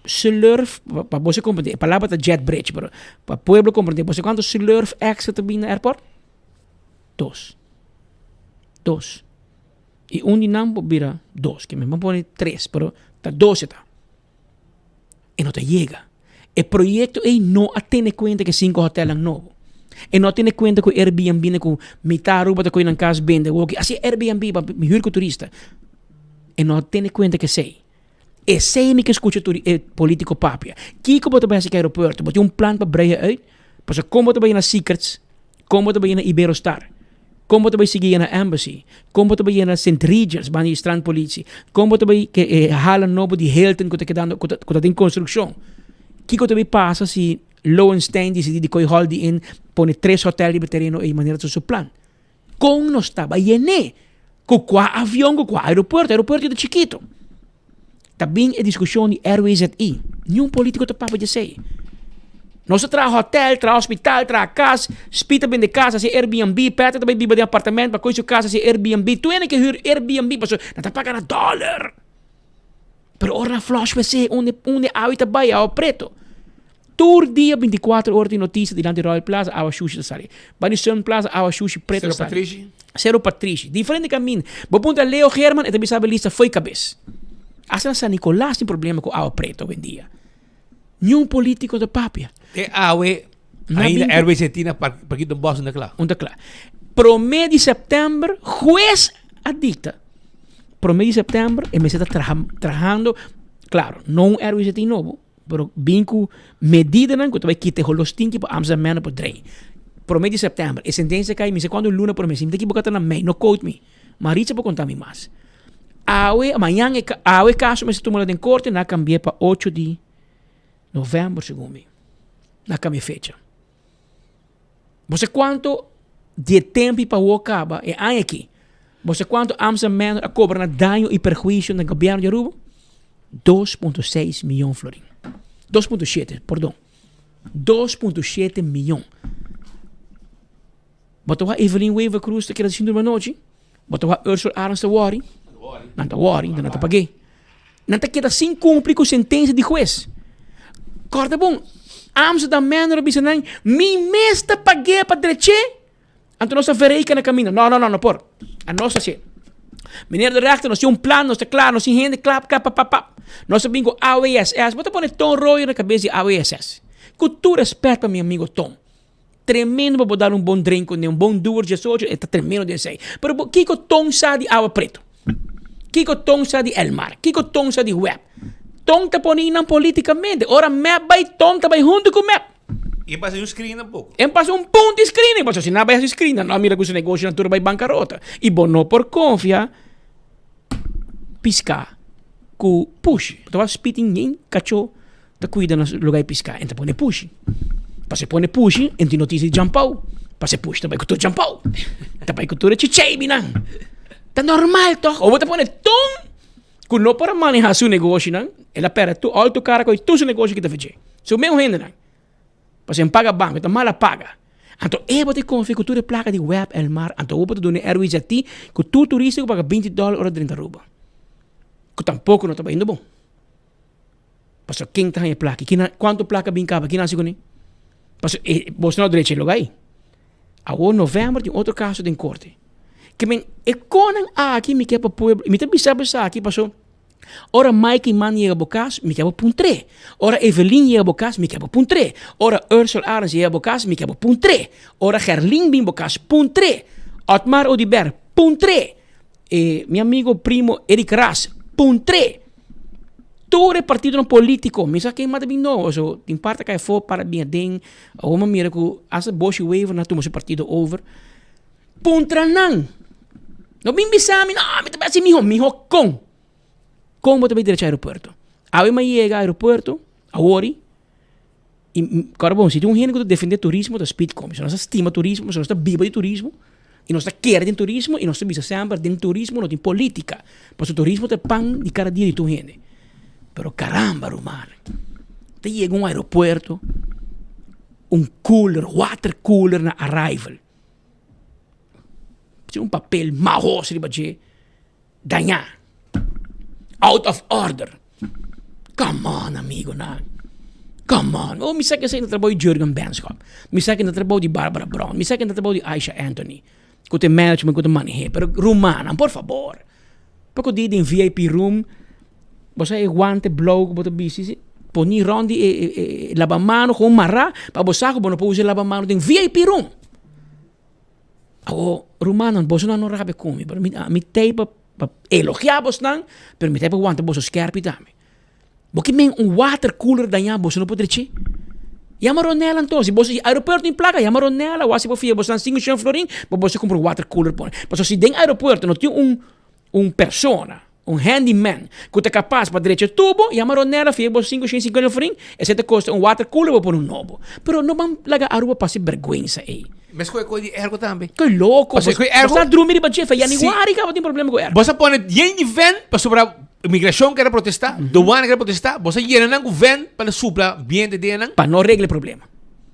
slurf, pa bo sa komprende, e palabra ta jet bridge, pero pa pueblo komprende, bo sa kuantu slurf extra ta bini na airport? Dos. Dos. I un di nan por bira dos, ke men por pone tres, pero ta dos e ta. E no ta yega. E proyecto ey no a tene cuenta cu e cinco hotelnan nobo. E no a tene cuenta cu Airbnb na cu mitad Aruba ta coge nan cas bende awoki. Asi Airbnb pa mi huur cu turista. E no a tene cuenta cu esey. Esey mi ke scucha tur e politico papia. Kico bo ta bay haci cu aeropuerto? Bo tin un plan pa breya uit? Pasobra con bo ta bay na Secrets? Con bo ta bay na Iberostar? Kon bo ta bai sigui yena Embassy? Kon bo ta bai yena Sint Regis banda di strandpolitie? Kon bo ta bai ke e hala nobo di Hilton ku ta kedando ku ta ku ta den konstrukshon? Kiko ta bai pasa si Lowenstein disidí di koi Holiday Inn pone tres hotel riba e tereno ei manera ta su plan? Kon nos ta bai yen'é? Ku kua avion ku kua aeropuerto? Aeropuerto ta chikito. Ta bin e diskushon di RWZI. Niun politiko ta papia di esei. Nos ta traha hotel, traha hospital, traha kas, Speed ta bende kas hasi Airbnb, Patrick ta bai biba den apartement pa koe su kas hasi Airbnb. Tur hende ke hür Airbnb pasobra nan ta paga na dòler. Pero ora nan flush wc unda unda e awa ta bai, awa preto. Tur dia bintikuater ora tin notisia dilanti Royal Plaza awa shushi ta sali. Bani Sun Plaza awa shushi preto ta Sero sali. Patrishi. Sero Patrishi. Diferente kaminda. Bo puntra Leo Geerman e ta bisa bo lista fo'i kabes. Asta na San Nicolas tin problema ku awa preto awendia. Niun politiko ta papia. Te awe Na ainda binti- RWC tin na Parkito Bos no ta kla. Un ta kla. Prome di sèptèmber hues a dikta. Prome di sèptèmber e mester ta traha trahando, klaro, no un RWC nobo. Pero bin ku medidanan ku ta bai kita e holostinki pa Amsterdam Manor por drei. Prome di sèptèmber e sentensia kai mi sa kuantu luna prome, si mi ta ekiboká ta na mei, no quote me. Maritza por konta mi mas. Awe, mañan e awe e kaso mester tuma den korte, nan a kambi'é pa ocho di novèmber segun mi. Nan a kambia fecha. Bo sa kuantu. Di e tempu pa awor kaba, e aña aki, bo sa kuantu Amsterdam Manor a kobra na daño i perhuisio na gobièrnu di Aruba? 2.6 miyon florin. 2.7, pordon. 2.7 miyon. Bo ta wak Evelyn Wever Croes ta keda sin durmi anochi? Bo ta wak Ursula Arends ta wòri? Nan ta wòri, nan ta pag'é. Nan ta keda sin kumpli ku sentensia di hues. Kòrda bon, Amsterdam Manor a bisa nan, Mi mes ta pag'é pa drech'é, anto nos ta vereka na kaminda. No, no, no, no por. Anos ta hasié. Meneer de rechter, nos tin un plan, nos ta kla, nos tin hende kla, kla, pap, pap, pap. Nos a bin ku AWSS. Bo ta pone Ton Royer na kabes di AWSS. Ku tur rèspèt pa mi amigo Ton. Tremendo pa bo dal un bon drink kuné, un bon duer diesocho, e ta tremendo den esei. Pero bo, kiko Ton sa di awa pretu? Kiko Ton sa di Elmar? Kiko Ton sa di web? Ton ta pone nan politikamente. Ora mep bai, Ton ta bai huntu ku mep. I e pasa un screen tampoco. E pasa un punto di screening. Pasobra si nan bai hasi screen, nan no a mira ku su negoshi nan tur a bai bankarota. I bo no por konfia piská ku pushi. Bo ta wak spiti nin kachó. Ta cuida nos lugar di pisca en ta pone pushi. Pasobra e pone pushi en tin noticia di Jampou. Pasobra e pushi ta bai cu tur Jampou. Ta bai cu tur e chicheibinan. Ta normal toch? Of bo ta pone ton cu no por a maneha su negoshinan, el a perde tur al tur cara cu tur su negoshi kita fece. Su meun hendenan. Pasobra en paga banco, e ta mala paga. Anto e bo ta confia cu tur e placa di web Elmar, anto bo ta duna e RWZT cu tur turista cu paga binti dollar ora drenta Aruba. Cu tampoco no ta bayendo bon. Pasobra ken ta haña e plaka? Ken a, kuantu plaka bin kaba? Ken a hasi kuné? Pasobra e bos no a drecha e lugá ei. Awor novèmber tin otro kaso den korte. Ke men e konan aki mi ke pa pueblo, mi ta bisa bo esaki pasobra ora Mike Eman yega bo kas mi ke bo puntr'é. Ora Evelyn yega bo kas mi ke bo puntr'é. Ora Ursel Arends yega bo kas mi ke bo puntr'é. Ora Gerlin bin bo kas puntr'é. Otmar Oduber puntr'é. E mi amigo primo Eric Ras puntr'é. Tur e partidonan politico, mi sa ken mata bin no, so tin parti a kai afo para bin aden, awor mi a mira ku hasta Boshy Wever nan a tuma su partido over. Puntra nan, no bin bisa mi, no mi ta bai hasi miho, miho kon? Kon bo ta bai drecha aeropuerto? Awe mi a yega aeropuerto, awori, i kòrda bon, si tin un hende ku ta defende turismo ta Speed Combi, nos ta stima turismo, nos ta biba di turismo, i nos ta kere den turismo i nos ta bisa semper den turismo no tin politica, pasobra turismo ta e pan di kada dia di tur hende. Pero caramba ruman, ta yega un aeropuerto, un cooler, water cooler na arrival, tin un papel mahos riba dje. Dañá. Out of order. Come on amigonan. Come on. Oh mi sa ke esei ta trabou di Jurgen Benschop. Mi sa ke ta trabou di Barbara Brown. Mi sa ke ta trabou di Aisha Anthony. Ku ta e management ku ta maneh'é. Pero rumannan por fabor. Poko di den VIP room bo sa e guante blou ku bo ta bisti si poni rond di e e labamano kon mará pa bo sa ku bo no por usa e labamano den VIP room. Awor, rumannan, bosonan no rabia ku mi, pero mi mi t'ei pa pa elogiá bosnan, pero mi t'ei pa wanta boso skèrpi tambe. Bo ke men un water cooler dañá boso no por drechi? Yama Ronel anto, si boso aeropuerto tin plaka, yama Ronel, awor si bo fia bosnan sinku shen florin, pa boso kumpra un water cooler pone. Pasobra si den aeropuerto no tin un un persona, un handyman, ku ta kapas pa drecha tubo, yama Ronela, fia bo 550 florin, esei ta kosta un water cooler bo pone un nobo. Pero no ban laga Aruba pasa e bergwensa ei. Mes ku e koi di airco tambe. Koi loko, Pasobra ku e airco. Bo sa drumi riba dje, fa Si. januari kaba tin problema ku airco. Bo sa pone yen di vent pasobra migrashon kere protesta, douane kere protesta, bo sa yena nan ku vent pa supla biente den nan. Pa no regla e problema.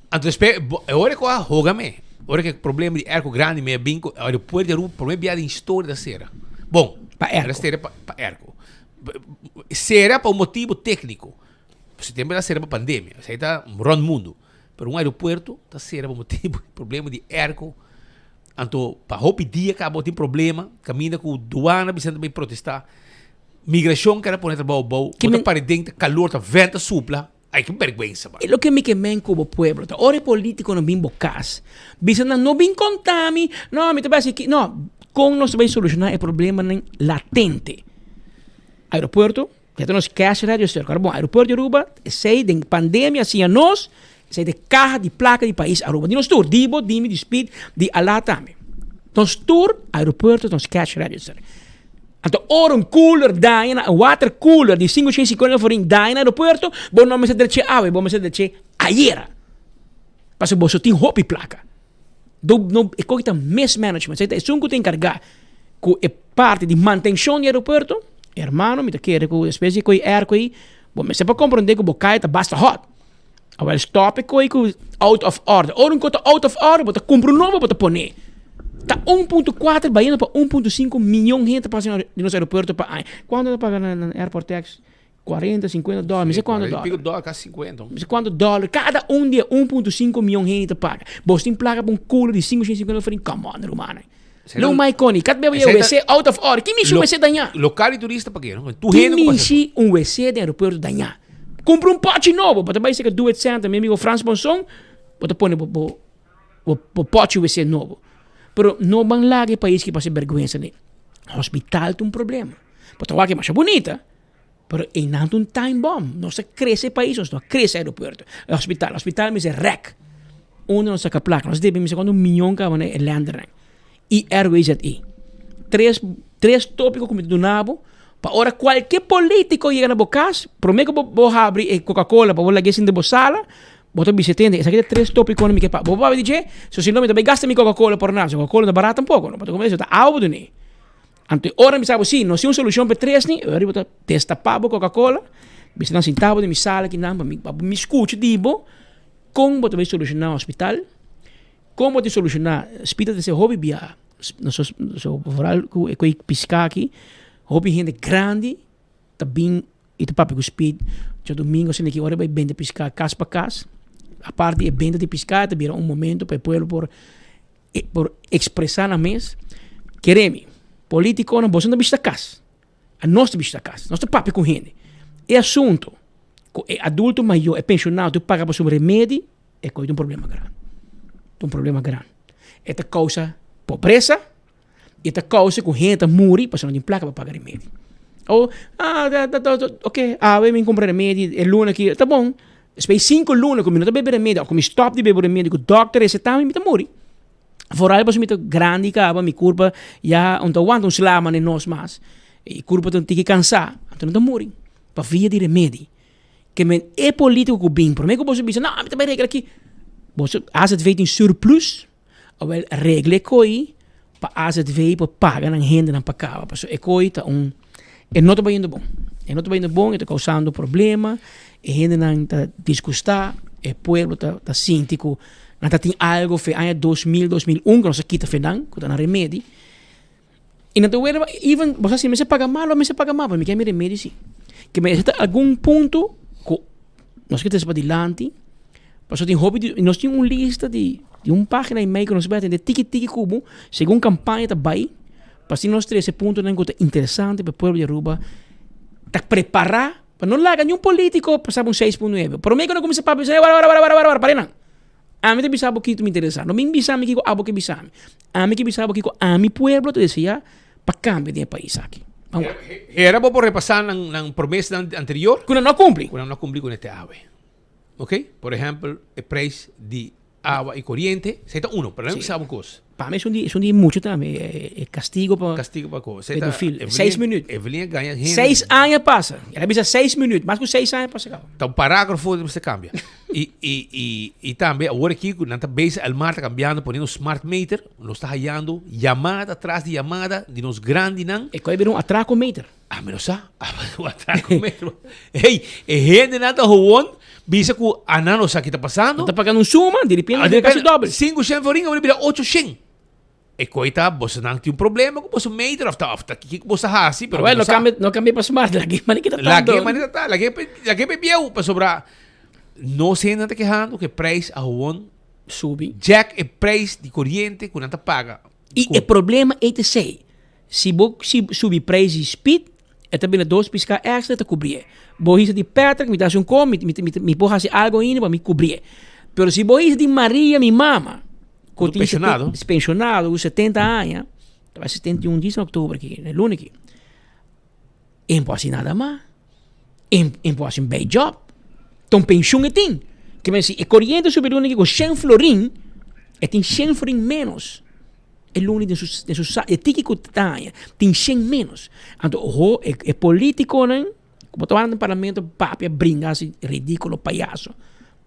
Anto despues bo e ora ku a hoga me, ora ku e problema di airco grandi me a bin ku aeropuerto di Aruba prome bia den historia ta sera. Bon, Pa airco. a sera pa pa airco. Sera pa un motibo tecnico. Si tempo ta sera pa pandemia, esei ta rond mundo. Pero un aeropuerto ta sera pa motibo di problema di airco. Anto pa hopi dia caba tin problema, caminda cu douane bisa ta bay protesta. Migracion kere pone trabao abao, bo ta pare den ta calor ta vent ta supla. Ay ki bergwensa man. E loke mi ke men ku bo pueblo ta ora e politikonan bin bo kas bisa nan no bin konta mi no mi ta bai hasi ki no kon nos ta bai solushoná e problemanan latente aeropuerto ya ta nos cash register kòrda bon aeropuerto di Aruba esei den pandemia a siña nos esei ta e kaha di plaka di pais Aruba di nos tur di bo di mi di Speed di Alá tambe nos tur aeropuerto ta nos cash register. Anto ora un cooler daña na, un water cooler di 550 florin daña na aeropuerto, bo no mester dreche awe, bo mester dreche ayera. Pasobra boso tin hopi placa. Do no e koki ta mismanagement. Esei ta esun ku ta enkargá ku e parti di mantenshon di aeropuerto, hermano mi ta kere ku despues di e koi airco ei bo mester por komprondé ku bo kai ta basta hot. Awel stop e koi ku out of order. Ora un kos ta out of order bo ta kumpra un nobo bo ta pone. Ta 1.4 bayendo pa 1.5 miyon hende ta pasa di nos aeropuerto pa aña. Kuantu ta paga na airport tax? 40, 50 dòler, mi sa kuantu dòler. Pico dòler, kasi 50. Mi sa kuantu dòler. Kada un di e 1.5 miyon hende ta paga. Bos tin plaka pa un culo di 550 florin? Come on, rumannan. Lo mai koni. Kat beba e wc out of order. Ki mishi un wc dañá? Lokal di turista pa ke? Tur hende ku pasa. Ki mishi un wc den aeropuerto dañá? Kumpra un pòchi nobo. Bo ta bai seka Do It Center, mi amigo Frans Ponson, bo ta pone bo bo bo pòchi wc nobo. Pero no ban laga e pais ki pasa e bèrgwensa ni. Hospital ta un problema. Bo ta wak e masha bunita. Pero einan ta un time bomb. Nos ta crece e pais, nos no a crece aeropuerto, e hospital. Hospital mester rek. Unda nos saca placa? Nos debe mester cuanto miyon caba na e lendernan. Y RWZI. Tres, tres topico cu mi ta duna bo, pa ora cualkier politico yega na bo cas, prome cu bo, bo habri e Coca Cola pa bo laga esei den bo sala, bo ta bisa e tende, esaki ta tres topiconan mi ke pa. Bo por papia di dje, so si no mi ta bay gasta mi Coca Cola por nada. Coca Cola no ta barat tampoco, no? Bo ta come eso, ta awa bo dun'e. Anto e ora mi sa bo si no si un solucion pa e tresni, e ora bo ta destapa bo Coca-Cola, bisa nan sinta bo den mi sala kinan pa mi pa mi scucha di bo con bo ta bay soluciona hospital, con bo ta soluciona spita ta ser hopi bia, nos vooral cu e coy pisca aki, hopi hende grandi ta bin y ta papia cu Speed djadomingo asina ki ora bay bende pisca cas pa cas, aparte di e benta di pisca ta bira un momento pa e pueblo por E por expresa nan mes, Kere mi, politiconan, boso no ta bishita cas. Anos ta bishita cas. Nos ta papia cu hende. E asunto cu e adulto mayor, e pensionado ta paga pa su remedi, e coy ta un problema grandi. Ta un problema grandi. E ta causa pobresa, e ta causa cu hende ta muri pasobra no tin placa pa paga remedi. O, ah, ok, awe mi cumpra remedi, e luna aki, ta bon. Despues di sinku luna ku mi no ta bebe remedi òf ku mi stòp di bebe remedi ku dòkter resetá mi, mi ta muri. Foral pasobra mi ta grandi kaba, mi kurpa ya no ta wanta un sla manera nos mas. E kurpa ta un tiki kansá, anto no ta muri pa via di remedi. Ke men e polítiko ku bin promé ku boso bisa, no mi ta bai regla aki, boso azv tin surplus, awèl regla e koi pa azv por paga nan hendenan pa kaba pasobra e koi ta un e no ta bayendo bon e no ta bayendo bon e ta causando problema e hendenan ta disgusta e pueblo ta ta sinti cu nan ta tin algo fe aña 2000 2001 cu nos a kita fe nan cu ta nan remedi y nan ta wera even bo sa si mester paga malo mester paga malo pero mi ke mi remedi si ke mi ta algun punto cu nos ke trece padilanti Pasobra tin hopi di nos tin un lista di di un pagina y mei ku nos bai atende tiki tiki ku bo segun kampaña ta bai pa asina nos trese puntonan ku ta interesante pa e pueblo di Aruba ta prepara pa no laga niun politico pasa un 6.9 prome ku nan kuminsa papia bisa wara wara wara wara wara pare nan ami ta bisa bo kiko ta mi interesa no bin bisa mi kiko abo ke bisa mi ami ke bisa bo kiko ami pueblo ta desea pa kambia den e pais aki. Ban wak. Hera bo por repasa nan nan promesanan anterior ku nan no a kumpli. Ku nan no a kumpli ku nan te awe. Ok, por ehempel e prijs di awa y coriente, esey ta uno, pero nan sabi un cos. Pa mi esun di, esun di mucho tambe, e castigo pa Castigo pa cos. pedofil, seis minuut. Evelyn a gaña hende. Seis aña pasa, el a bisa seis minuut, mas cu seis aña pasa caba. Ta un paragrafo cu mester cambia. Y, y, y, y tambe awor aki cu nan ta bezig, Elmar ta cambiando, poniendo smart meter, nos ta hayando yamada tras di yamada di nos grandinan. E coe bira un atraco meter. Ami no sa. Atraco meter. Hey, e hendenan ta gewoon bisa ku anan no sa ki ta pasando. Nan ta pagando un suma, di repente bira kasi dobbel. Sinku shen florin awor bira ocho shen. E koi ta bosonan tin un problema ku boso meter of ta of ta kiko boso ta hasi pero Awel no kambia no kambia pa smart lag'e manera ki ta tanto. Lag'e manera ta lag'e lag'e pe bieu pasobra nos hendenan ta kehando ku e prijs a gewoon subi. Jack e prijs di koriente ku nan ta paga. I e problema ei ta esei. Si bo si subi prijs di speed, e ta bira dos piská extra ta kubrié. Bo hisa di Patrick, mi ta hasi un kos, mi mi mi mi por hasi algo ainda pa mi kubrié. Pero si bo hisa di Maria, mi mama, ku Ku tin pensionado. pensionado ku 70 aña, ta bai 71 dies na oktober aki, na luna aki, e no por hasi nada mas. E e no por hasi un bijjob. Ta un penshun e tin. Ke men si e koriente subi luna aki ku shen florin, e tin shen florin ménos. E luni den su den su sa e tiki ku ta haña tin shen ménos. Anto oho e e politikonan ku bo ta wak den parlamento papia bringa hasi ridikulo payaso.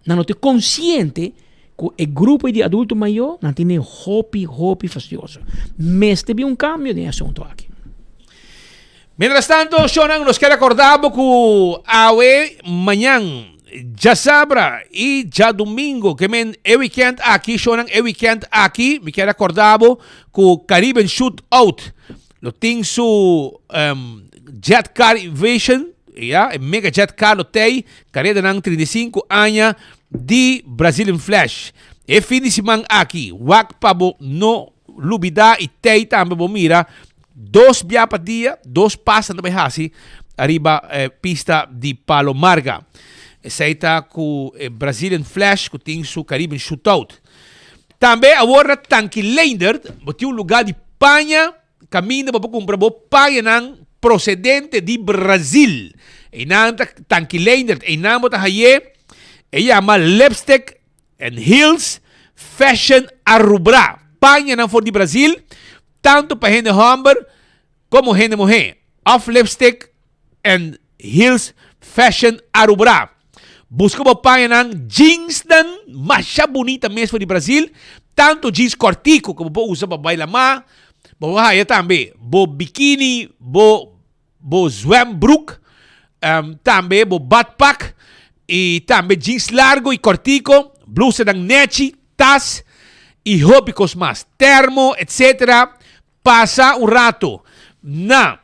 Nan no ta konsiente Ku e grupo di adulto mayor nan tene hopi hopi fastioso. Mester bin un kambio den e asunto aki. Mientras tanto, shownan, nos kier acorda bo cu awe, mañan, djasabra y djadomingo, ke men e weekend aki, shownan, e weekend aki, mi kier acorda bo cu Caribbean Shoot Out lo tin su um, Jet Car Invasion, ya, e mega jet car lo tey, karedanan 35 aña di Brazilian Flash. E fin di siman aki, wak pa bo no lubida y tey tambe bo mira Dos bia pa dia, dos pas nan ta bai hasi ariba e pista di Palo Marga. Esei ta ku e Brazilian Flash ku tin su Caribbean Shootout. Tambe awor na Tanki Leendert bo tin un lugá di paña kaminda bo por kumpra bo pañanan prosedente di Brazil. Einan ta Tanki Leendert, einan bo ta haye e yama Lipstick and Heels Fashion Arubra. Pañanan for di Brazil. Tantu pa hende hòmber komo hende muhé. Òf lipstick and heels fashion Arubra. Buska bo pañanan jeansnan masha bunita mes for di Brazil. Tantu jeans kòrtiku ku bo por usa pa bai lamá. Bo por haya tambe bo bikini, bo bo zwembroek, tambe bo badpak y tambe jeans largo y cortico, blusanan nechi, tas y hopi cos mas, termo etc. Pasa un rato na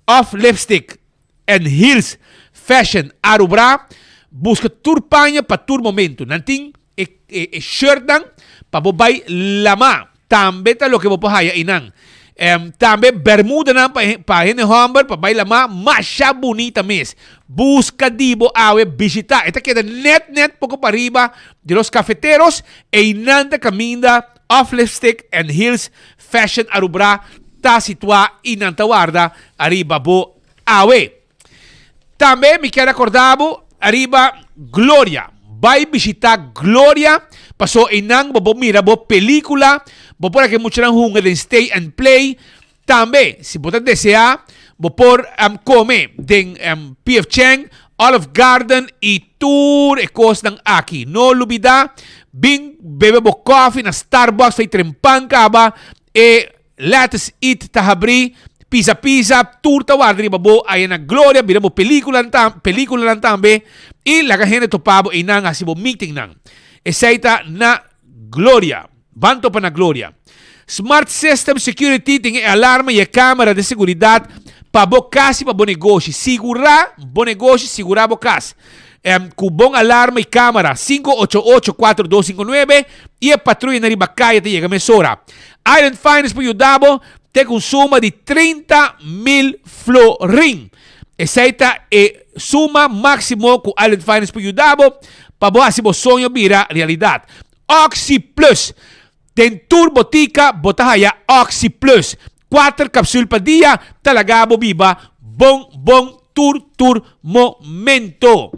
Off Lipstick and Heels Fashion Arubra, busca tur paña pa tur momento. Nan tin e e shirtnan pa bo bai lama tambe ta loke bo por haya einan. Tambe bermudanan pa pa hende homber pa bai lama masha bunita mes. Buska di bo awe bishita. E ta keda net net poko pariba di Los Cafeteros. Einan ta kaminda Off Lipstick and Heels Fashion Arubra ta situa i nan ta warda ariba bo awe. Tambe mi kier acorda bo ariba Gloria. Bai bishita Gloria paso einan bo por mira bo pelicula, bo por haki muchanan hunga den stay and play. Tambe si bo ta desea bo por come den PF Chang, Olive Garden y tur e cosnan aki. No lubida bin bebe bo coffee na Starbucks fey trempan caba e Let us eat ta habrí, pisa pisa, tur ta warda riba bo aya na Gloria, mira bo películanan tam, películanan tambe, i laga hende topa bo einan hasi bo meetingnan. Esei ta na Gloria. Ban topa na Gloria. Smart System Security tin e alarma i e camera de seguridad pa bo kas i pa bo negoshi. Sigurá bo negoshi, sigurá bo kas. Em, ku bon alarma i camera, 588 4259, i e patruyanan riba kaya ta yega mesora. Island Finance por yuda bo te ku un suma di 30 mil florin. Esei ta e suma máksimo ku Island Finance por yuda bo pa bo hasi bo soño bira realidat. Oxi Plus. Den tur botika bo ta haya Oxi Plus. Kuater kapsul pa dia ta laga bo biba bon bon tur tur momento.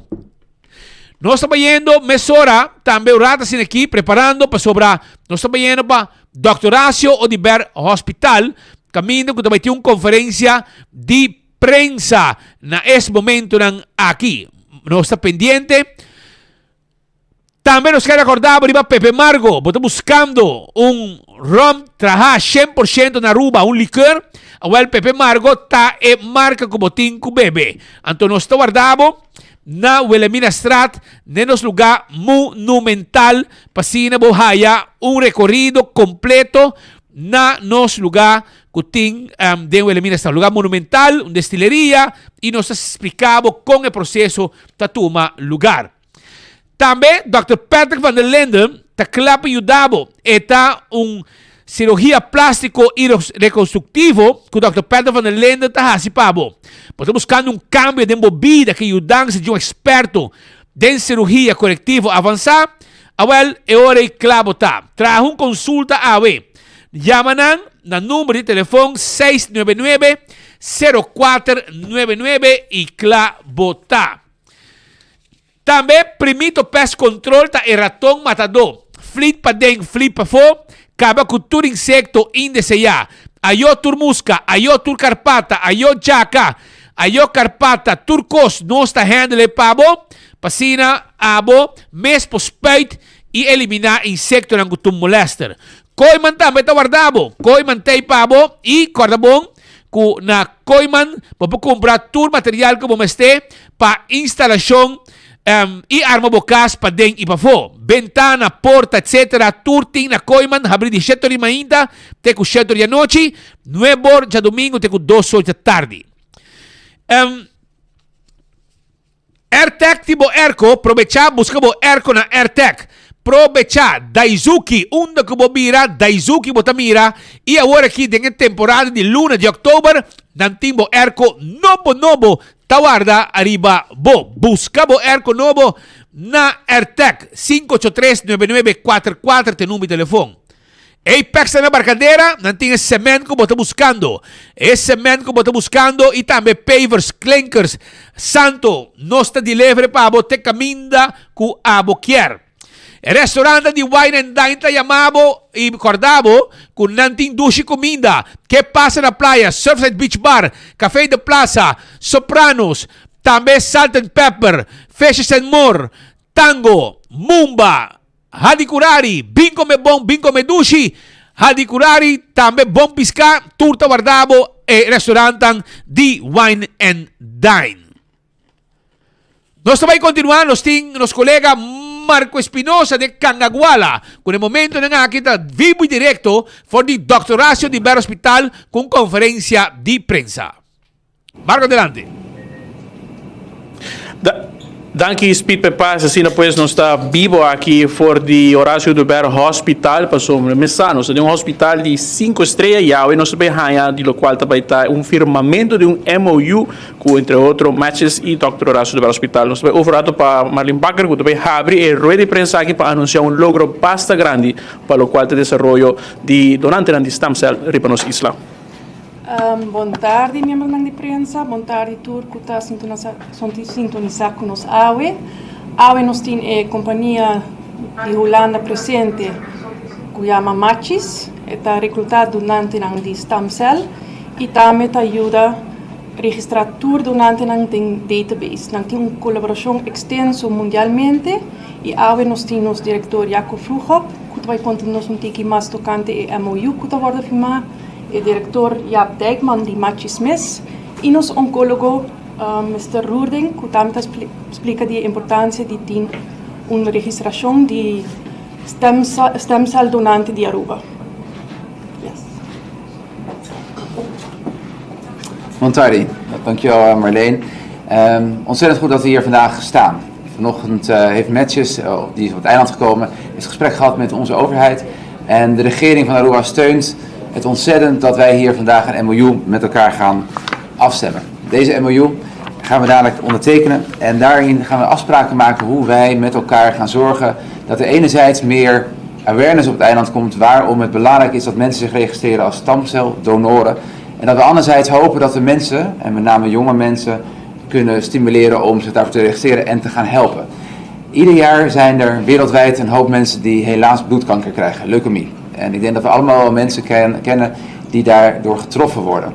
Nos ta bayendo mesora tambe un rato asina aki preparando pasobra nos ta bayendo pa Dòkter Horacio Oduber Hospital kaminda ku ta bai tin un konferensia di prensa na es momentonan aki. Nos ta pendiente. Tambe nos ker akorda bo riba Pepe Margo. Bo ta buskando un rom traha 100% na Aruba, un likeur? Awel Pepe Margo ta e marka ku bo tin ku bebe. Anto nos ta warda bo na Wilhelminastraat den nos lugá monumental pa asina bo haya un rekorido kompleto na nos lugá ku tin den Wilhelminastraat. Lugá monumental, un destileria i nos ta splika bo kon e proseso ta tuma lugar. Tambe Dòkter Patrick van der Linden ta kla pa yuda bo. E ta un sirugia plástiko i rekonstruktivo ku Dòkter Patrick van der Linden ta hasi pa bo. Bo ta buskando un kambio den bo bida ku e yudansa di un eksperto den sirugia korektivo avansá? Awèl, e ora ei kla bo ta. Traha un konsulta awe. Yama nan na number di telefon 699 0499 i kla bo ta. Tambe Primito Pest Control ta e raton matadó. Flit paden, flit pafó, kaba ku tur insekto indeseá. Ayó tur muska, ayó tur karpata, ayó djaka, ayó karpata, tur kos nos ta handle pa bo, p'asina abo mes por spuit. i eliminá insektonan ku ta molèster. Kooiman tambe ta warda bo. Kooiman t'ei pa bo i kòrda bon ku na Kooiman bo por kumpra tur material ku bo mester pa instalashon i arma bo kas paden i pafó. Bentana, porta etc. Tur tin na Kooiman habrí di shete or di mainta te ku shete or di anochi, nuebe or djadumingu te ku dos or dja tardi. Airtag tin bo airco, probecha busca bo airco na Airtag. Probecha Daizuki, unda cu bo bira Daizuki bo ta mira y awor aki den e temporada di luna di october nan tin bo airco nobo nobo ta warda ariba bo. Busca bo airco nobo na Airtag, 583 9944 ta e number di telefon. Apex ta na Barcadera, nan tin e cement cu bo ta buscando. E cement cu bo ta buscando y tambe pavers, klinkers, santo, nos ta deliver pa bo te caminda cu abo kier. E restaurantnan di Wine and Dine ta yama bo y corda bo cu nan tin dushi cuminda. Ke pasa na playa, Surfside Beach Bar, Café de Plaza, Sopranos, tambe Salt and Pepper, Fishes and More, Tango, Mumba, Hadicurari, bin come bon, bin come dushi. Hadicurari, tambe bon pisca, tur ta warda bo e restaurantan di Wine and Dine. Nos ta bay continua, nos tin nos colega Marco Espinosa de Cangaguala, cu na e momentonan aki ta vivo y directo for di Doctor Horacio di Ber Hospital cu un conferencia di prensa. Marco adelante. Danki Speed pe pas, asina pues nos ta bibo aki for di Horacio Oduber Hospital, pasobra mi sa nos ta den un hospital di cinco estrella y awe nos ta bay haya di locual ta bay ta un firmamento di un MOU cu entre otro Matches y Dòkter Horacio Oduber Hospital. Nos ta bay over rato pa Marlene Bakker cu ta bay habri e rueda di prensa aki pa anuncia un logro basta grandi pa locual ta desaroyo di donantenan di stamcel riba nos isla. Bon tardi miembronan di prensa, bon tardi tur ku ta sintonisá ku nos awe. Awe nos tin e kompania di Hulanda presente ku yama Matchis. E ta reklutá donantenan di stamcel i tambe ta yuda registrá tur donantenan den database. Nan tin un kolaborashon ekstenso mundialmente i awe nos tin nos direktor Jaco Vroegop ku ta bai konta nos un tiki mas tokante e MOU ku ta wòrdu firmá. E direktor Jaap Dijkman di Matchis mes i nos onkólogo Mister Roerdink ku tambe ta splika di e importansia di tin un registrashon di stemcel donante di Aruba. Yes. Bon tardi, dankjewel Marleen. Ontzettend goed dat we hier vandaag staan. Vanochtend heeft Matches, die is op het eiland gekomen, heeft gesprek gehad met onze overheid. En de regering van Aruba steunt het ontzettend dat wij hier vandaag een MOU met elkaar gaan afstemmen. Deze MOU gaan we dadelijk ondertekenen en daarin gaan we afspraken maken hoe wij met elkaar gaan zorgen dat er enerzijds meer awareness op het eiland komt waarom het belangrijk is dat mensen zich registreren als stamceldonoren. En dat we anderzijds hopen dat we mensen, en met name jonge mensen, kunnen stimuleren om zich daarvoor te registreren en te gaan helpen. Ieder jaar zijn er wereldwijd een hoop mensen die helaas bloedkanker krijgen, leukemie. En ik denk dat we allemaal wel mensen kennen die daardoor getroffen worden.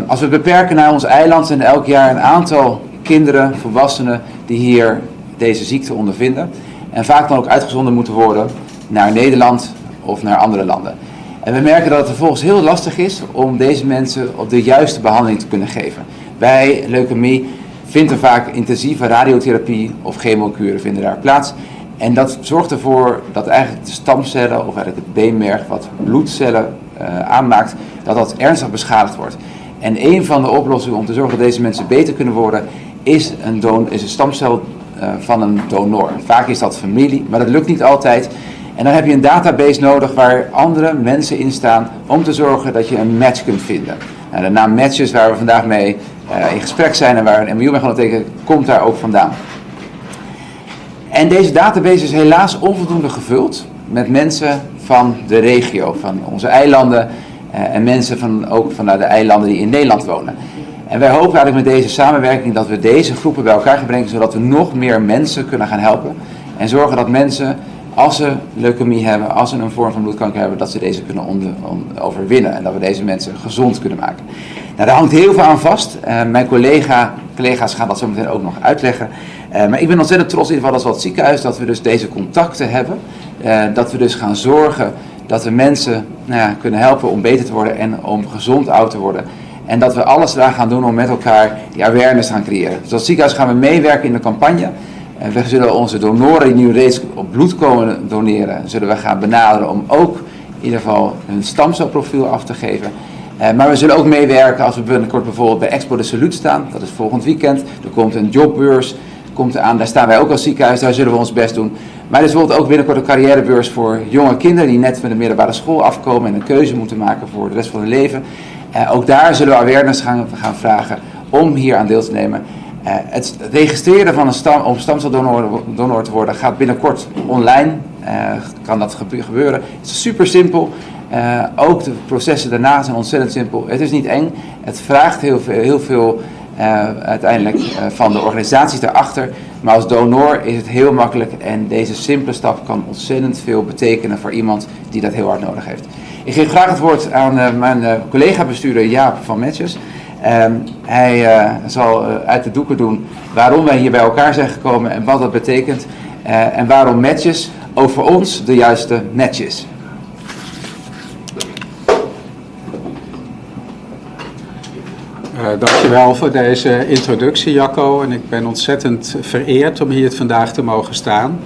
Als we beperken naar ons eiland zijn er elk jaar een aantal kinderen, volwassenen die hier deze ziekte ondervinden. En vaak dan ook uitgezonden moeten worden naar Nederland of naar andere landen. En we merken dat het vervolgens heel lastig is om deze mensen op de juiste behandeling te kunnen geven. Bij leukemie vindt er vaak intensieve radiotherapie of chemokuren vinden daar plaats. En dat zorgt ervoor dat eigenlijk de stamcellen of eigenlijk het beenmerg wat bloedcellen aanmaakt, dat dat ernstig beschadigd wordt. En een van de oplossingen om te zorgen dat deze mensen beter kunnen worden, is een, don is een stamcel van een donor. Vaak is dat familie, maar dat lukt niet altijd. En dan heb je een database nodig waar andere mensen in staan om te zorgen dat je een match kunt vinden. Nou, de naam Matches, waar we vandaag mee in gesprek zijn en waar een MOU mee gaan ondertekenen, komt daar ook vandaan. En deze database is helaas onvoldoende gevuld met mensen van de regio, van onze eilanden en mensen van, ook vanuit de eilanden die in Nederland wonen. En wij hopen eigenlijk met deze samenwerking dat we deze groepen bij elkaar gaan brengen, zodat we nog meer mensen kunnen gaan helpen. En zorgen dat mensen, als ze leukemie hebben, als ze een vorm van bloedkanker hebben, dat ze deze kunnen overwinnen en dat we deze mensen gezond kunnen maken. Nou, daar hangt heel veel aan vast. Mijn collega's gaan dat zo meteen ook nog uitleggen. Maar ik ben ontzettend trots in ieder geval als wat ziekenhuis dat we dus deze contacten hebben. Dat we dus gaan zorgen dat we mensen nou ja, kunnen helpen om beter te worden en om gezond oud te worden. En dat we alles eraan gaan doen om met elkaar die awareness te gaan creëren. Dus als ziekenhuis gaan we meewerken in de campagne. En we zullen onze donoren die nu reeds op bloed komen doneren, zullen we gaan benaderen om ook in ieder geval hun stamcelprofiel af te geven. Maar we zullen ook meewerken als we binnenkort bijvoorbeeld bij Expo de Salute staan. Dat is volgend weekend. Er komt een jobbeurs komt aan. Daar staan wij ook als ziekenhuis. Daar zullen we ons best doen. Maar er is bijvoorbeeld ook binnenkort een carrièrebeurs voor jonge kinderen die net van de middelbare school afkomen en een keuze moeten maken voor de rest van hun leven. Ook daar zullen we awareness gaan vragen om hier aan deel te nemen. Het registreren van een stam, om stamceldonor donor te worden gaat binnenkort online. Kan dat gebeuren. Het is super simpel. Ook de processen daarna zijn ontzettend simpel. Het is niet eng. Het vraagt heel veel, heel veel uiteindelijk van de organisaties daarachter. Maar als donor is het heel makkelijk en deze simpele stap kan ontzettend veel betekenen voor iemand die dat heel hard nodig heeft. Ik geef graag het woord aan mijn collega-bestuurder Jaap van Matches. Hij zal uit de doeken doen waarom wij hier bij elkaar zijn gekomen en wat dat betekent. En waarom Matches ook voor ons de juiste match is. Dankjewel voor deze introductie, Jacco. En ik ben ontzettend vereerd om hier vandaag te mogen staan.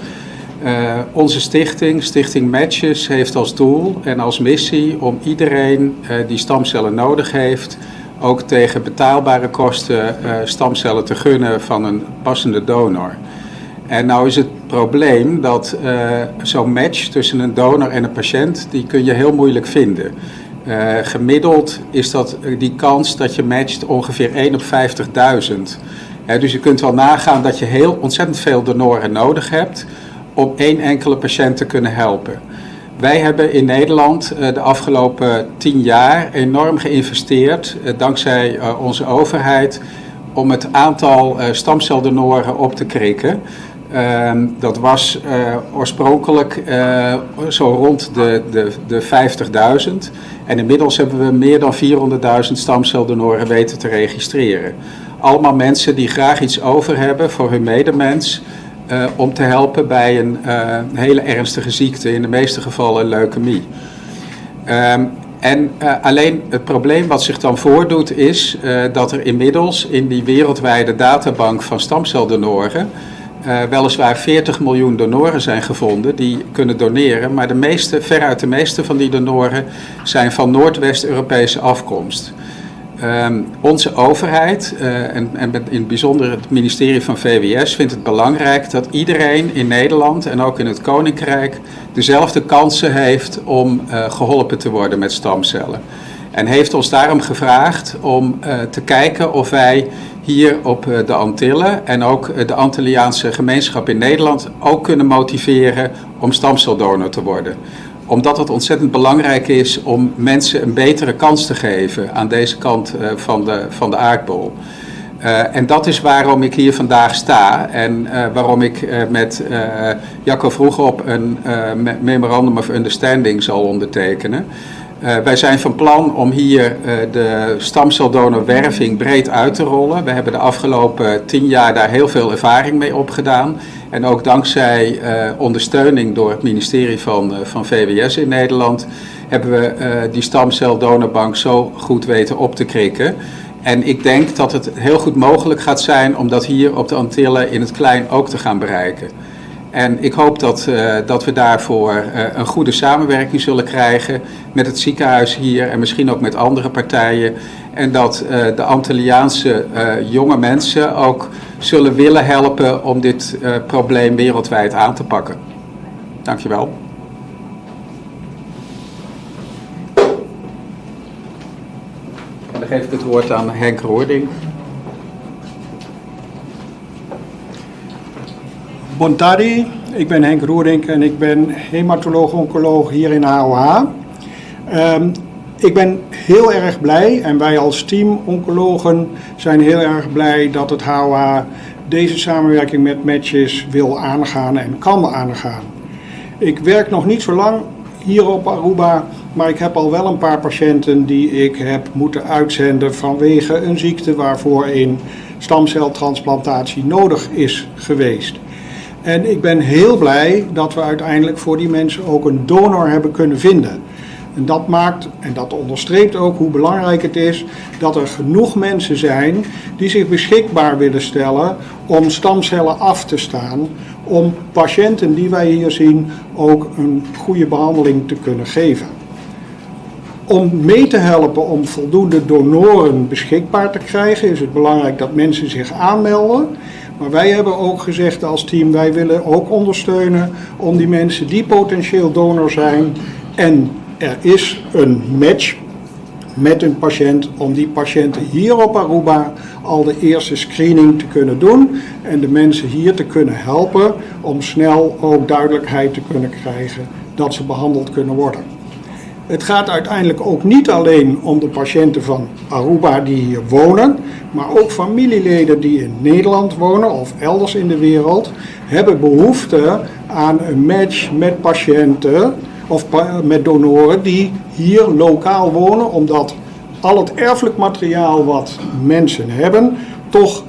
Onze stichting, Stichting Matches, heeft als doel en als missie om iedereen die stamcellen nodig heeft, ook tegen betaalbare kosten stamcellen te gunnen van een passende donor. En nou is het probleem dat zo'n match tussen een donor en een patiënt, die kun je heel moeilijk vinden. Gemiddeld is dat die kans dat je matcht ongeveer 1 op 50.000. Dus je kunt wel nagaan dat je heel ontzettend veel donoren nodig hebt om één enkele patiënt te kunnen helpen. Wij hebben in Nederland de afgelopen 10 jaar enorm geïnvesteerd, dankzij onze overheid, om het aantal stamceldonoren op te krikken. Dat was oorspronkelijk zo rond de 50.000. En inmiddels hebben we meer dan 400.000 stamceldonoren weten te registreren. Allemaal mensen die graag iets over hebben voor hun medemens, om te helpen bij een hele ernstige ziekte, in de meeste gevallen leukemie. En alleen het probleem wat zich dan voordoet is dat er inmiddels in die wereldwijde databank van stamceldonoren weliswaar 40 miljoen donoren zijn gevonden die kunnen doneren, maar veruit de meeste van die donoren zijn van Noordwest-Europese afkomst. Onze overheid, en in het bijzonder het ministerie van VWS, vindt het belangrijk dat iedereen in Nederland en ook in het Koninkrijk dezelfde kansen heeft om geholpen te worden met stamcellen. En heeft ons daarom gevraagd om te kijken of wij hier op de Antillen en ook de Antilliaanse gemeenschap in Nederland ook kunnen motiveren om stamceldonor te worden. Omdat het ontzettend belangrijk is om mensen een betere kans te geven aan deze kant van de aardbol. En dat is waarom ik hier vandaag sta en waarom ik met Jacco Vroegop een Memorandum of Understanding zal ondertekenen. Wij zijn van plan om hier de stamceldonorwerving breed uit te rollen. We hebben de afgelopen 10 jaar daar heel veel ervaring mee opgedaan. En ook dankzij ondersteuning door het ministerie van VWS in Nederland hebben we die stamceldonorbank zo goed weten op te krikken. En ik denk dat het heel goed mogelijk gaat zijn om dat hier op de Antillen in het klein ook te gaan bereiken. En ik hoop dat we daarvoor een goede samenwerking zullen krijgen met het ziekenhuis hier en misschien ook met andere partijen. En dat de Antilliaanse jonge mensen ook zullen willen helpen om dit probleem wereldwijd aan te pakken. Dankjewel. En dan geef ik het woord aan Henk Roordink. Bontadi, ik ben Henk Roerdink en ik ben hematoloog-oncoloog hier in HOH. Ik ben heel erg blij en wij als team oncologen zijn heel erg blij dat het HOH deze samenwerking met Matches wil aangaan en kan aangaan. Ik werk nog niet zo lang hier op Aruba, maar ik heb al wel een paar patiënten die ik heb moeten uitzenden vanwege een ziekte waarvoor een stamceltransplantatie nodig is geweest. En ik ben heel blij dat we uiteindelijk voor die mensen ook een donor hebben kunnen vinden. En dat maakt en dat onderstreept ook hoe belangrijk het is dat er genoeg mensen zijn die zich beschikbaar willen stellen om stamcellen af te staan. Om patiënten die wij hier zien ook een goede behandeling te kunnen geven. Om mee te helpen om voldoende donoren beschikbaar te krijgen, is het belangrijk dat mensen zich aanmelden. Maar wij hebben ook gezegd als team, wij willen ook ondersteunen om die mensen die potentieel donor zijn en er is een match met een patiënt om die patiënten hier op Aruba al de eerste screening te kunnen doen en de mensen hier te kunnen helpen om snel ook duidelijkheid te kunnen krijgen dat ze behandeld kunnen worden. Het gaat uiteindelijk ook niet alleen om de patiënten van Aruba die hier wonen, maar ook familieleden die in Nederland wonen of elders in de wereld hebben behoefte aan een match met patiënten of met donoren die hier lokaal wonen, omdat al het erfelijk materiaal wat mensen hebben toch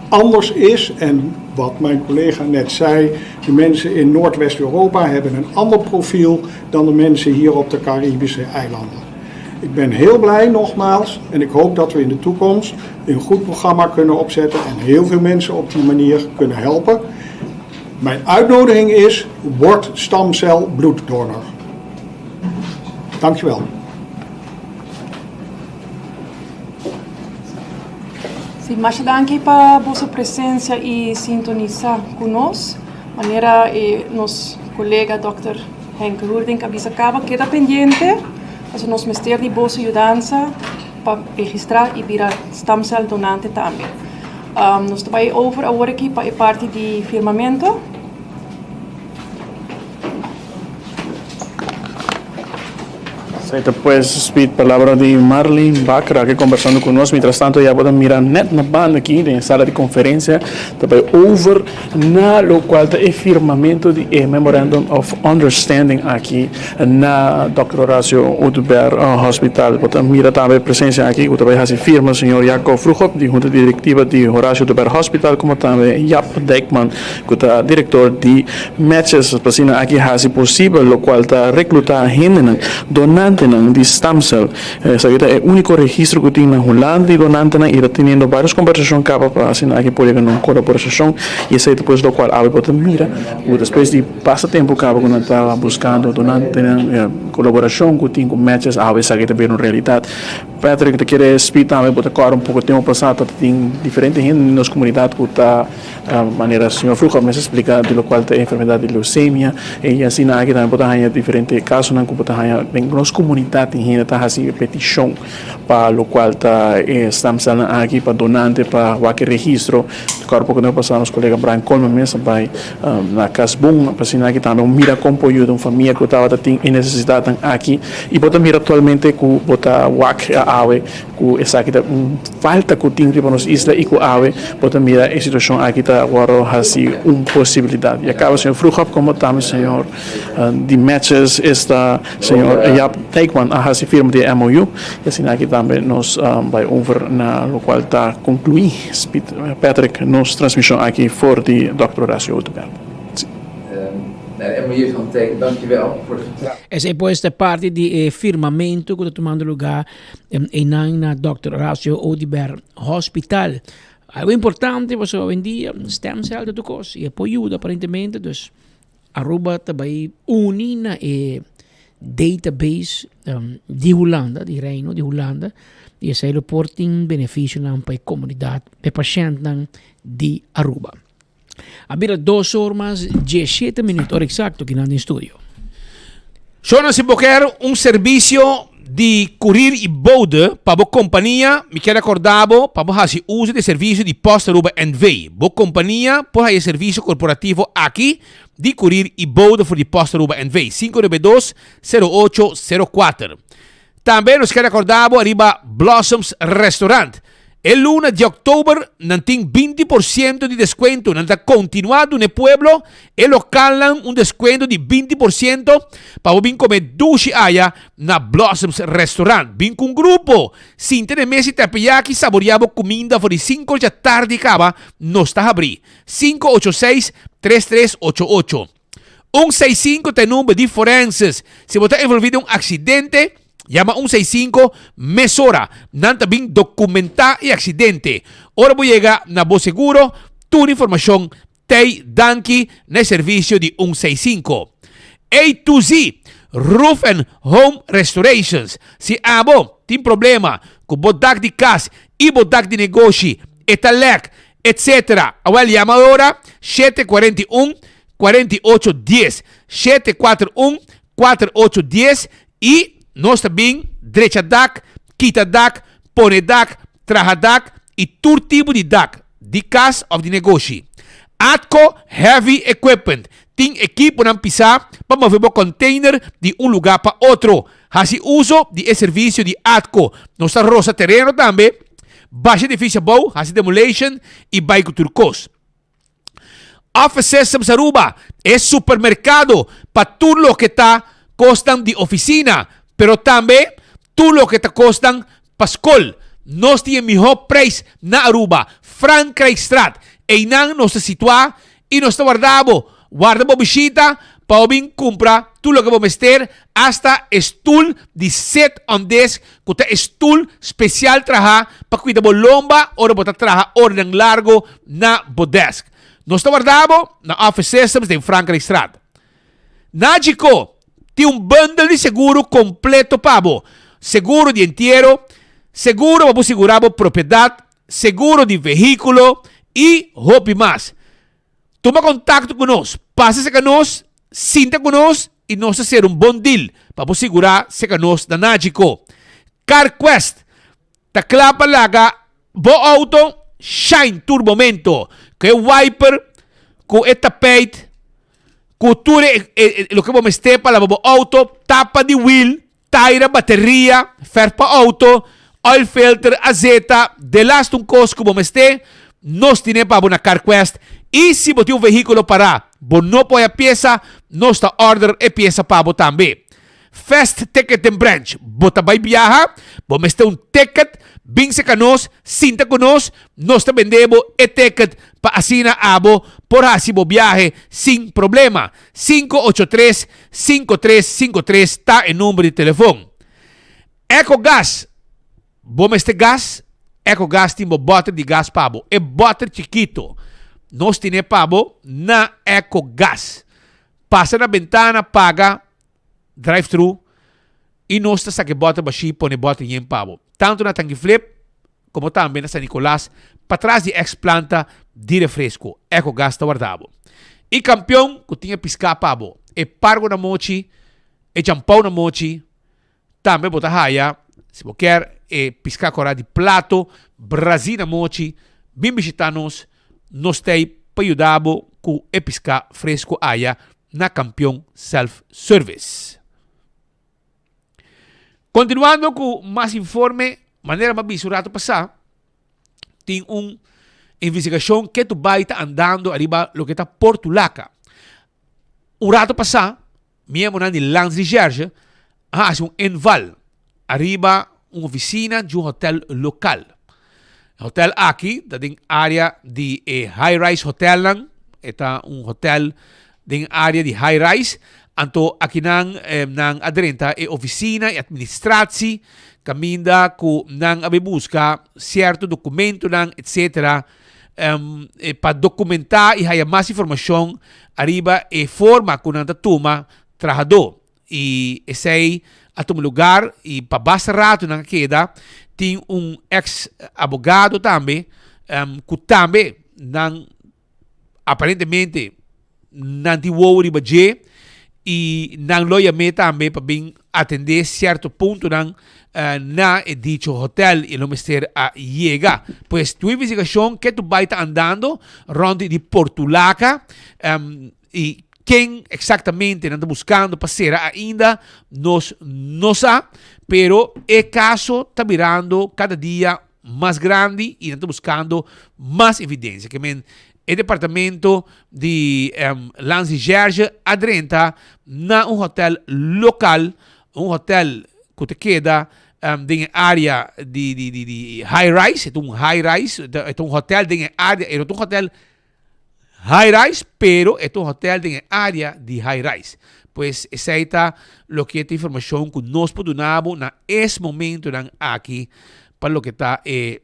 anders is. En wat mijn collega net zei, de mensen in Noordwest-Europa hebben een ander profiel dan de mensen hier op de Caribische eilanden. Ik ben heel blij nogmaals en ik hoop dat we in de toekomst een goed programma kunnen opzetten en heel veel mensen op die manier kunnen helpen. Mijn uitnodiging is, word stamcelbloeddonor. Dankjewel. Sí, masha danki pa boso presencia y sintonisa cu nos. Manera e nos colega Dòkter Henk Roerdink a bisa caba, keda pendiente, pasobra nos mester di boso yudansa pa registra y bira stamcel donante tambe. Nos ta bay over awor aki pa e parti di firmamento. Esei ta pues speed palabra di Marlene Bakker aki kombersando ku nos. Mientras tanto ya bo ta mira net na banda aki den e sala di konferensia ta bai over na lokual ta e firmamento di e Memorandum of Understanding aki na Dòkter Horacio Oduber Hospital. Bo ta mira tambe e presensia aki ku ta bai hasi firma señor Jaco Vroegop di Hunta Direktiva di Horacio Oduber Hospital komo tambe Jaap Dijkman ku ta direktor di Matches pa asina aki hasi posibel lokual ta reklutá hendenan, donantenan di stamcel. Esaki ta e úniko registro ku tin na Hulanda di donantenan i ta teniendo vários kombersashon kaba pa asina aki por yega na un kolaborashon i esei ta pues lokual awe bo ta mira ku despues di basta tempu kaba ku nan ta buskando donantenan, kolaborashon ku tin ku Matches awe esaki ta bira un realidat. Patrick ta kere spi tambe bo ta kòrda un poko tempu pasá ta tin diferente hende den nos komunidat ku ta Manera señor Vroegop mes a splica di locual ta e enfermedad di leucemia y asina aki tambe bo ta haya diferente casonan cu bo ta haya den nos comunidad tin hende ta haci peticion pa locual ta e stamcelnan aki pa donante pa wak e registro. Acorda poco tempo pasa nos colega Brian Coleman mes a bay na Casbon pa asina aki tambe mira con por yuda un famia cu tabata tin e necesidadnan aki y bo ta mira actualmente cu bo ta wak awe Ku esaki ta un falta ku tin riba nos isla i ku awe bo ta mira e situashon aki ta wòrdu hasi un posibilidat. I a kaba señor Vroegop komo tambe señor di Matches esta señor Jaap Dijkman a hasi firma di e MOU i asina aki tambe nos bai over na lokual ta konkluí Patrick nos transmishon aki for di Dòkter Horacio Oduber. De MOU is ondertekend. Dankjewel voor het vertrouwen. Esei pues ta parti di e firmamentu ku ta tumando lugá Einan na Dòkter Horacio Oduber Hospital. Algo importante pasobra awendia stemcel ta tur kos y e por yuda aparentemente dus Aruba ta bay uni na e database di Hulanda, di Reino di Hulanda y esey lo por tin beneficionan pa e comunidad, pa e pashentnan di Aruba. A bira dos or mas 17 minuut, ora exacto kinan den studio. Shona, si bo kier un servicio di courier y bode pa bo compania, mi kier recorda bo pa bo haci uso di e servicio di Post Aruba NV. Bo compania por haya e servicio corporativo aki di courier y bode for di Post Aruba NV. 592 08 04. Tambe nos kier recorda bo ariba Blossoms Restaurant. E luna di òktober nan tin 20% di deskuento. Nan ta kontinuá duna e pueblo, e lokalnan un deskuento di 20% pa bo bin kome dushi aya na Blossoms Restaurant. Bin ku un grupo, sinta na e mesa i tepeyaki saboriá bo kuminda for di sinku or djatardi kaba nos ta habrí. 586 3388. 165 ta e number di forenses. Si bo ta envolví den un aksidente, yama 165 mesora. Nan ta bin dokumentá e aksidente. Ora bo yega na bo seguro, tur informashon t'ei danki na e servisio di 165. A to Z Roof and Home Restorations. Si abo tin problema ku bo dak di kas i bo dak di negoshi e ta lèk, etc. Awel yama ora 741 48 10, 741 48 10 i nos ta bin drecha dak, kita dak, pone dak, traha dak i tur tipo di dak, di kas of di negoshi. Atco Heavy Equipment tin ekiponan pisá pa move bo container di un lugá pa otro. Hasi uso di e servisio di Atco. Nos ta rosa tereno tambe, basha edifisio abou, hasi demolition i bai ku tur kos. Office Systems Aruba, e supermerkado pa tur loke ta kosnan di ofisina, pero tambe tur loke ta kosnan pa skol. Nos tin e mihó preis na Aruba, Frankrijkstraat. Einan nos ta situá i nos ta warda bo. Warda bo bishita pa bo bin kumpra tur loke bo mester, asta e stul di sit on desk ku ta e stul spesial traha pa kuida bo lomba ora bo ta traha oranan largo na bo desk. Nos ta warda bo na Office Systems den Frankrijkstraat. Nagico tin un bundel di seguro kompleto pa bo, seguro di entiero, seguro pa bo sigurá bo propiedat, seguro di vehíkulo i hopi mas. Tuma kontakto ku nos, pasa serka nos, sinta ku nos i nos ta ser un bon deal pa bo sigurá serka nos na Nagico. CarQuest ta kla pa laga bo outo shine tur momento ku e wiper, ku e tapijt, ku tur e loke bo mester pa laba bo outo, tapa di wiel, Taira, bateria, verf pa auto, oil filter, azeta, delaste un kos ku bo mester, nos tine pa bo na Carquest. I si bo tin un vehíkulo pará, bo no por haya piesa, nos ta order e piesa pa bo tambe. Fast Ticketing Branch, bo ta bai biaha, bo mester un ticket, bin serka nos, sinta ku nos, nos ta bende bo e ticket pa asina abo por hasi bo biahe sin problema. 583 5353 ta e number di telefon. Ecogas, bo mester gas? Ecogas tin bo boter di gas pa bo. E boter chikito nos tine pa bo na Ecogas. Pasa na bentana, paga, drive thru y nos ta saka e boter bashi pone boter yen pa bo. Tanto na Tanki Flip como tambe na San Nicolas, patras di ex planta di refresco, Ecogas ta warda bo. Y campeon cu tin e pisca pa bo, e pargo na mochi, e champou na mochi, tambe bo ta haya, si bo kier e pisca cora di plato, brazi na mochi, bin bishita nos, nos t'ey pa yuda bo cu e pisca fresco aya na Campeon Self Service. Continuando cu mas informe, manera m'a bisa un rato pasá, tin un investigacion ke tu bai ta andando ariba loke ta Portulaca. Un rato pasá, miembronan di Landsrecherche a haci un inval ariba un oficina di un hotel local. E hotel aki ta den area di e high-rise hotelnan, e ta un hotel den area di high-rise, anto akinan nan a drenta e oficina e administratie caminda cu nan a bay busca cierto documentonan etcetera pa documenta y haya mas informacion ariba e forma cu nan ta tuma trahador. Y esey a tuma lugar y pa basta rato nan a keda. Tin un ex abogado tambe cu tambe nan aparentemente nan tin wowo riba dje y nan lo yam'é tambe pa bin atende cierto puntonan na e dicho hotel y lo mester a yega. Pues tu investigacion ke tu bay ta andando rond di Portulaca y ken exactamente nan ta buscando pa cera ainda nos no sa, pero e caso ta birando cada dia. mas grandi y nan ta buscando mas evidencia. Ke men e departamento di Landsrecherche a drenta na un hotel local, un hotel cu ta keda den e area di di di di high rise, e ta un high rise, e ta un hotel den e area, e no ta un hotel High rise, pero e ta un hotel den e area di high rise. Pues esei ta loke ta informacion cu nos por duna bo na es momentonan aki pa loke ta e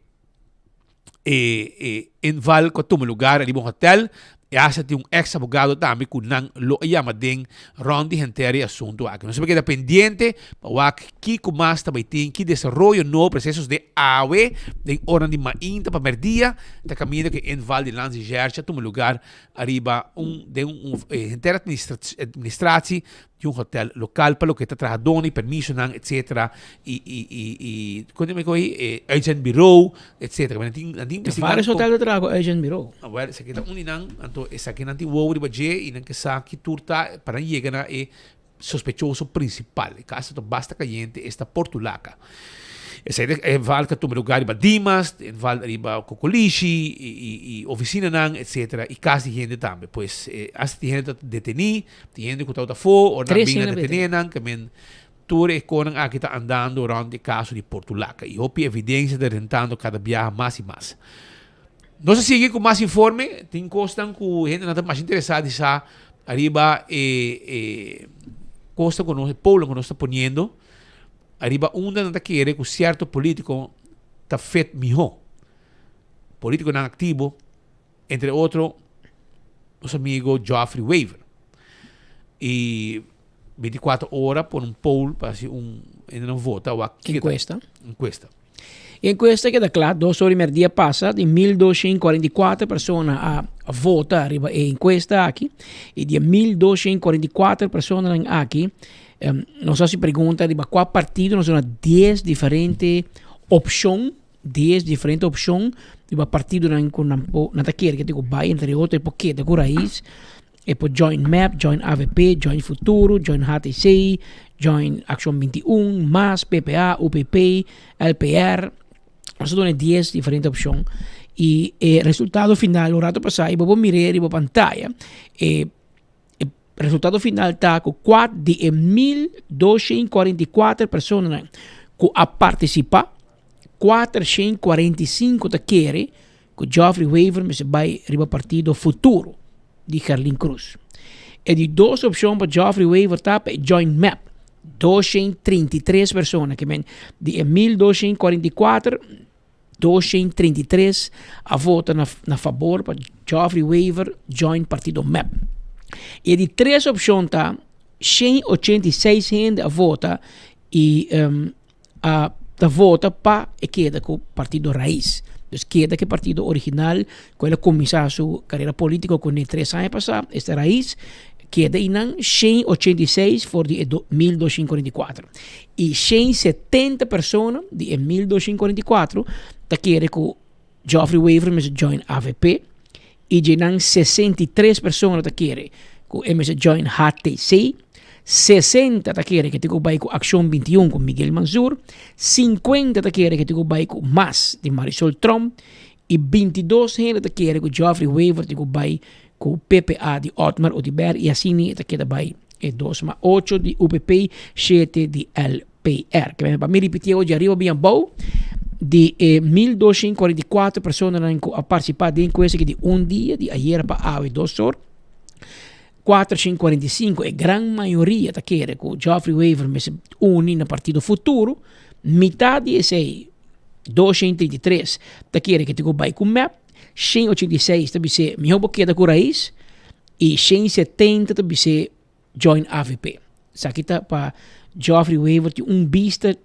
e e inval cu a tuma lugar ariba un hotel. E hasta tin un ex abogado tambe cu nan lo a yama den rond di henter e asunto aki. Nos a keda pendiente pa wak kico mas ta bay tin, ki desaroyo nobo procesos den awe den oranan di mainta pa merdia ta caminda cu e inval di Lands di Gertje a tuma lugar ariba un den un henter administratie di un hotel local pa loke ta trahadornan y permisonan etcetera y y y y con ta meko ey e uitzendbureau etcetera nan tin nan tin investigando Varios hotel ta traha cu uitzendbureau. Awel esaki ta un di nan anto esaki nan tin wowo riba dje y nan ke sa ki tur ta pa nan yega na e sospechoso principal. E caso ta basta cayente, esta Portulaca. Esei ta e val ta tuma lugar riba Dimas, e val riba Cocolishi y, y, y oficinanan, etcetera, y cas di hende tambe. Pues, eh, hasta tin hende ta deteni, tin hende cu ta afo, ora nan Tres bin a hende detene nan, que men tur e conan aki ta andando rond e caso di Portulaca. Y hopi evidencia ta rentando cada biaha mas y mas. Nos a sigui cu mas informe, tin cosnan cu hendenan ta mas interesa di sa ariba e e cosnan cu nos, e pueblo cu nos ta poniendo, ariba unda nan ta kere cu cierto politico ta fit miho. Politiconan activo, entre otro nos amigo Geoffrey Wever. Y 24 ora pone un poll pa haci un, hendenan vota wak kico ta. Encuesta. Encuesta. E encuesta keda kla dos ora y merdia pasa di 1244 persona a vota riba e encuesta aki y di e 1244 personanan aki nos a haci pregunta riba cua partido nos duna dies diferente opcion dies diferente opcion riba partidonan cu nan por nan ta kere cu tin cu bay entre otro e por keda cu Raiz E por join mep, join avp, join Futuro, join HTC, join Accion 21, mas, PPA, UPP, LPR. Nos a duna dies diferente opcion y e resultado final un rato pasa y bo por mir'é riba pantaya. E e resultado final ta cu cuat di e 1244 personanan cu a participa, 445 ta kere cu Geoffrey Wever mester bay riba partido Futuro di Gerlin Cruz. E di dos opcion pa Geoffrey Wever ta pa e join mep, 233 persona, ke men di e 1244, 233 a vota na, na fabor pa Geoffrey Wever join partido mep. E di tres opcion ta 186 hende a vota y um, a ta vota pa e keda ku Partido Raiz. Dus keda ku e partido original ku el a kuminsá su karera polítiko kuné tres aña pasá, esta Raiz, keda einan 186 for di e 1244. I 170 persona di e 1244 ta kere ku Geoffrey Wever mester join avp i dje nan 63 persona ta kere ku e mester join HTC, 60 ta kere ke tin ku bai ku Akshon 21 ku Miguel Mansur, 50 ta kere ke tin ku bai ku mas di Marisol Tromp i 22 hende ta kere ku Geoffrey Wever tin ku bai ku PPA di Otmar Oduber i asina e ta keda bai e dos ma ocho di UPP, shete di LPR. Ke pa mi ripiti awo di ariba bin abou di e 1244 personanan ku a partisipá den enkuesta aki di un dia, di ayera pa awe dos or, 445, e gran mayoria ta kere ku Geoffrey Wever mester uni na Partido Futuro, mitad di esei, 233, ta kere ke tin ku bai ku mep, 186 ta bis'é mihó bo keda ku Raiz i 170 ta bis'é join avp. Esaki ta pa Geoffrey Wever tin un bista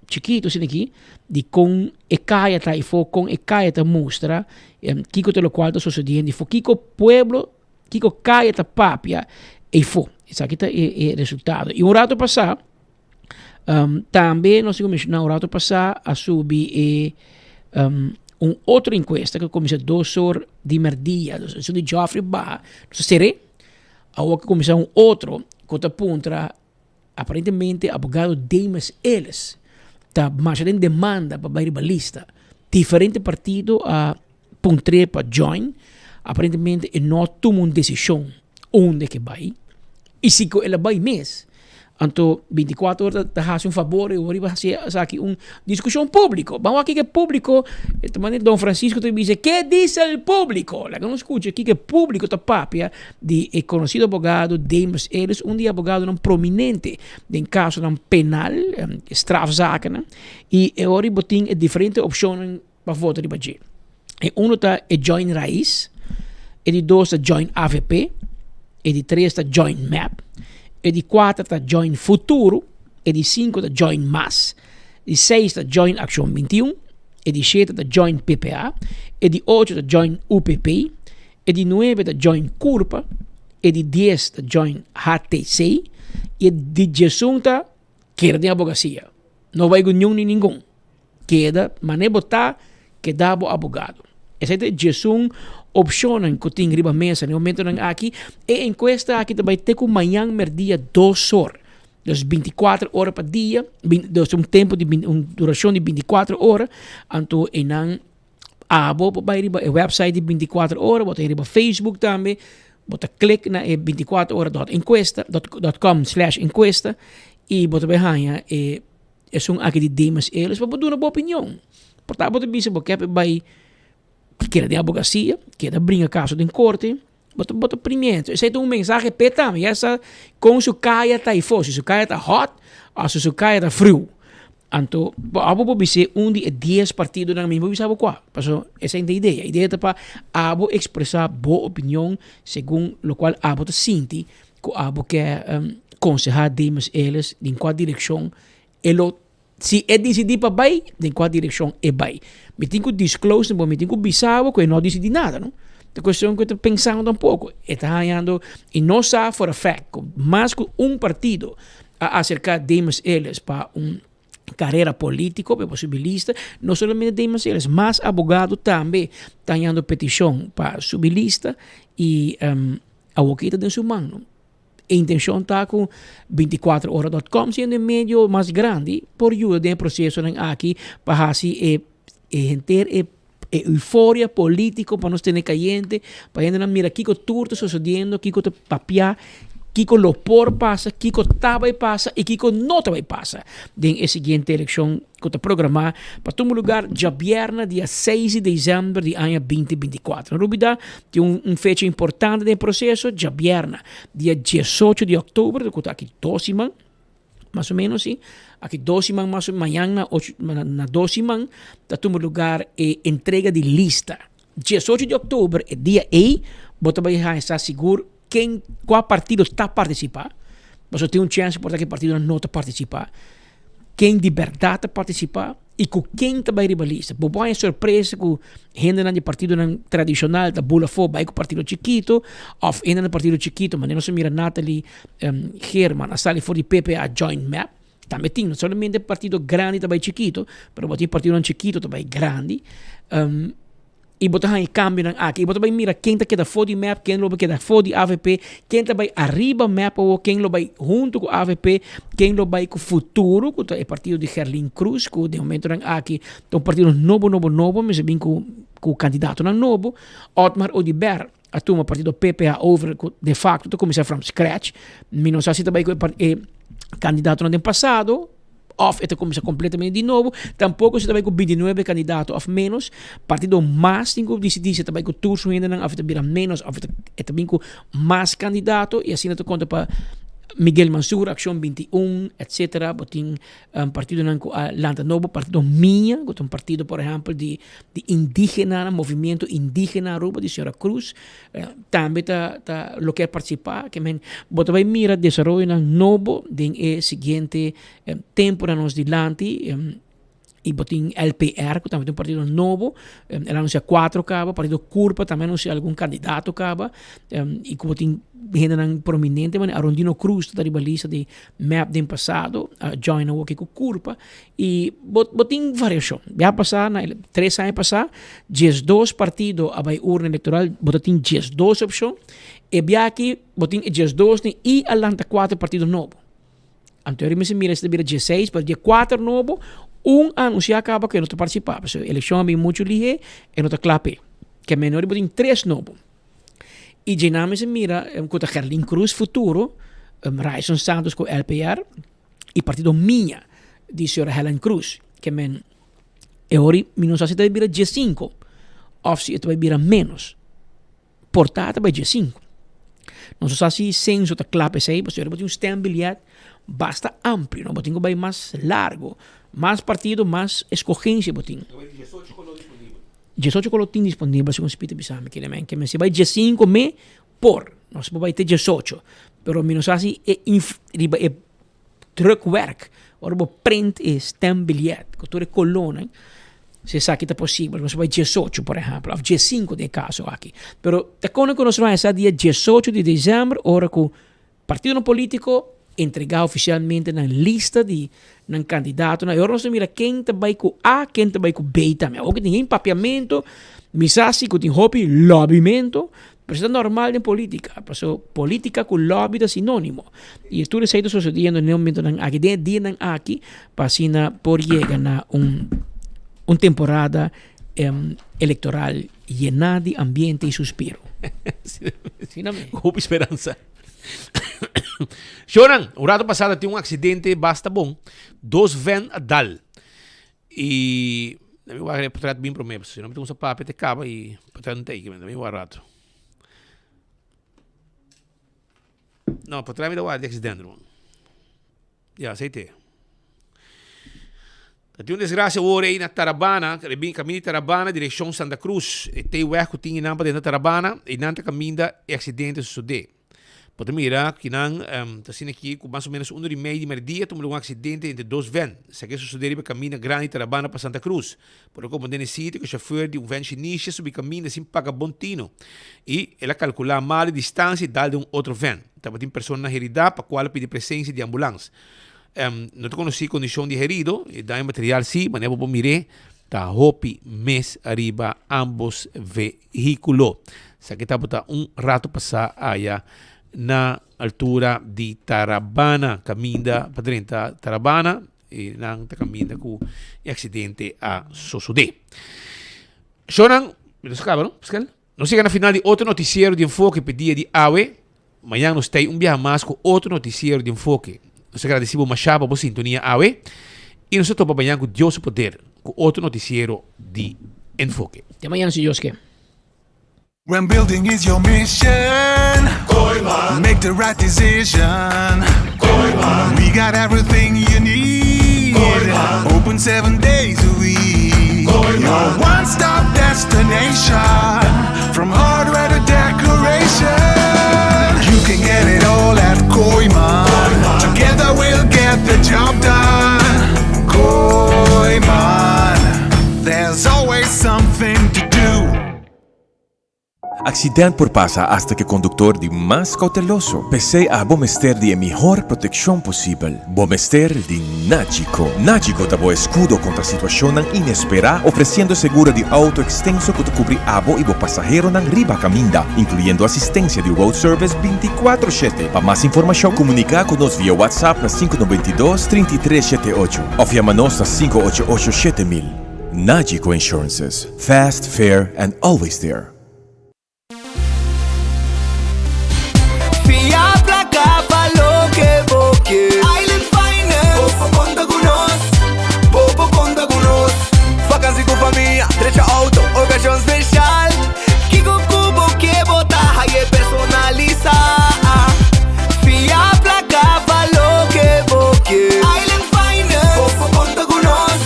chikito asina aki di kon e kaya ta afó, kon e kaya ta mustra kiko ta lokual ta sosodiendo afó, kiko pueblo, kiko kaya ta papia afó. Esaki ta e resultado. I un rato pasá tambe nos tin ku menshoná un rato pasá a subi e un otro enkuesta ku a kuminsá dos or di mèrdia, esun di Geoffrey baha, nos a ser'é. Awor ke kuminsá un otro ku ta puntra aparentemente abogado Demas Ellis ta masha den demanda pa bai riba lista. Diferente partido a puntr'é pa join, aparentemente e no a tuma un desishon unda ke bai i si ku el a bai mes anto 24 ora ta hasi un fabor i ora hasi esaki un diskushon públiko. Ban wak kiko e públiko ta manera Don Francisco ta bisa ke dice el públiko? Laga nos skucha kiko e públiko ta papia di e konosido abogado Demas Ellis, un di e abogadonan prominente den kasonan penal, strafzakennan. I e ora bo tin e diferente opshonnan pa vota riba dje. E uno ta e join Raiz, e di dos ta join avp, e di tres ta join mep, e di kuater ta join Futuro, e di sinku ta join Mas, di seis ta join Akshon 21, e di shete ta join PPA, e di ocho ta join UPP, e di nuebe ta join Curpa, e di dies ta join HTC i e di diesun ta Keda den abogasia. No bai ku niun ni ningun. Keda mane bo ta, keda bo abogado. Esei ta e djesun opshonnan ku tin riba mesa na e momentonan aki. E enkuesta aki ta bai te ku mañan merdia dos or. Dus binti kuater ora pa dia, dus un tempu di un durashon di binti kuater ora, anto einan abo por bai riba e website di binti kuater ora, bo ta riba Facebook tambe, bo ta klik na e binti kuater ora dot enkuesta dot dot com slash enkuesta i bo ta bai haña e esun aki di Demas Ellis pa bo duna bo opinion. Por ta bo ta bisa bo ke pa bai keda den abogasia, keda bringa kaso den korte, bo ta bo ta primiento. Esei ta un mensahe p'e tambe, ya sa kon su kaya ta afó, si su kaya ta hot òf si su kaya ta friu. Anto bo abo por bis'é un di e dies partidonan mi por bisa bo kua, pasobra esei ta e idea. Idea ta pa abo ekspresá bo opinion segun lokual abo ta sinti ku abo ke konsehá Demas Ellis den kua direkshon e lo, si e disidí pa bai, den kua direkshon e bai. Mi tin ku disclose bo, mi tin ku bisa bo ku e no a disidí nada no. Ta kuestion ku e ta pensando tampoko. E ta hañando i nos sa for a fact ku mas ku un partido a aserká Demas Ellis pa un karera polítiko, pa e por subi lista. No solamente Demas Ellis, mas abogado tambe ta hañando petishon pa subi lista i awoki ta den su man. E intenshon ta ku 24 ora dot com siendo e medio mas grandi por yuda den e prosesonan aki pa hasi e e henter e e euforia politico pa nos tene cayente, pa hendenan mira kico tur ta sucediendo, kico ta papia, kico lo por pasa, kico ta bay pasa y kico no ta bay pasa den e siguiente eleccion cu ta programa pa tuma lugar djabièrnè dia seis di december di aña binti binti kuater. No olbida tin un un fecha importante den e proceso, djabièrnè dia diesocho di october, cu ta aki dos siman. Mas o menos si. Aki dos siman mas o mañan na ocho na dos siman ta tuma lugar e entrega di lista. 18 di oktober e dia ei bo ta bai haña sa sigur ken kua partido ta partisipá. Pasobra tin un chèns por ta ku e partidonan no ta partisipá. Ken di bèrdat ta partisipá i ku ken ta bai riba lista. Bo por haña sorpresa ku hendenan di partidonan tradishonal ta bula afó bai ku partido chikito òf hendenan di partido chikito manera nos a mira Nathalie Geerman a sali for di PPA join mep. Tambe tin no solamente partido grandi ta bai chikito pero bo tin partidonan chikito ta bai grandi. I bo ta haña e kambionan aki. I bo ta bai mira ken ta keda for di mep, ken lo bai keda for di avp, ken ta bai ariba mep awor, ken lo bai huntu ku avp, ken lo bai ku Futuro, ku ta e partido di Gerlin Cruz, ku den momentonan aki ta un partido nobo, nobo, nobo, mester bin ku ku kandidatonan nobo. Otmar Oduber a tuma partido PPA over, ku de facto ta kuminsá from scratch. Mi no sa si ta bai ku e kandidatonan den pasado. Of e ta kuminsá kompletamente di nobo. Tampoko si ta bai ku bintinuebe kandidato òf ménos. Partido mas tin ku disidí si e ta bai ku tur su hendenan òf e ta bira ménos òf e ta bin ku mas kandidato. I asina ta konta pa Miguel Mansur, Akshon 21, etsetera. Bo tin partidonan ku a lanta nobo, Partido Mia, ku ta un partido por ehèmpel di di indígenanan, movimiento indígena Aruba di señora Cruz. Tambe ta ta lo kier partisipá. Ke men bo ta bai mira desaroyonan nobo den e siguiente temponan nos dilanti. I bo tin LPR ku tambe ta un partido nobo. El a anunsiá kuatro kaba. Partido Curpa tambe a anunsiá algun kandidato kaba. I ku bo tin hendenan prominente manera Arondino Cruz ta riba lista di mep den pasado a join awoki ku Curpa. I bo bo tin variashon. Bia pasá na tres aña pasá diesdos partido a bai urna elektoral, bo ta tin diesdos opshon. E bia aki bo tin e diesdos ni i a lanta kuater partido nobo. Anto yori mester mira si ta bira dieseis, pero di e kuater nobo. Un a anunsiá kaba ku e no ta partisipá, pasobra e elekshon a bin muchu lihé, e no ta kla p'e. Ke menor bo tin tres nobo. I dje nan mester mira ku ta Gerlin Cruz, Futuro, Ryson Santos ku LPR i Partido Miña di señora Helen Cruz. Ke men e ora mi no sa si ta bira diesinku òf si e ta bai bira ménos. Por ta ta bai diesinku. Nos no sa si senso ta kla pa esei pasobra bo tin un stembiljet basta amplio, no? Bo tin ku bai mas largo. Mas partido mas eskogensia bo tin. 18 kolo tin disponibel segun Speed a bisa mi kende men ke men si bai diesinko me por nos por bai te diesocho pero mi no sa si e inf riba e drukwerk ora bo print e stembiljet ku tur e kolonan si esaki ta posibel nos por bai diesocho por ehempel of diesinko den e kaso aki pero ta kono ku nos lo haña sa dia diesocho di desèmber ora ku Partidonan politico entrega oficialmente nan lista di nan candidatonan. E ora nos ta mira ken ta bay cu A, ken ta bay cu B tambe. Awor cu tin hen papiamento, mi sa si cu tin hopi lobbymento, pero esey ta normal den politica. Paso politica cu lobby ta sinonimo. Y tur esey ta sucediendo den e momentonan aki, den e dianan aki, pa asina por yega na un un temporada electoral yena di ambiente y suspiro. Hopi speransa. Shonan, un rato pasado tin un accidente basta bon. Dos ven a dal. Y mi wak e portret bin prome, si no mi ta usa papia te caba y portret no ta ahí, mi wak rato. No, portret mi ta wak di accidente, man. Ya, aceite. Ta tin un desgracia awor ei na Tarabana, kaminda di Tarabana direccion Santa Cruz. E T-weg cu tin einan pa dentro Tarabana, einan ta kaminda e accidente a sosode. Bo ta mira kinan ta asina aki cu mas o menos un ora y media di merdia tuma lugar un accidente entre dos ven. Esaki a sosode riba kaminda grandi di Tarabana pa Santa Cruz. Por a comprende n'e sitio cu e chauffeur di un ven shinishi a subi kaminda sin paga bon tino y el a calcula mal e distancia y dal den un otro ven. Tabatin personanan herida pa cual a pidi presencia di ambulans. No ta konosí kondishon di herido, e daño material sí, manera bo por mir'é ta hopi mes ariba ambos vehíkulo. Esaki tabata un rato pasá aya na altura di Tarabana, kaminda pa drenta Tarabana, e nan ta kaminda ku e aksidente a sosodé. Shownan, mi ta kaba no, Pascal? Nos yega na final di otro noticiero di Enfoke p'e dia di awe. Mañan nos t'ei un biaha mas ku otro noticiero di Enfoke. Nos ta gradeci bo mashá pa bo sintonia awe i nos ta topa mañan ku Dios su poder ku otro noticiero di Enfoke. Te mañan si Dios ke. When building is your mission Kooiman Make the right decision Kooiman We got everything you need Kooiman Open seven days a week Kooiman Your one stop destination From hardware to decoration You can get it all at Kooiman Together we'll get the job done Kooiman There's always something to do Accident por pasa hasta cu e conductor di mas cauteloso. P'esey abo mester di e mihor proteccion posibel. Bo mester di Nagico. Nagico ta bo escudo contra situacionnan inespera, ofreciendo seguro di auto extenso cu ta cubri abo y bo pasaheronan riba caminda, incluyendo asistencia di road service binticuatro shete. Pa mas informacion, comunica cu nos via WhatsApp na sinku noventa i dos, trinta i tres shete ocho of yama nos na sinku ocho ocho shete mil. Nagico Insurances. Fast, fair and always there. Fia placa pa loke bo ke. Island Finance. Bo por conta cu nos. Bo por conta cu nos. Vakantie cu famia, drecha auto, ocasion special. Kico cu bo ke bo ta haye personalisa. Fia placa pa loke bo ke. Island Finance. Bo por conta cu nos.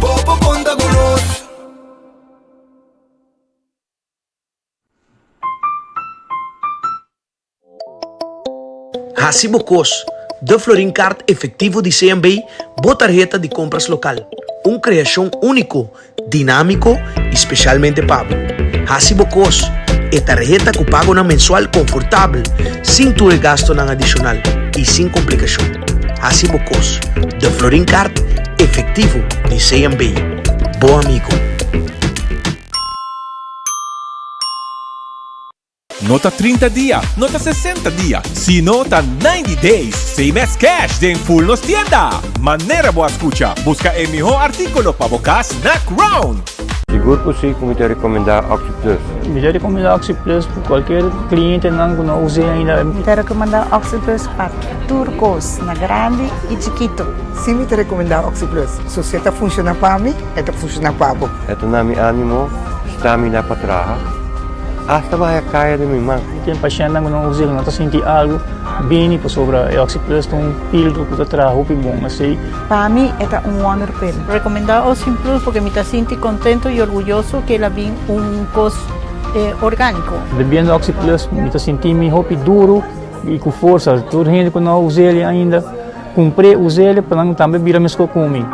Bo por conta cu nos. Hasi bo kos, De Florin Card Efectivo di CMB, bo tarheta di kompras lokal. Un kreashon úniko, dinámiko i spesialmente pa bo. Hasi bo kos, e tarheta ku pagonan mensual konfortabel, sin tur e gastonan adishonal i sin komplikashon. Hasi bo kos, De Florin Card Efectivo di CMB. Bo amigo. No ta 30 dia, no ta 60 dia, sino ta 90 days same as cash den full nos tienda! Manera bo a scucha, busca e miho articulo pa bo cas na Crown! Sigur cu si cu mi ta recomenda Oxi Plus. Mi ta recomenda Oxi Plus pa cualkier clientenan cu no a us'e ainda. Mi ta recomenda Oxi Plus pa tur cos, na grandi y chikito. Si mi ta recomenda Oxi Plus. So si e ta funciona pa mi, e ta funciona pa bo. E ta na mi animo, stamina pa traha, hasta baha kaya den mi man. Tin pashentnan ku no usa, ku no ta sinti algu, bini pasobra e Oxi-Plus ta un pildo ku ta traha hopi bon, asei. Pa mi e ta un wonder pill. Recomenda Oxi Plus porque mi ta sinti contento y orguyoso ke el a bin un cos organico. Bebiendo Oxi Plus mi ta sinti mi hopi duro y ku forsa. Tur hende ku no a us'el ainda, kumpr'é, us'el pa nan tambe bira meskos ku mi.